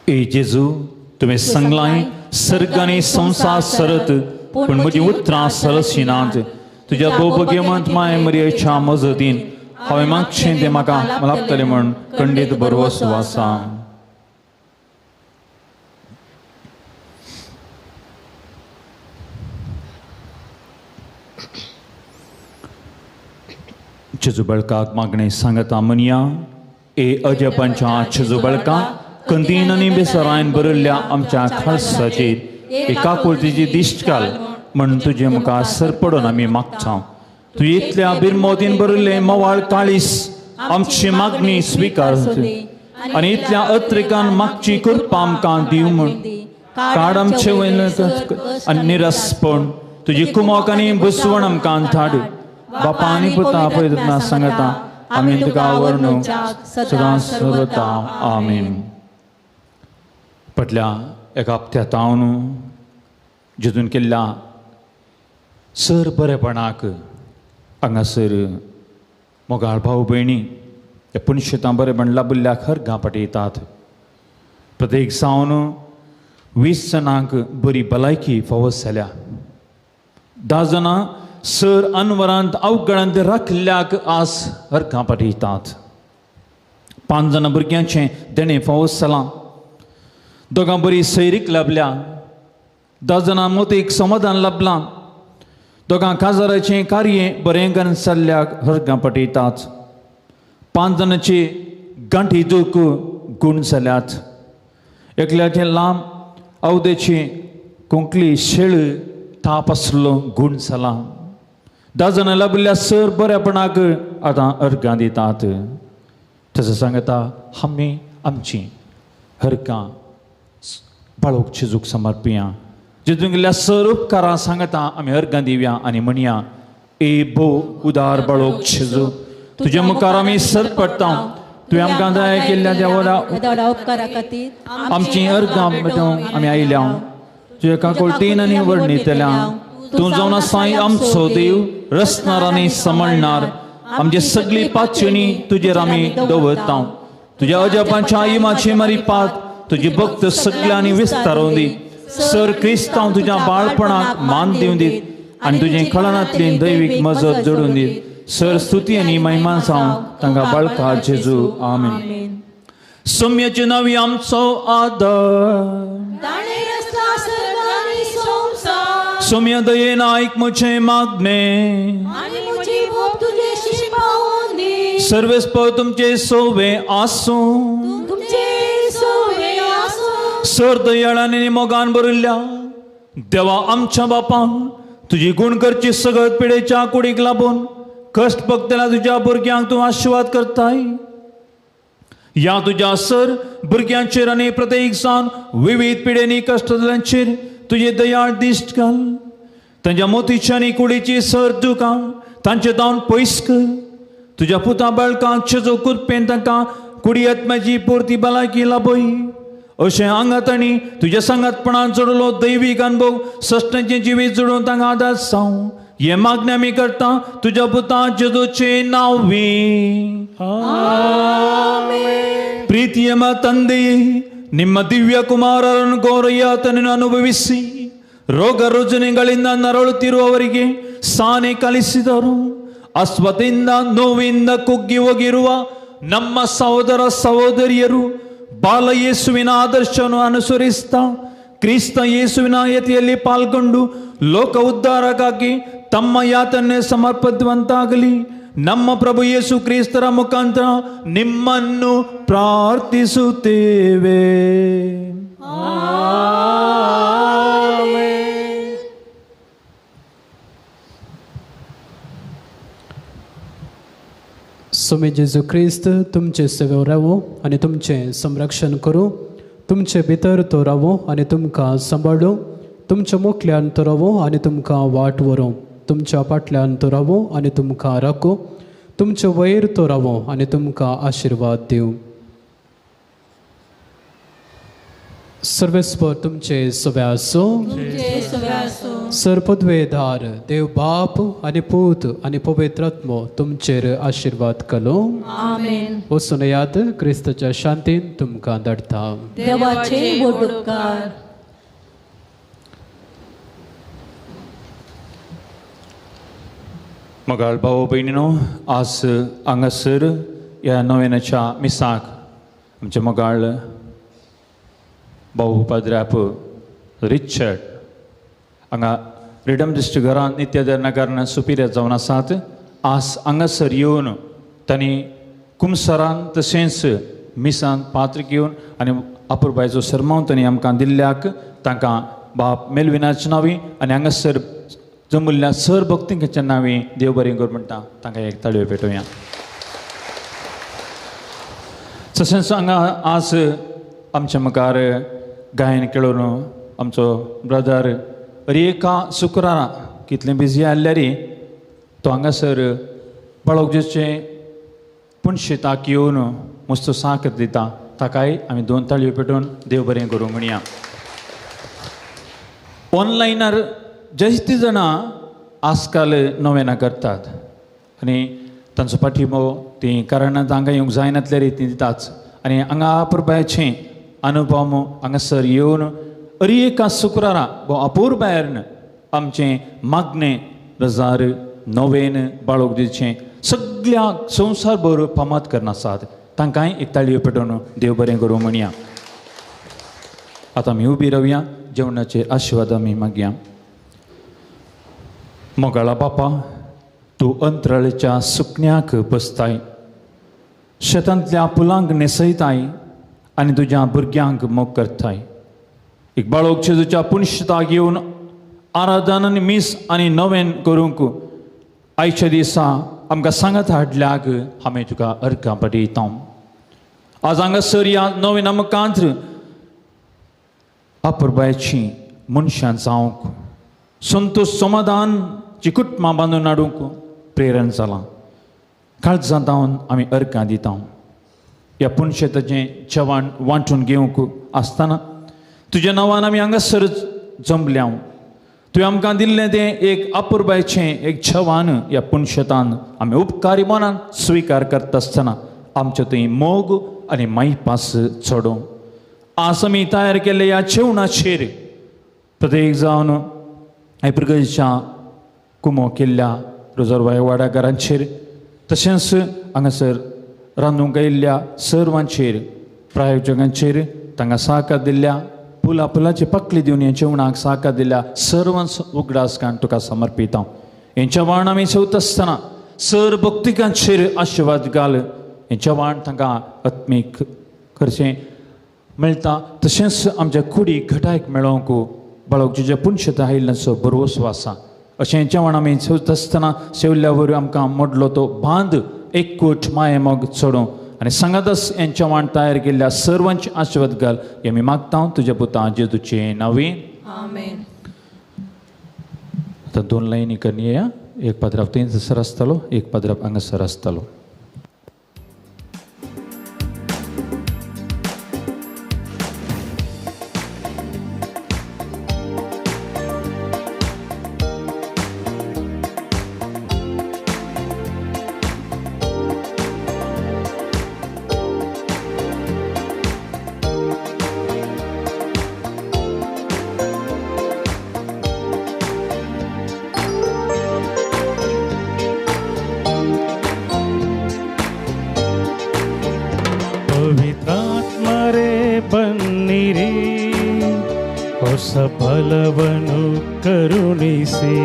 ए जेजू, तुवें सांगलां सर्ग आनी संवसार सरत पूण म्हजीं उतरां सरशिनात। तुज्या भोवभगेवंत माय मरियेच्या मजतीन हांवें मागचें तें म्हाका लाभतलें म्हूण खंडीत भरवसो आसा। जेजू बळकाक मागणें सांगता म्हणया, ए अजपांच्या जेजू बळका, कंदीन आनी बेसरायन बरयल्ल्या आमच्या खालसाचेर एका कुळतीची दिश्ट घाल म्हण तुजे मुखार सर पडून आमी मागता। तूं इतल्या बिरमोदीन बरयल्लें मवाळ काळीस आमची मागणी स्विकार आनी इतल्या अत्रिकान मागची कृपा आमकां दिव म्हूण काड आमचे वयलें आनी निरसपण तुजी कुमोक आनी बसवण आमकां धाड। बापा आनी पुता पवित्र सांगता आमी तुका वर्णू सदां सर्वता। आमेन। फाटल्या एका हप्त्या तावन जेजून केल्ल्या सर बरेपणाक हांगासर मोगाळ भाव भयणी त्या पुनशेतां बरेपण लाबिल्ल्याक हर गांव पाटयतात। प्रत्येक जावन 20 जाणांक बरी भलायकी फावो जाल्या, 10 जाणां सर अनवरांत अवघडांत राखिल्ल्याक आस हर गांव पाटयतात। 5 जाणां भुरग्यांचें देणें फावो जालां, दोगां बरी सैरीक लाबल्या, 10 जाणां मोतीक समाधान लाबलां, दोगां काजाराचें कार्य बरें करून चल्ल्याक हरगां पटयतात, 5 जाणांची गांठी दूख गूण जाल्यात, एकल्याचें लांब अवदेची कोंकली शेळ ताप आसलो गूण जाला, 10 जाणां लाबिल्ल्या सर बऱ्यापणाक आतां अर्गां दितात। तशें सांगता आमी आमची हरगां बाळोक चिजूक समर्पिया। जेजून गेल्ल्या सर उपकारां सांगता आमी अर्गां दिवया आनी म्हणया, ए भो उदार बाळोक जेजू, तुज्या मुखार आमी सर पडटा, तुवें आमकां दया केल्ल्या देवा उपकारा खातीर आमची अर्गां आमी आयल्या, तुज्या काकुळटीन आनी वर्णितल्या। तूं जावन आसाय आमचो देव, रचणार आनी सांबाळणार, आमची सगळी पाचणी तुजेर आमी दवरता। तुज्या अजापांच्या इमाची मारी पात तुजी भक्त सगळ्यांनी विस्तारोवन दी। सर क्रिस्तांव तुज्या बाळपणाक मान दिवन दीत आनी तुजें कळनांतली दैवीक मजत जोडून दीत। सर स्तुती आनी महिमा जावं तांकां बाळका जेजू। आमेन। सोम्याचे नांवी आमचो आदर, सोम्या दयेन आयक म्हजें मागणें आनी म्हजी भोग तुजे शिपावून दी. सर्वेस्पर तुमचे सोवे आसूं. तुमचे सोवे आसूं. सर दयाळान आनी मोगान भरिल्ल्या देवा आमच्या बापा, तुजी गुण करची सगळत पिडेच्या कुडीक लागून कश्ट भोगतल्या तुज्या भुरग्यांक तूं आशिर्वाद करताय. ह्या तुज्या सर भुरग्यांचेर आनी प्रत्येक जावन विविध पिडेनी कश्ट जाल्यांचेर तुजी दयाळ दिश्ट घाल. तांच्या मोतीची आनी कुडीची सर दुकां तांचे धांवन पयस कर. तुज्या पुता बाळकांक चेजो कृपेन तांकां कुडी आत्म्याची पुरती भलायकी लाभय. अशें आंगात आनी तुज्या सांगातपणान जोडलो दैवीक अनुभव सश्टांचें जिवीत जोडून तांकां आदार जावं. हें मागणें आमी करता तुज्या पुता जेजूचे नांवी. ಪ್ರೀತಿಯ ತಂದೆಯೇ, ನಿಮ್ಮ ದಿವ್ಯ ಕುಮಾರರನ್ನು ಗೌರಯ್ಯಾತನನ್ನು ಅನುಭವಿಸಿ ರೋಗ ರುಜಿನಗಳಿಂದ ನರಳುತ್ತಿರುವವರಿಗೆ ಸಾನೆ ಕಲಿಸಿದರು. ಅಸ್ವತೆಯಿಂದ ನೋವಿಂದ ಕುಗ್ಗಿ ಹೋಗಿರುವ ನಮ್ಮ ಸಹೋದರ ಸಹೋದರಿಯರು ಬಾಲ ಯೇಸುವಿನ ಆದರ್ಶವನ್ನು ಅನುಸರಿಸ್ತಾ ಕ್ರಿಸ್ತ ಯೇಸುವಿನ ಯತಿಯಲ್ಲಿ ಪಾಲ್ಗೊಂಡು ಲೋಕ ಉದ್ಧಾರಕ್ಕಾಗಿ ತಮ್ಮ ಯಾತನೆ ಸಮರ್ಪಿಸುವಂತಾಗಲಿ. ನಮ್ಮ ಪ್ರಭು ಯೇಸು ಕ್ರಿಸ್ತರ ಮುಖಾಂತರ ನಿಮ್ಮನ್ನು ಪ್ರಾರ್ಥಿಸುತ್ತೇವೆ. स्वामी जेजू क्रिस्त तुमचे सेवेव रावो आनी तुमचें संरक्षण करूं. तुमचे भितर तो रावो आनी तुमकां सांबाळूं. तुमच्या मुखल्यान तो रावो आनी तुमकां वाट व्हरूं. तुमच्या फाटल्यान तो रावो आनी तुमकां राखूं. तुमचे वयर तो रावो आनी तुमकां आशिर्वाद दिवं. सर्वेस्पर तुमचे सवे आसूं. सर पदवेदार देव बाप आनी पूत आनी पवित्र आत्मो तुमचेर आशिर्वाद कलो. आमेन. वचून याद क्रिस्ताच्या शांतीन तुमकां धाडटा. देवाचे व्हड उपकार. मोगाळ भाव भयणीनो, आज हांगासर ह्या नोवेनाच्या मिसाक आमचे मोगाळ भाऊ पाद्राप रिचर्ड हांगा रिडम डिस्ट्रिक्ट घरांत नित्यधर नगर सुपिरियर जावन आसात. आज हांगासर येवन तांणी कुमसरान तशेंच मिसान पात्र घेवन आनी अपुरबायचो सरमाव तांणी आमकां दिल्ल्याक तांकां बाप मेलविनाच्या नांवी आनी हांगासर जमुल्ल्या सर भक्तींच्या नांवी देव बरें कर म्हणटा. तांकां एक ताळयो पेटोवया. तशेंच हांगा आज आमच्या मुखार गायन केळोवन आमचो ब्रदर एका शुक्रारा कितलें बिजी आसल्यार तो हांगासर बाळोगजेचें पुणशेताक येवन मस्त साक दिता. ताकाय आमी दोन ताळयो पेटोवन देव बरें करूं म्हणया. ऑनलायनार जायतीं जाणां आजकाल नोवेनां करतात आनी तांचो पाठिंबो तीं कारणां तांकां येवंक जायनातल्या रितीन दिताच. आनी हांगा अपुरबायेचें अनुभव हांगासर येवन अरी एका शुक्रारा अपुरबायेन आमचें मागणें रजार नोवेन बाळोग दिवचें सगळ्या संवसार भर फामाद करनासात. तांकांय एक ताळयो पेटोवन देव बरें करूं म्हणया. आतां आमी उबी रावया, जेवणाचे आशिर्वाद आमी मागया. मोगाळा बापा, तूं अंतराळेच्या सुकण्याक बसताय, शेतांतल्या फुलांक न्हेसयताय आनी तुज्या भुरग्यांक मोग करताय. एक बाळोक जेजूच्या पुनशताक येवन आराधन आनी मीस आनी नवेन करूंक आयच्या दिसा आमकां सांगात हाडल्याक आमी तुका अर्गां पडयता. आज हांगासर ह्या नवेन आमकां अपुरबायेचीं मनशां जावंक संतोश समाधान जी कुटुंबां बांदून हाडूंक प्रेरण जालां. काळजां धांवन आमी अर्गां दिता. ह्या पुनशेताचें जेवण वांटून घेवंक आसतना तुज्या नांवान आमी हांगासर जमल्या. तुवें आमकां दिल्लें तें एक अपुरबायेचें एक जेवण ह्या पुनशेतान आमी उपकारी मनान स्विकार करता आसतना आमचे थंय मोग आनी मायपास चडोवं. आज आमी तयार केल्ल्या ह्या जेवणाचेर प्रत्येक जावन प्रगतीच्या कुमो केल्ल्या रोजरवाय वाडाकारांचेर तशेंच हांगासर रांदूंक आयिल्ल्या सर्वांचेर प्रायोजकांचेर तांकां सहकार दिल्ल्या फुलां फुलाची पाकली दिवन हें जेवणाक साकार दिल्या सर्वांचो उगडास काण तुका समर्पिता. हें जेवण आमी जेवता आसतना सर भक्तिकांचेर आशिर्वाद घाल. हें जेवण तांकां आत्मीक करचें मेळटा, तशेंच आमच्या कुडीक घटायक मेळोवंक बाळक जेच्या पुनशता आयिल्ल्याचो भरवसो आसा. अशें जेवण आमी जेवता आसतना सेवल्या वरवीं आमकां मोडलो तो बांद एकूट मायेमोग चडोवं आनी सांगातच हें जेवण तयार केल्ल्या सर्वांचे आशिर्वाद घाल. हें आमी मागता तुज्या पुता जेजूचे नांवी, आमेन. आतां दोन लायनी करया. एक पाद्राप थंयसर आसतलो, एक पाद्राप हांगासर आसतलो. ಬಲವನ್ನು ಕರುಣಿಸಿ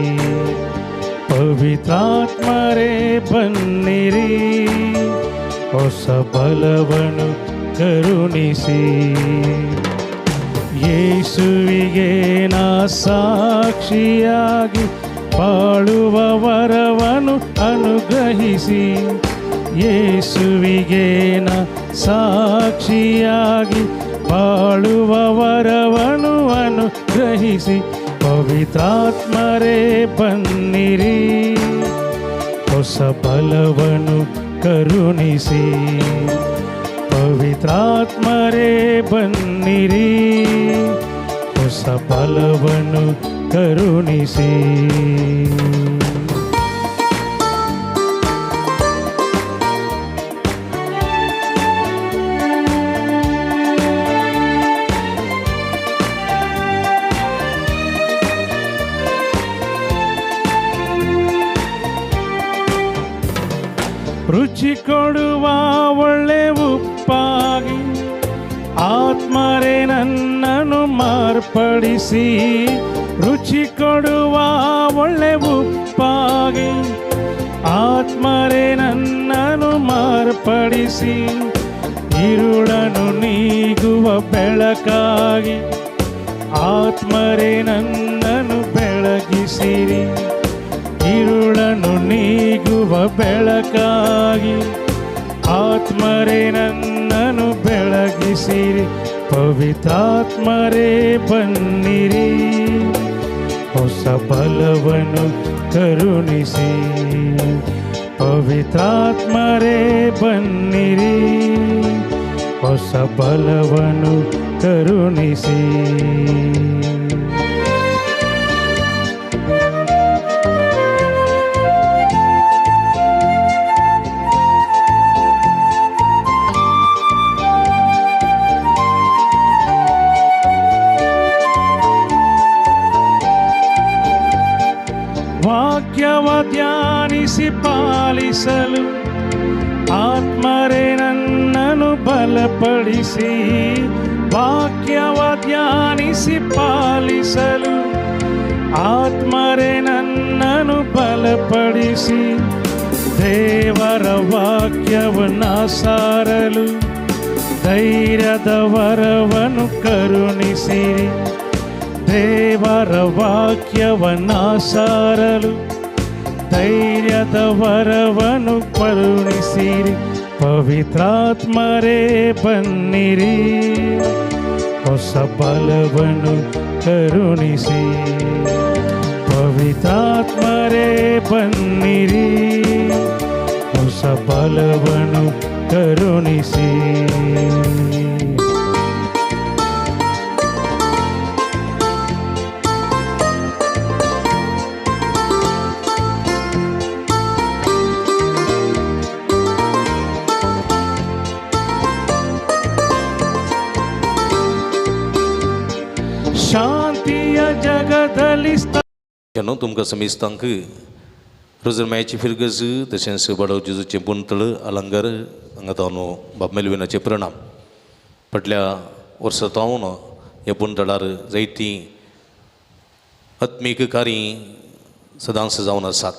ಪವಿತ್ರಾತ್ಮರೇ ಬನ್ನಿರಿ, ಹೊಸ ಬಲವನ್ನು ಕರುಣಿಸಿ. ಯೇಸುವಿಗೆ ನಾ ಸಾಕ್ಷಿಯಾಗಿ ಬಾಳುವ ವರವನ್ನು ಅನುಗ್ರಹಿಸಿ, ಯೇಸುವಿಗೆ ನಾ ಸಾಕ್ಷಿಯಾಗಿ ಬಾಳುವ ವರವನ್ನು ಅನುಗ್ರಹಿಸಿ. ಪವಿತ್ರಾತ್ಮರೇ ಬನ್ನಿರಿ, ಹೊಸ ಬಲವನ್ನು ಕರುಣಿಸಿ. ಪವಿತ್ರಾತ್ಮರೇ ಬನ್ನಿರಿ, ಹೊಸ ಬಲವನ್ನು ಕರುಣಿಸಿ. ರುಚಿ ಕೊಡುವ ಒಳ್ಳೆ ಉಪ್ಪಾಗಿ ಆತ್ಮರೇ ನನ್ನನ್ನು ಮಾರ್ಪಡಿಸಿ, ರುಚಿ ಕೊಡುವ ಒಳ್ಳೆ ಉಪ್ಪಾಗಿ ಆತ್ಮರೇ ನನ್ನನ್ನು ಮಾರ್ಪಡಿಸಿ. ಇರುಳನ್ನು ನೀಗುವ ಬೆಳಕಾಗಿ ಆತ್ಮರೇ ನನ್ನನ್ನು ಬೆಳಗಿಸಿರಿ, ಇರುಳನ್ನು ನೀಗುವ ಬೆಳಕಾಗಿ ಆತ್ಮರೇ ನನ್ನನ್ನು ಬೆಳಗಿಸಿರಿ. ಪವಿತ್ರಾತ್ಮರೇ ಬನ್ನಿರಿ, ಹೊಸ ಬಲವನ್ನು ಕರುಣಿಸಿ. ಪವಿತ್ರಾತ್ಮರೇ ಬನ್ನಿರಿ, ಹೊಸ ಬಲವನ್ನು ಕರುಣಿಸಿ. ವಾಕ್ಯವ ಧ್ಯಾನಿಸಿ ಪಾಲಿಸಲು ಆತ್ಮರೇ ನನ್ನನ್ನು ಬಲಪಡಿಸಿ, ವಾಕ್ಯವ ಧ್ಯಾನಿಸಿ ಪಾಲಿಸಲು ಆತ್ಮರೇ ನನ್ನನ್ನು ಬಲಪಡಿಸಿ. ದೇವರ ವಾಕ್ಯವನ್ನು ಸಾರಲು ಧೈರ್ಯದ ವರವನ್ನು ಕರುಣಿಸಿರಿ, ದೇವರ ವಾಕ್ಯವನ್ನು ಸಾರಲು ಧೈರ್ಯದ ವರವನ್ನು ಕರುಣಿಸಿರಿ. ಪವಿತ್ರಾತ್ಮರೇ ಬನ್ನಿರಿ, ಹೊಸ ಬಲವನ್ನು ಕರುಣಿಸಿ. ಪವಿತ್ರಾತ್ಮರೇ ಬನ್ನಿರಿ, ಹೊಸ ಬಲವನ್ನು ಕರುಣಿಸಿ. ಶಾಂತಿಯ ಜಗದಲ್ಲಿ तुमकां समेस्तांक रोजरमायाची फिरगज तशेंच बाडव जेजूचें पुंतळ अलंकार हांगा तावन बाब मेलविनाचे प्रणाम. फाटल्या वर्सा तावन ह्या पुंतळार जायतीं आत्मीक कार्य सदांच जावन आसात.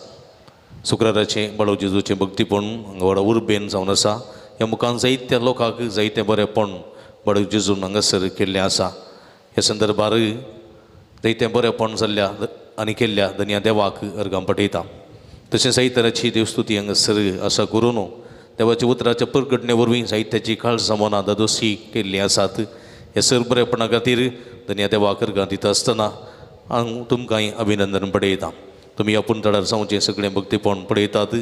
शुक्राराचें बाळो जेजूचें भक्तीपण हांगा व्हडा उर्बेन जावन आसा. ह्या मुखान जायत्या लोकांक जायतें बरेंपण बाळो जेजून हांगासर केल्लें आसा. ह्या संदर्भार जायतें बरेंपण जाल्ल्या आनी केल्ल्या धनया देवाक अर्गां पठयता. तशें जायतराची देवस्तुती हांगासर आसा करून देवाच्या उतराच्या परगटणे वरवीं जायत्याची काळजां मनां दादोशी केल्लीं आसात. ह्या सर बरेपणा खातीर धनया देवाक अर्गां दिता आसतना हांव तुमकांय अभिनंदन पडयता. तुमी आपूण तळार जावचें सगळें भक्तीपण पळयतात.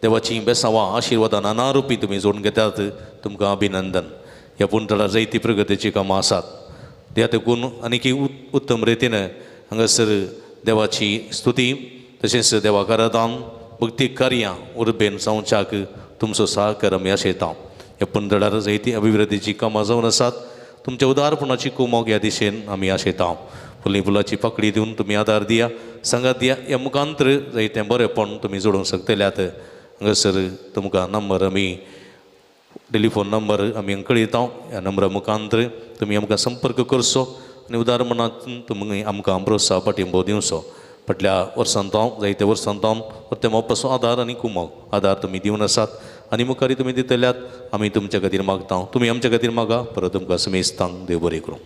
देवाचीं बेसांवां आशिर्वादां नाना रुपी तुमी जोडून घेतात. तुमकां अभिनंदन. ह्या पुणतळार जायती प्रगतीचीं कामां आसात. त्या देखून आनीक उत्तम रितीन हांगासर देवाची स्तुती तशेंच देवाक आराधन भक्ती कार्यां उर्बेन जावच्याक तुमचो सहकार आमी आशयता. ह्या पुणतळार जायती अभिवृद्धीचीं कामां जावन आसात. तुमच्या उदारपणाची कुमोक ह्या दिशेन आमी आशयता. फुली फुलाची पाकळी दिवन तुमी आदार दिया, सांगात दिया. ह्या मुखांतर जायतें बरेंपण तुमी जोडूंक शकतल्यात. हांगासर तुमकां नंबर आमी टेलिफोन नंबर आमी कळयता. ह्या नंबरा मुखांतर तुमी आमकां संपर्क करचो आनी उदार मनांत तुमी आमकां प्रोत्साह पाठिंबो दिवचो. फाटल्या वर्सांत हांव जायत्या वर्सांत हांव परते मोपाचो आदार आनी कुमोक आदार तुमी दिवन आसात आनी मुखारय तुमी दितल्यात. आमी तुमच्या खातीर मागता, तुमी आमच्या खातीर मागा. परत तुमकां समेस्तांक देव बरें करूं.